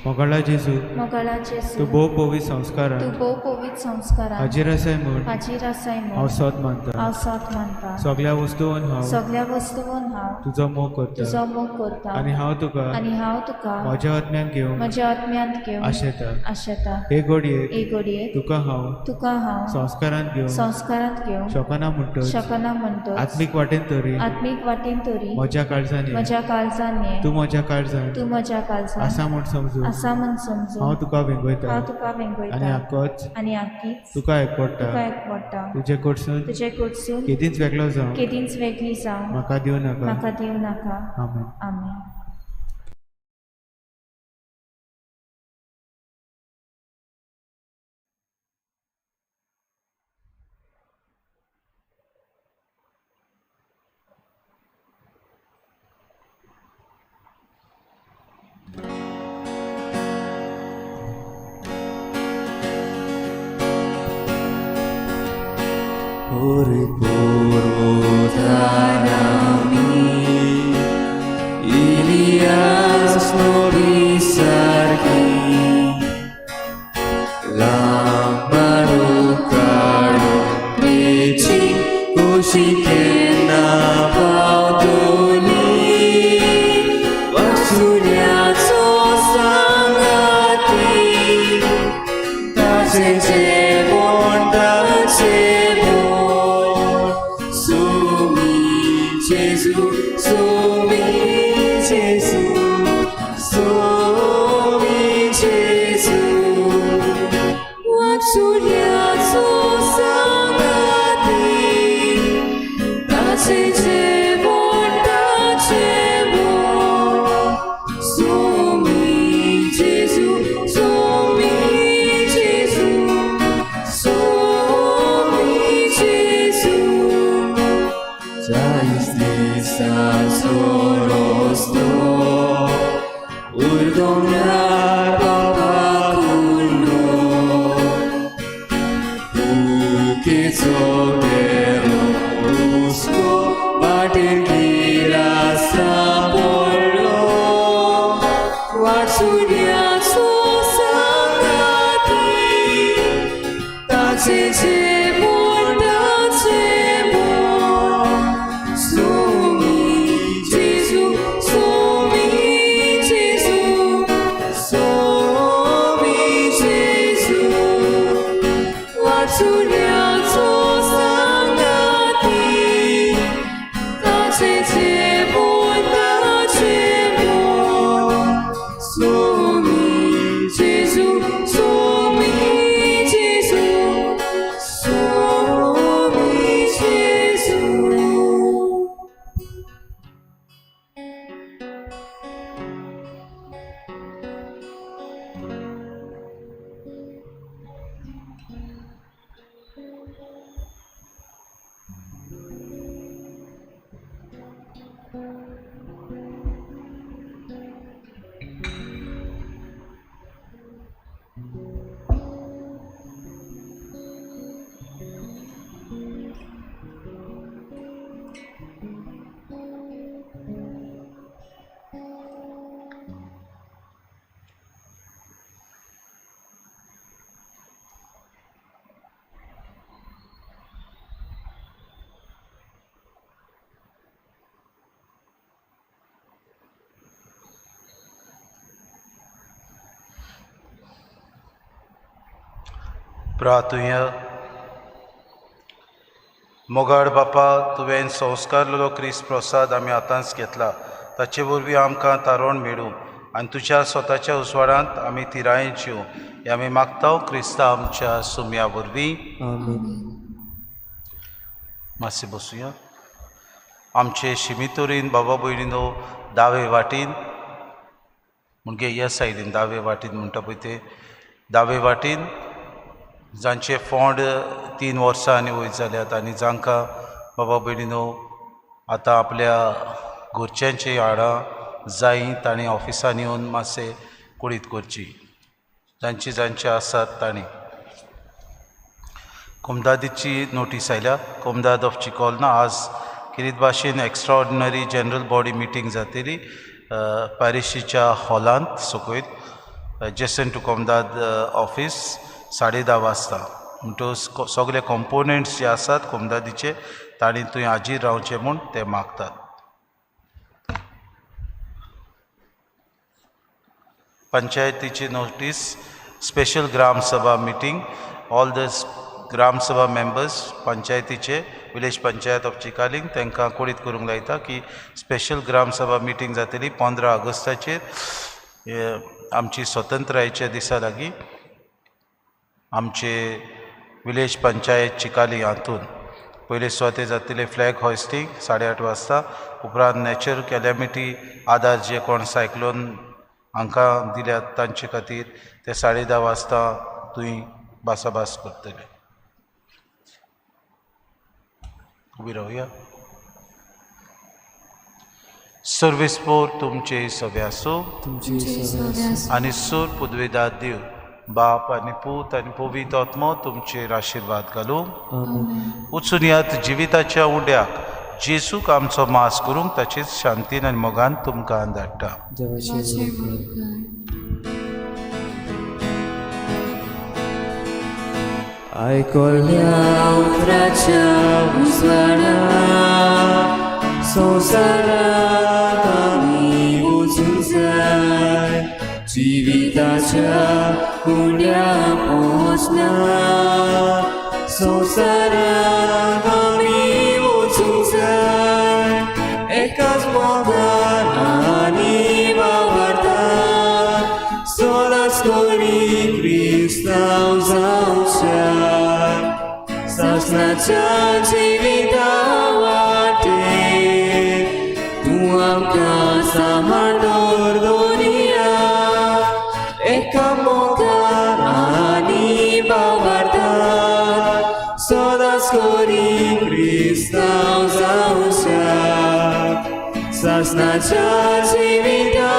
मोगाळा जेजू, मोगाळा जेजू, तूं भोव पवित्र संस्कारान, तूं भोव पवित्र संस्कारान हाजीर आसाय म्हूण, हाजीर आसाय म्हूण हांव सोद मानता, हांव सोद मानता. सगळ्या वस्तून हांव, सगळ्या वस्तून हांव तुजो मोग करता, तुजो मोग करता. आनी हांव तुका, आनी हांव तुका म्हज्या आत्म्यान घेवन, म्हज्या आत्म्यांत घेवन आशेता, आशेता. हे घडयेक, हे घडयेक तुका हांव, तुका हांव संस्कारांत घेवन, संस्कारांत घेवन शकना म्हणटच, शकना म्हणटच, आत्मीक वाटेन तरी, आत्मीक वाटेन तरी म्हज्या काळजान, म्हज्या काळजान ये, तूं म्हज्या काळजान, तूं म्हज्या काळजान आसा म्हूण समजून, आसा म्हूण समजून हांव तुका वेंगयता, हांव तुका वेंगयता. आनी आकोच, आनी आकीच तुका एकवटा, तुका एकवटा. तुजे कडसून, तुजे कडसून केदींच वेगळो जावं, केदींच वेगळी जावं म्हाका दिवं नाका, म्हाका दिवं नाका. आमेन. आमेन. So प्रार्थुया. मोगाळ बापा, तुवें संस्कारलेलो क्रिस्त प्रसाद आमी आतांच घेतला, ताचे वरवीं आमकां तारण मेळूं आनी तुज्या स्वताच्या उजवाडांत आमी तिरायेन जिवूं हें आमी मागता क्रिस्ता आमच्या सुम्या वरवीं. मातशें बसुया. आमचे शिमितोरीन बाबा भयणीनो दावे वाटेन, म्हणजे ह्या सायडीन दावे वाटेन म्हणटा पळय ते दावे वाटेन जांचे फोंड 3 वर्सां आनी वयर जाल्यात आनी जांकां बाबा भयणीनो आतां आपल्या घरच्यांची हाडां जायी तांणी ऑफिसान येवन मातशें कुडीत करची, जांची जांचे आसात तांणी. कोमदादीची नोटीस आयल्या. कोमदाद ऑफ चिकोलना आज किरीत भाशेन एक्स्ट्राऑर्डिनरी जनरल बॉडी मिटींग जातली पॅरिशीच्या हॉलांत सकयल एडजसंट टू कोमदाद ऑफिस 10:30 वाजता. म्हणटकच सगळे कंपोनंट्स जे आसात कोमदादीचे तांणी थंय हाजीर रावचे म्हूण ते मागतात. पंचायतीची notice, special gram sabha meeting, all the gram sabha members पंचायतीचे विलेज पंचायत ऑफ चिकालींग तांकां कळीत करूंक लायता की स्पेशल ग्राम सभा मिटींग जातली 15 ऑगस्टाचेर आमची स्वतंत्रायेच्या दिसा लागीं आमचे विलेज पंचायत चिकाली हातून. पयले सुवातेर जातले फ्लॅग हॉयस्टींग 8:30 वाजता, उपरांत नॅचरल कॅलॅमिटी आदार जे कोण सायक्लोन हांकां दिल्यात तांचे खातीर ते 10:30 वाजता थंय भासाभास करतले. उबी रावया. सर्वेस्पोर तुमचे सगळे आसूं आनी सूर पुदवेदार देव बाप आनी पूत आनी पवित्र आत्मो तुमचेर आशिर्वाद घालूं. वचून यात जिविताच्या उंड्याक जेजूक आमचो मास करूंक ताचेच शांतीन आनी मोगान तुमकां धाडटा. आयकल्या उतराच्या उजवाडा संवसाराक आमी वचूंक जाय, जिविताच्या उंड्या पोचना संवसाराक आमी वचूंक जाय, एकाच मोगान आनी वावरतात सदांच करी क्रिस्तांव जावच्या सासणाच्या जिविता वाटेर तूं आमकां सांबाळ दवर दवरिया, एका मोगान आनी वावरतात सदांच करी क्रिस्तांव जावच्या सासणाच्या जिविता